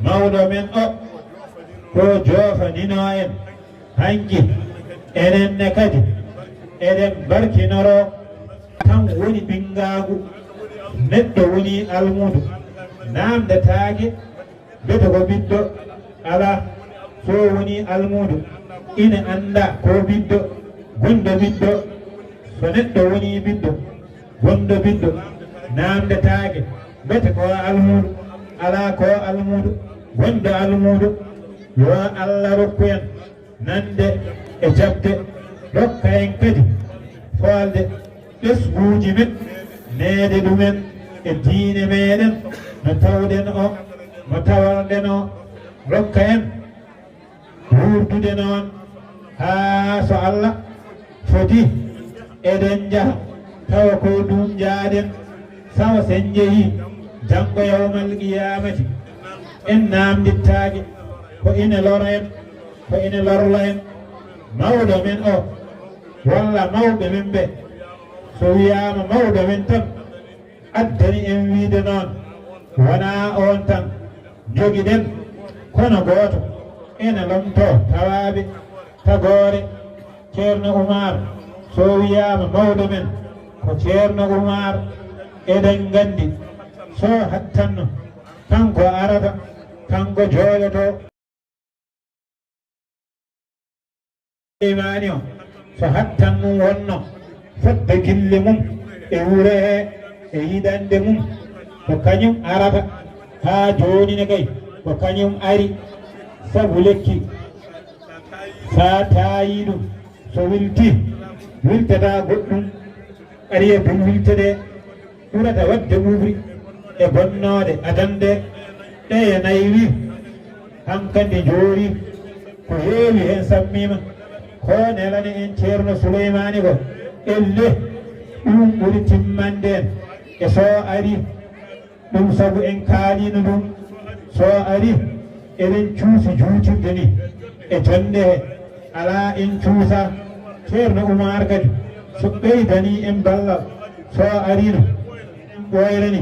mawɗo men o, ko joofaninoo en. Hanki, enen ne kadi, eɗen barkinoroo. Tan woni ɓinngaagu, neɗɗo woni almuudo, naamndataake mbete ko ɓiɗɗo, alaa. So woni almuudo, ina annda ko ɓiɗɗo, gonɗo ɓiɗɗo. So neɗɗo woni ɓiɗɗo, gonɗo ɓiɗɗo, naamndataake mbete ko almuudo, alaa ko almuudo, gonɗo almuudo. Yo Allah rokku en nande e jaɓde, rokka en kadi foolde ɓesnguuji men, neede ɗumen e diine meeɗen no tawɗen o, no tawarɗen o, rokka en wuurdude noon haa so Allah foti eɗen njaha, tawa ko ɗum njaaɗen. Sawa sen njehii janngo yawmal qiyaamati, en naamndittaake ko ine lora en, ko ine lorla en mawɗo men o, walla mawɓe men ɓe. So wiyaama mawɗo men tan, addani en wiyde noon, wonaa oon tan njogiɗen, kono gooto ene lomtoo tawaaɓe tagoore. Ceerno Umaar, so wiyaama mawɗo men ko Ceerno Umaar, eɗen nganndi so hattanno, kanko arata, kanko jooɗotoo. Suleymaani o, so hattan mum wonno fodde gille mum e wuro he e yiɗande mum, ko kañum arata haa jooni ne kay, ko kañum ari sabu lekki. Sa taayii ɗum, so wiltii, wiltataa goɗɗum, ari e ɗum wiltede. Ɓurata waɗde ɓuuɓri e bonnoode adannde. Ɗeye nayi wi, hankadi joori, ko heewi heen sammiima. Ko nelane en Ceerno Suleymaani ko, elle ɗum ɓuri timmande en. E so ari, ɗum sabu en kaaliino ɗum. So ari, eɗen cuusi juutirde ni e jonnde he, alaa en cuusa. Ceerno Umaar kadi, so ɓeydanii en ballal, so ariino, en ɓooyrani,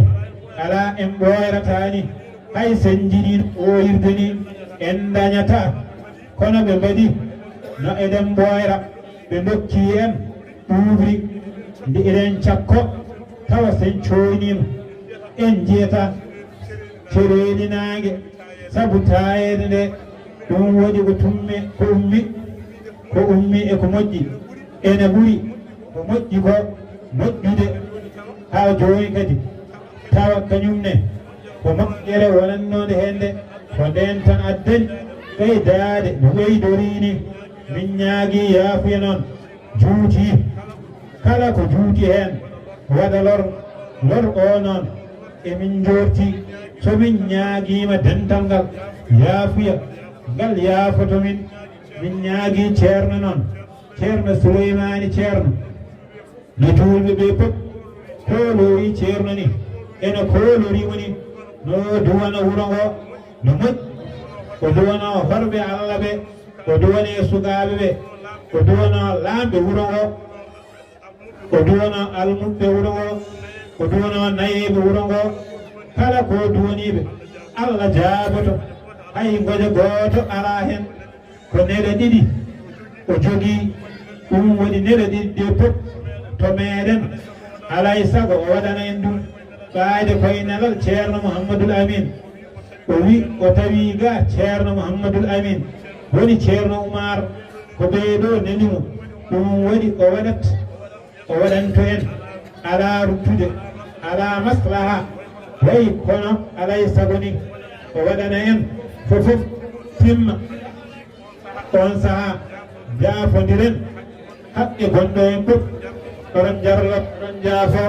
alaa en ɓooyrataani, hay sen njiɗiino ɓooyirde ni, en ndañataa. Kono ɓe mbaɗi no eɗen ɓooyra, ɓe ndokki en ɓuuɓri ndi eɗen cakko, tawa sen cooyniima, en njiyataa. Cereeli naange, sabu taayeede nde, ɗum waɗi ko tummi, ko ummi, ko ummi e ko moƴƴi. Ene ɓuri ko moƴƴi ko moƴƴude haa jooni kadi, tawa kañum ne ko moƴƴere wonannoonde heen nde, ko ndeen tan addani ɓeydaade no ɓeydorii ni. Min ñaagii yaafuya noon. Juuti. Kala ko juuti heen, waɗa lor, lor o noon. E min njoorti, so min ñaagiima dental ngal yaafuya, ngal yaafoto min. Min ñaagii Ceerno noon, Ceerno Suleymaani Ceerno, no juulɓe ɓe pop koolori Ceerno ni, ene koolori mo ni, no duwana wuro ngo no moƴƴi, o duwana horɓe Allah ɓe, o duwane sukaaɓe ɓe, o duwana laamɓe wuro ngo, o duwana almuɓɓe wuro ngo, Ko duuno nayeeɓe wuro ngo, kala ko duuniiɓe, Allah jaaboto, hay ngojo gooto alaa heen. Ko nele ɗiɗi o jogii, ɗum woni nele ɗiɗi ɗe fof to meeɗen, alaa e sago o waɗana en ɗum. Ɓaade koye nelal Ceerno Muhammadul Amin, o wi, o tawi ga Ceerno Muhammadul Amin woni Ceerno Umar, ko ɓee ɗo neli mo, ɗum waɗi o waɗat, o waɗanto en, alaa ruttude, alaa maslaha, way kono alaa e sago ni o waɗana en fof fof timma. On sahaa, jaafondiren haqqe gonɗo en fof. Oɗon jarlo, oɗon jaafo.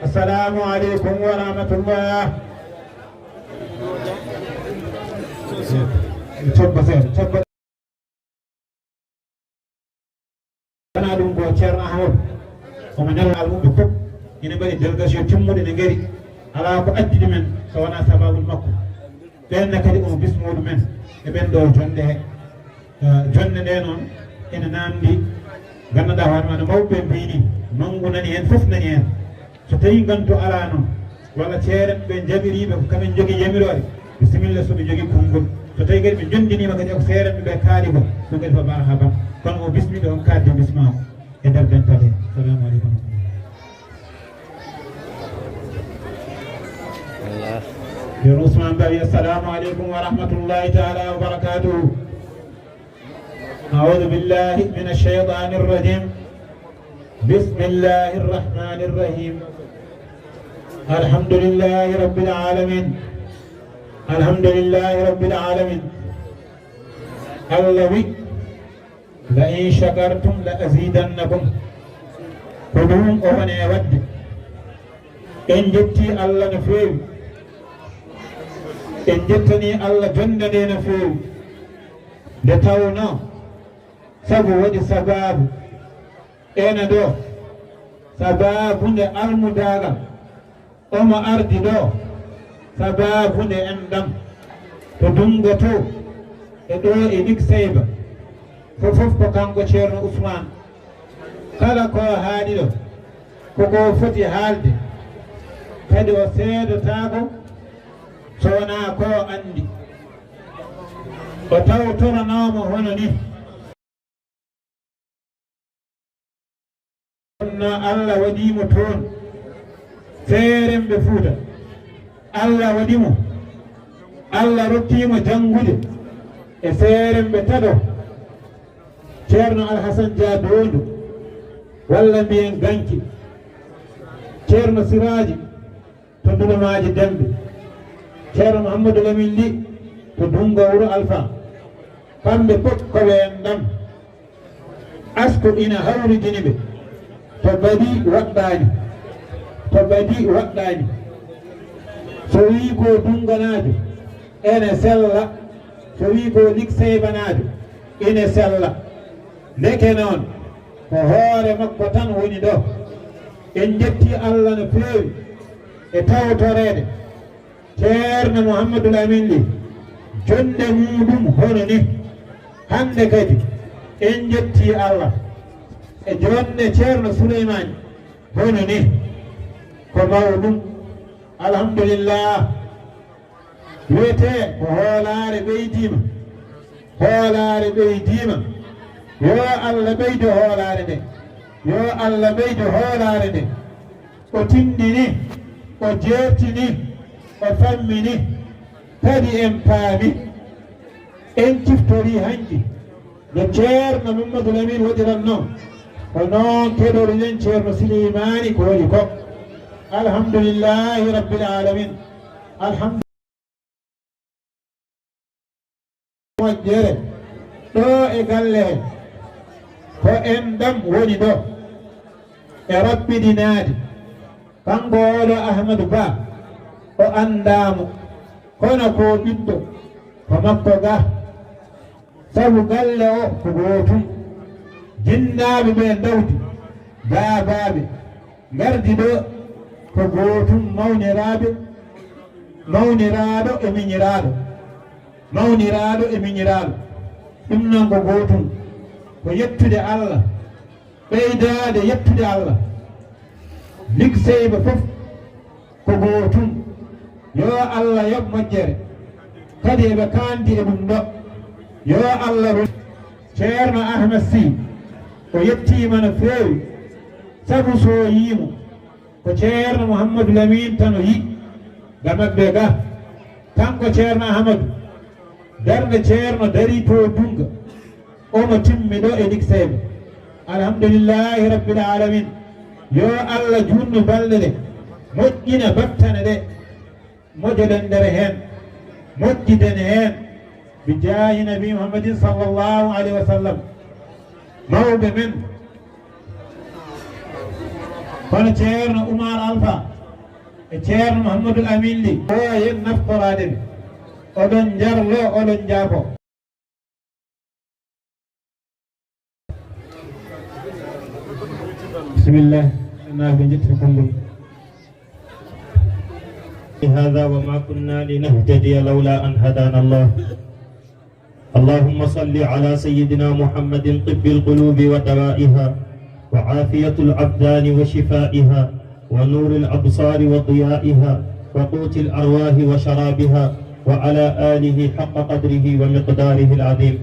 Assalamu aleykum wa rahmatullah. Cobba seeɗa, cobba. Wonaa ɗum ko Ceerno Ahmadu, omo nelal mum ɓe fof ina mbaɗi délégation timmuɗo ene ngari, alaa ko addi ɗumen so wonaa sababul makko. Ɓeen ne kadi omo bismoo ɗumen e ɓeen ɗo jonde he. Eh, jonde nde noon ene naamndi, nganndanɗaa hoore ma no mawɓe ɓe mbiyi ni, nanngu nani heen, fof nani heen. So tawii nganto alaa noon, walla ceerenɓe ɓe jaɓiriiɓe ko kamen njogii yamiroore, bisimilla so ɓe njogii konngol. So tawii kadi ɓe njonndiniima kadi e ko seerenɓe ɓe kaali ko, ɗum kadi ko marhaban. Kono o bismiɗo on kaaddi bismaama e nder dental he. Salamu aleykum. Ceerno Ousmane Ba wi, assalamu aleykum wa rahmatullahi taala wa barakatuhu. أعوذ بالله من الشيطان الرجيم. بسم الله الرحمن الرحيم. الحمد لله رب العالمين. الحمد لله رب العالمين. Allah wi, "La in shakartum la azidannakum." Ko ɗum o woni e waɗde. En njetti Allah no feewi. En njettani Allah jonde nde no feewi. Nde tawnoo sabu waɗi sabaabu ene ɗo, sabaabu nde almudaagal, omo ardi ɗo, sabaabu nde enɗam, to Dunngo to, e ɗo e Nikseyba, fof fof ko kanko Ceerno Usmaan. Kala ko haali ɗo, ko ko foti haalde, kadi o seedotaako so wonaa ko o anndi. O tawtoranaama hono ni. Kono Allah waɗii mo toon, seeremɓe Fuuta. Allah waɗi mo, Allah rokkii mo janngude e seeremɓe tato, Ceerno Alhasan Dia Doondu, walla mbiyen Ganki, Ceerno Siraaji, to Ndulumaaji Dembe, Ceerno Muhammadu Lamin Li to Dunngo Wuro Alfa. Kamɓe fof ko ɓe enɗam. Asko ina hawridini ɓe. To Badi waɗɗaani, to Badi waɗɗaani. So wii ko Dunnganaajo, ene sella. So wii ko Nikseybanaajo, ene sella. Ndeke noon, ko hoore makko tan woni ɗo. En njetti Allah no feewi e tawtoreede Ceerno Muhammadul Amin Li, jonde muuɗum hono ni. Hannde kadi, en njetti Allah e jonde Ceerno Suleymaani hono ni. Ko mawɗum. Alhamdulillah. Wiyetee ko hoolaare ɓeydiima. Hoolaare ɓeydiima. Yo Allah ɓeydu hoolaare nde. Yo Allah ɓeydu hoolaare nde. O tinndini, o jeertini, o fammini. Kadi en paami, en ciftori hanki no Ceerno Mamadou Lamine waɗiranno. Ko noon keɗoriɗen Ceerno Silimaani ko waɗi ko. Alhamdulillahi Rabbil Alamin. Alhamdu- Moƴƴere ɗo e galle he, ko enɗam woni ɗo e raɓɓiɗinaade. Kanko oɗo Ahmadu Ba, o anndaamo, kono ko ɓiɗɗo, ko makko ga. Sabu galle o ko gootum. Jinnaaɓe ɓe ndawdi, baabaaɓe, ngardi ɗo ko gootum, mawniraaɓe, mawniraaɗo e miñiraaɗo, mawniraaɗo e miñiraaɗo. Ɗum noon ko gootum, ko yettude Allah, ɓeydaade yettude Allah. Nikseyba fof Ko gootum. Yo Allah yoɓ moƴƴere. Kadi eɓe kaandi e ɗum ɗo. Yo Allah ru-, Ceerno Ahmed Sy, o yettiima no feewi, sabu so yiimo ko Ceerno Mouhamadou Lamine tan o yi, ga maɓɓe ga, kanko Ceerno Ahmadu, darnde Ceerno darii to Dunnga, omo timmi ɗo e Likseeɓe. Alhamdulillahi Rabbil Alamin. Yo Allah juutnu balɗe ɗe, moƴƴina battane ɗe, mojoɗen ndere heen, moƴƴiden heen, bi jaahi Nabi Muhammadin sallallahu alayhi wa sallam. Mawɓe men, kono Ceerno Umar Alfa e Ceerno Mouhamadou Amine Ly, o yen naftoraade ɓe. Oɗon njarlo, oɗon njaafo. بسم الله. Naaɓe njettii konngol. هذا وما كنا لنهتدي لولا أن هدانا الله. اللهم صل على سيدنا محمد طب القلوب ودوائها، وعافية الأبدان وشفائها، ونور الأبصار وضيائها، وقوت الأرواح وشرابها، وعلى آله حق قدره ومقداره العظيم.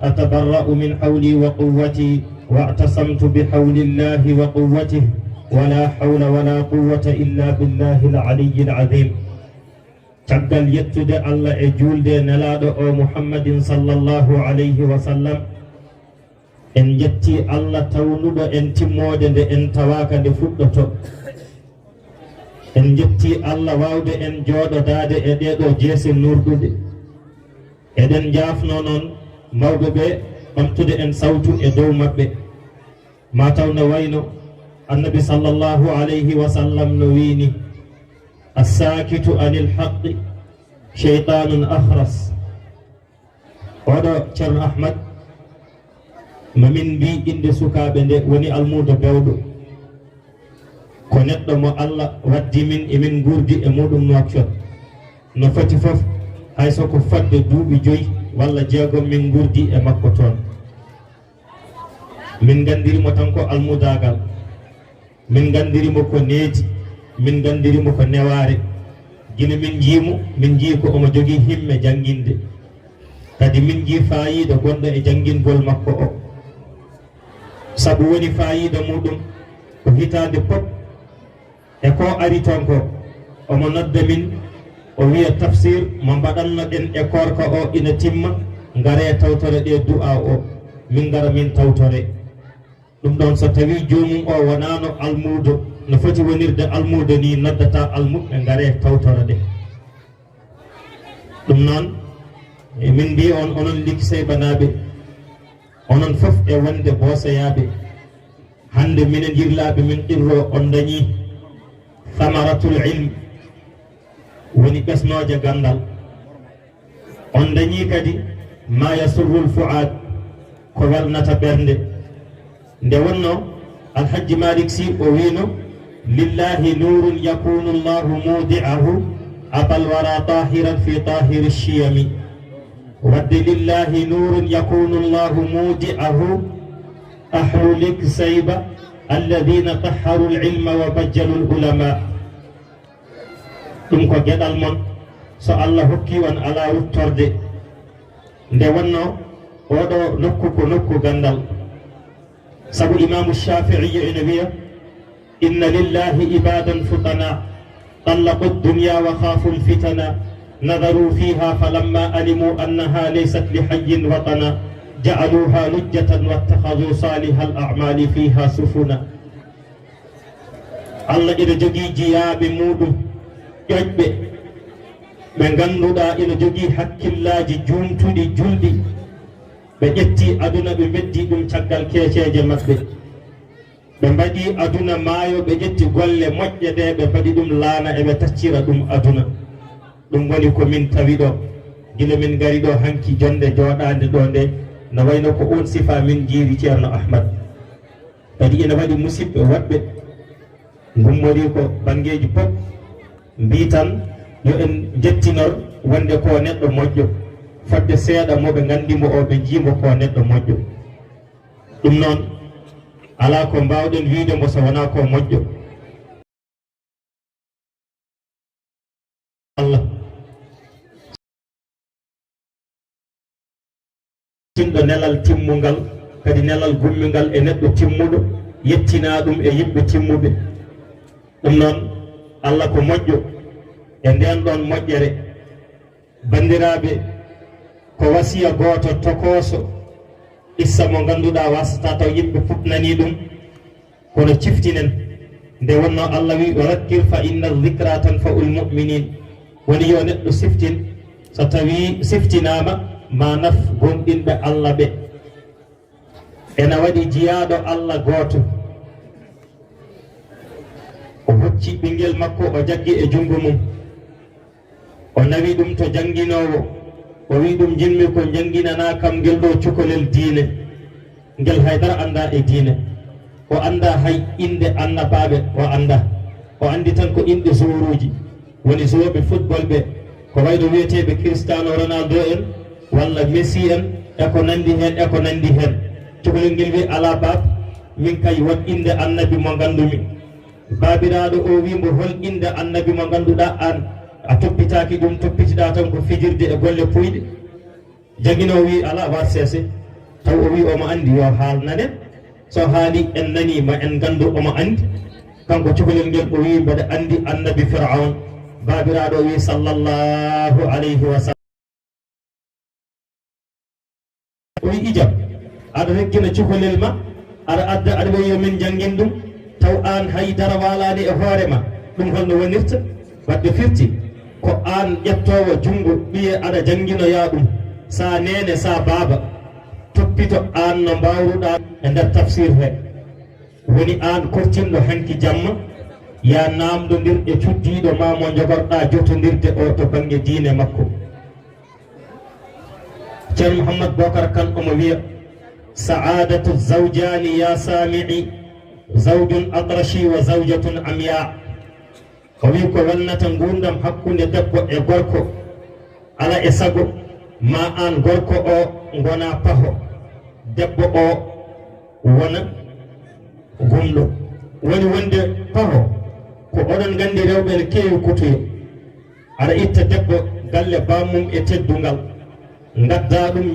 أتبرأ من حولي وقوتي، واعتصمت بحول الله وقوته، ولا حول ولا قوة إلا بالله العلي العظيم. Caggal yettude Allah e juulde e Nelaaɗo o Muhammadin sallallahu alayhi wa sallam, en njetti Allah tawnuɗo en timmoode nde en tawaaka nde fuɗɗoto. En njetti Allah waawde en jooɗodaade e ɗeeɗo jeese nurɗuɗe. Eɗen njaafnoo noon mawɓe ɓe ɓamtude en sawtu e dow maɓɓe. Ma taw no wayno Annabi sallallahu alayhi wa sallam no wiini: "Assaakitu anil haqqi shaytaanun akhras." Oɗo Ceerno Ahmad, ma min mbi innde sukaaɓe nde woni almuudo bewɗo. Ko neɗɗo mo Allah waddi min e min nguurdi e muɗum Nouakchott. No foti fof, hay so ko fodde duuɓi joyi walla jeegom min nguurdi e makko toon. Min nganndiri mo tan ko almudaagal. Min nganndiri mo ko needi. Min nganndiri mo ko newaare. Gila min njii mo, min njii ko omo jogii himme jannginde. Kadi min njii faayiida gonɗo e janngingol makko o. Sabu woni faayiida muɗum ko hitaande pop e ko ari toon ko, omo nodda min, o wiya: "Tafsir mo mbaɗannoɗen e koorka o ina timma, ngaree tawtore ɗe du'a o." Min ngara min tawtore. Ɗum ɗoon, so tawii joomum o wonaano almuudo, no foti wonirde almuudo ni, noddata almuɓɓe ngaree tawtore ɗe. Ɗum noon, e min mbiya on, onon Likiseybanaaɓe, onon fof e wonde Boosoyaaɓe, hannde minen yirlaaɓe min qirro on dañii samaratul ilm, woni ɓesnooje ganndal. On dañii kadi ma yasurrul fuaad, ko welnata ɓernde. Nde wonnoo, Alhajji Malik Sy o wiino: "Lillahi nuurun yakunu Allahu mudi'ahu, abal wara tahiran fi tahiri shiyami." Wadde: "Lillahi nuurun yakunu Allahu mudi'ahu, ahlu Liksayba, alladhina tahharu al-ilma wa bajjalu al-ulama." Ɗum ko geɗal mon, so Allah hokki on alaa ruttorde. Nde wonnoo, oɗo nokku ko nokku ganndal. Sabu Imaamu Shaafi'i ina wiya: "Inna lillahi ibadan futana, tallaqu dunya wa khafu al-fitana, nadharu fiha falamma alimu annaha laysat li hayyin watana, ja'aluha lujjatan wattakhadhu salihal a'mali fiha sufuna." Allah ina jogii jiyaaɓe muɗum ƴoƴɓe, ɓe ngannduɗaa ina jogii hakkillaaji juumtuɗi, julɗi. Ɓe ƴetti aduna, ɓe mbeddi ɗum caggal keeceeje maɓɓe. Ɓe mbaɗi aduna maayo, ɓe ƴetti golle moƴƴe ɗe, ɓe mbaɗi ɗum laana, eɓe taccira ɗum aduna. Ɗum woni ko min tawi ɗo, gila min ngari ɗo hanki, jonnde jooɗaande ɗo nde, no wayno ko oon sifa min njiiri Ceerno Ahmad. Kadi ina waɗi musidɓe woɗɓe ngummorii ko banngeeji pop, mbii tan yo en njettinor wonde ko neɗɗo moƴƴo, fodde seeɗa mo ɓe nganndi mo o, ɓe njii mo ko neɗɗo moƴƴo. Ɗum noon, alaa ko mbaawɗen wiyde mo so wonaa ko moƴƴo. Allah. Tinɗo nelal timmungal, kadi nelal gummingal e neɗɗo timmuɗo, yettinaa ɗum e yimɓe timmuɓe. Ɗum noon, Allah ko moƴƴo e ndeen ɗoon moƴƴere. Banndiraaɓe, ko wasiya gooto tokooso, qissa mo ngannduɗaa waasata taw yimɓe fof nanii ɗum. Kono ciftinen, nde wonnoo Allah wi, "Wa dhakkir fa inna dhikra tanfa'ul mu'minin." Woni yo neɗɗo siftin, so tawii siftinaama, ma naf gomɗinɓe Allah ɓe. Ena waɗi jiyaaɗo Allah gooto. O hocci ɓinngel makko, o jaggi e junngo mum. O nawi ɗum to jannginoowo, o wi ɗum, "Njiɗmi ko njannginanaa kam ngel ɗoo cukalel diine, ngel hay dara anndaa e diine. O anndaa hay innde annabaaɓe, o anndaa. O anndi tan ko inɗe joueuruuji, woni joueuɓe football ɓe, ko wayi no wiyeteeɓe Cristiano Ronaldo en, walla Messi en, e ko nanndi heen, e ko nanndi heen." Cukalel ngel wi, "Alaa baab, min kay won innde annabi mo nganndumi." Baabiraaɗo o wi mo, "Hol innde annabi mo ngannduɗaa aan a toppitaaki ɗum, toppitiɗaa tan ko fijirde e golle puyɗe?" Jagginoowo wi, "Alaa, war seese." Taw o wi omo anndi, yo haal nanen. So haali en nanii ma en nganndu omo anndi. Kanko cukalel ngel o wi, "Mbeɗa anndi annabi Firaun." Baabiraaɗo o wi, "Sallallahu alayhi wa sallam." O wi, "Ijam, aɗa reggina cukalel ma, aɗa adda, aɗa wiya yo min njanngin ɗum, taw aan hay dara waalaani e hoore ma, ɗum holno wonirta?" Wadde firti, ko aan ƴettoowo junngo ɓiye aɗa jannginoyaa ɗum, sa neene, sa baaba, toppito aan no mbaawruɗaa e nder tafsir he. Woni aan kortinɗo hanki jamma, yaa naamndondir e cuddiiɗo ma mo njogorɗaa jotondirde o to bannge diine makko. Ceerno Mouhammad Bokar Kan omo wiya, "Sa'adatu zawjani ya sami'i, zawjun atrashi wa zawjatun amya." O wi ko welnata nguurndam hakkunde debbo e gorko, ala e sago ma aan gorko o ngona paho, debbo o wona gumɗo. Woni wonde paho, ko oɗon nganndi rewɓe ne keewi kutoyo. Aɗa itta debbo galle bammum e teddungal, ngadda ɗum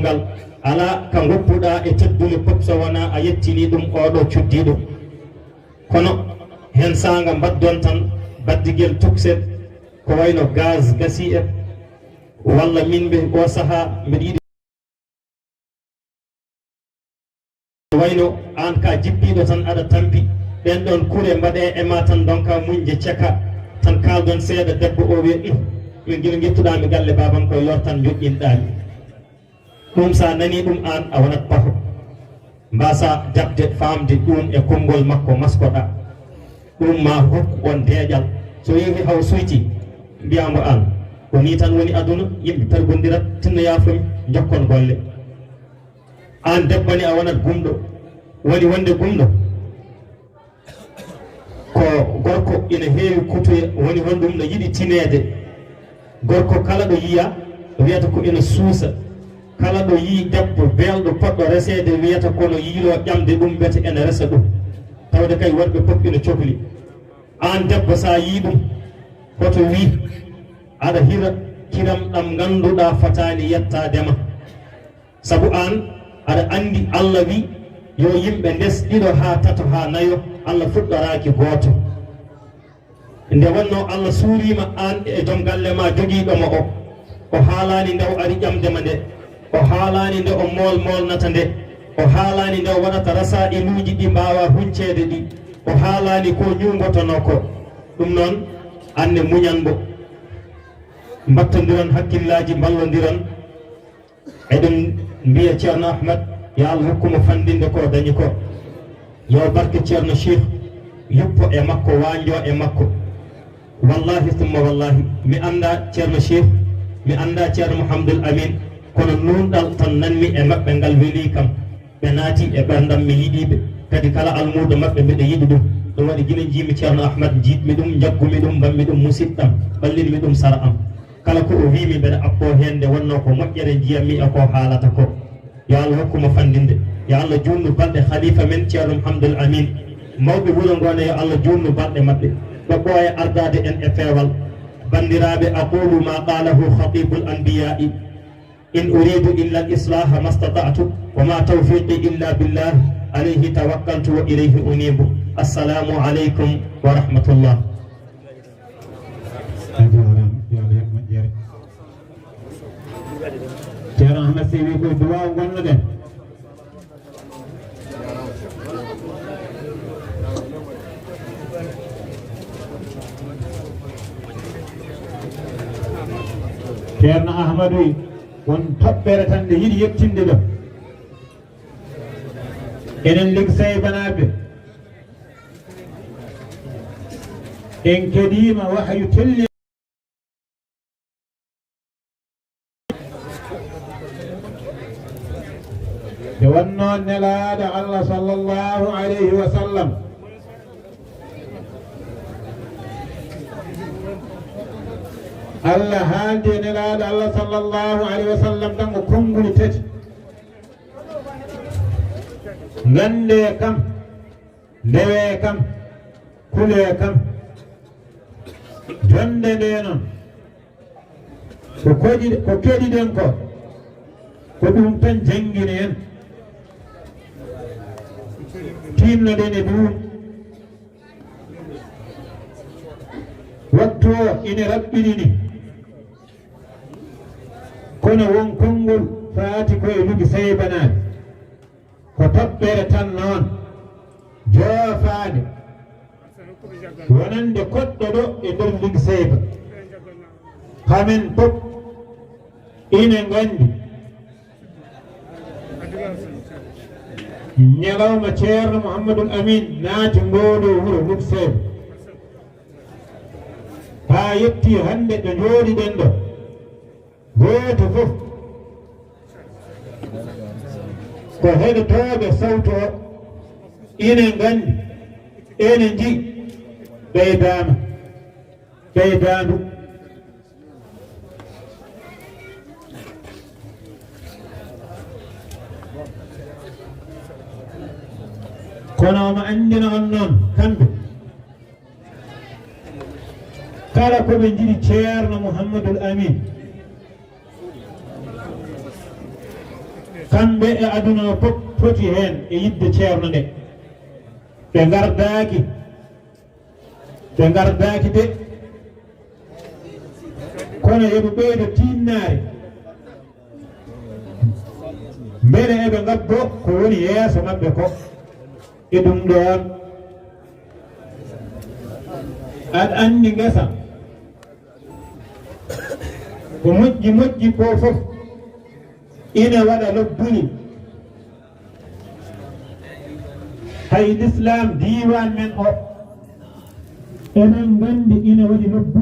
ngal. Alaa ka ngoppuɗaa e teddule pop so wonaa a yettini ɗum oɗo cuddiiɗo. Kono heen saanga mbaddon tan baddigel tukset, ko wayno gaz gasi en, walla min mbe o sahaa mbeɗa yiɗi wayno aan ka jippiiɗo tan aɗa tampi, ɓeen ɗoon kure mbaɗe e ma tan ndonka muñde ceka, tan kaaldon seeɗa debbo o wiya, "Ih, min gila ngettuɗaa mi galle baabam koye lortan njoƴƴinɗaa mi." Ɗum sa nanii ɗum aan a wonat paho. Mbasa jaɓde faamde ɗum e konngol makko maskoɗaa. Ɗum ma hokku on deeƴal. So yehi haw suyti, mbiyaa mbo aan, ko nii tan woni aduna, yimɓe pergondirat, tinno yaafo mi, njokkon golle. Aan debbo ne a wonat gumɗo. Woni wonde gumɗo ko gorko ina heewi kutoya, woni honɗum no yiɗi tineede. Gorko kala ɗo yiya wiyata ko ina suusa. Kala ɗo yii debbo beelɗo poɗɗo reseede wiyata kono yiiloo ƴamde ɗum mbete ene resa ɗum. Tawde kay worɓe fof ina cokli. Aan debbo sa yii ɗum, hoto wii aɗa hira kiram ɗam ngannduɗaa fotaani yettaade ma. Sabu aan aɗa anndi Allah wi yo yimɓe ndes ɗiɗo haa tato haa nayo, Allah fuɗɗoraaki gooto. Nde wonnoo Allah suuriima aan e joom galle ma jogiiɗo ma o, o haalaani nde o ari ƴamde ma nde, o haalaani nde o mool moolnata nde, o haalaani nde o waɗata rasaa'iluuji ɗi mbaawaa hunceede ɗi, o haalaani ko ñuungotonoo ko. Ɗum noon, aan ne muñan mbo. Mbattondiron hakkillaaji, mballondiron. Eɗen mbiya Ceerno Ahmad, yo Allah hokku mo fanndinde ko o dañi ko. Yo barke Ceerno Cheikh yuppo e makko, waanjo e makko. Wallahi summa wallahi, mi anndaa Ceerno Cheikh, mi anndaa Ceerno Mouhamadoul Amine, kono nuunɗal tan nanmi e maɓɓe ngal welii kam. Ɓe naati e ɓerndam, mi yiɗii ɓe. Kadi kala almuudo maɓɓe mbeɗa yiɗi ɗum. Ɗum waɗi gila njiimi Ceerno Ahmad, njiɗmi ɗum, njaggumi ɗum, mbaɗmi ɗum musiɗɗam, ɓallinmi ɗum sara am. Kala ko o wiimi mbeɗa appoo heen nde wonnoo ko moƴƴere njiyammi e ko haalata ko. Yo Allah hokku mo fanndinde. Yo Allah juutnu balɗe Khalifa men Ceerno Mouhamadoul Amine. Mawɓe wuro ngoo ne yo Allah juutnu balɗe maɓɓe. Ko ɓooya ardaade en e peewal. Banndiraaɓe, aqulu ma qalahu khatibul anbiya'i. In uridu illa al islaha mastata'tu, wa ma tawfiqi illa billah, alayhi tawakkaltu wa ilayhi unibu. Assalamu alaykum wa rahmatullah. A jaaraama, yo Allah yoɓ moƴƴere. Ceerno Ahmad Sey wi ko duwaaw ngonnoɗen. Ceerno Ahmadu wi, won toɓɓere tan nde yiɗi yettinde ɗo. Enen Ligue Seybanaaɓe, en keɗiima wahayu telli. Nde wonnoo Nelaaɗo Allah sallallahu alayhi wa sallam, Allah haaldi e Nelaaɗo Allah sallallahu alayhi wa sallam tan ko konnguli tati. Nganndee kam, ndewee kam, kulee kam. Jonnde ndee noon, ko koɗi-, ko keɗiɗen ko, ko ɗum tan janngini en. Tiinnoɗen e ɗum. Waktu o ine raɓɓiɗini. Kono won konngol faati ko e Ligue Seybanaaɓe. Ko toɓɓere tan noon, joofaande, wonande koɗɗo ɗo e nder Ligue Seyba. Hamen fof ine nganndi, ñalawma Ceerno Mouhamadoul Amine naati ngoo ɗoo wuro Ligue Seyba, haa yettii hannde ɗo njooɗiɗen ɗo. Gooto fof ko heɗotooɓe sawtu o, ine nganndi, ene nji, ɓeydaama, ɓeydaandu. Kono omo anndina on noon, kamɓe, kala ko ɓe njiɗi Ceerno Mouhamadoul Amine, kamɓe e aduna o fof poti heen e yiɗde Ceerno nde. Ɓe ngardaaki, ɓe ngardaaki de, kono yo ɓe ɓeydo tiinnaare. Mbele eɓe ngabbo ko woni yeeso maɓɓe ko. E ɗum ɗoon, aɗa anndi ngesa, ko moƴƴi moƴƴi ko fof ina waɗa lobbuli. Hay l'islam diiwaan men o, eɗen nganndi ina waɗi lobbuli.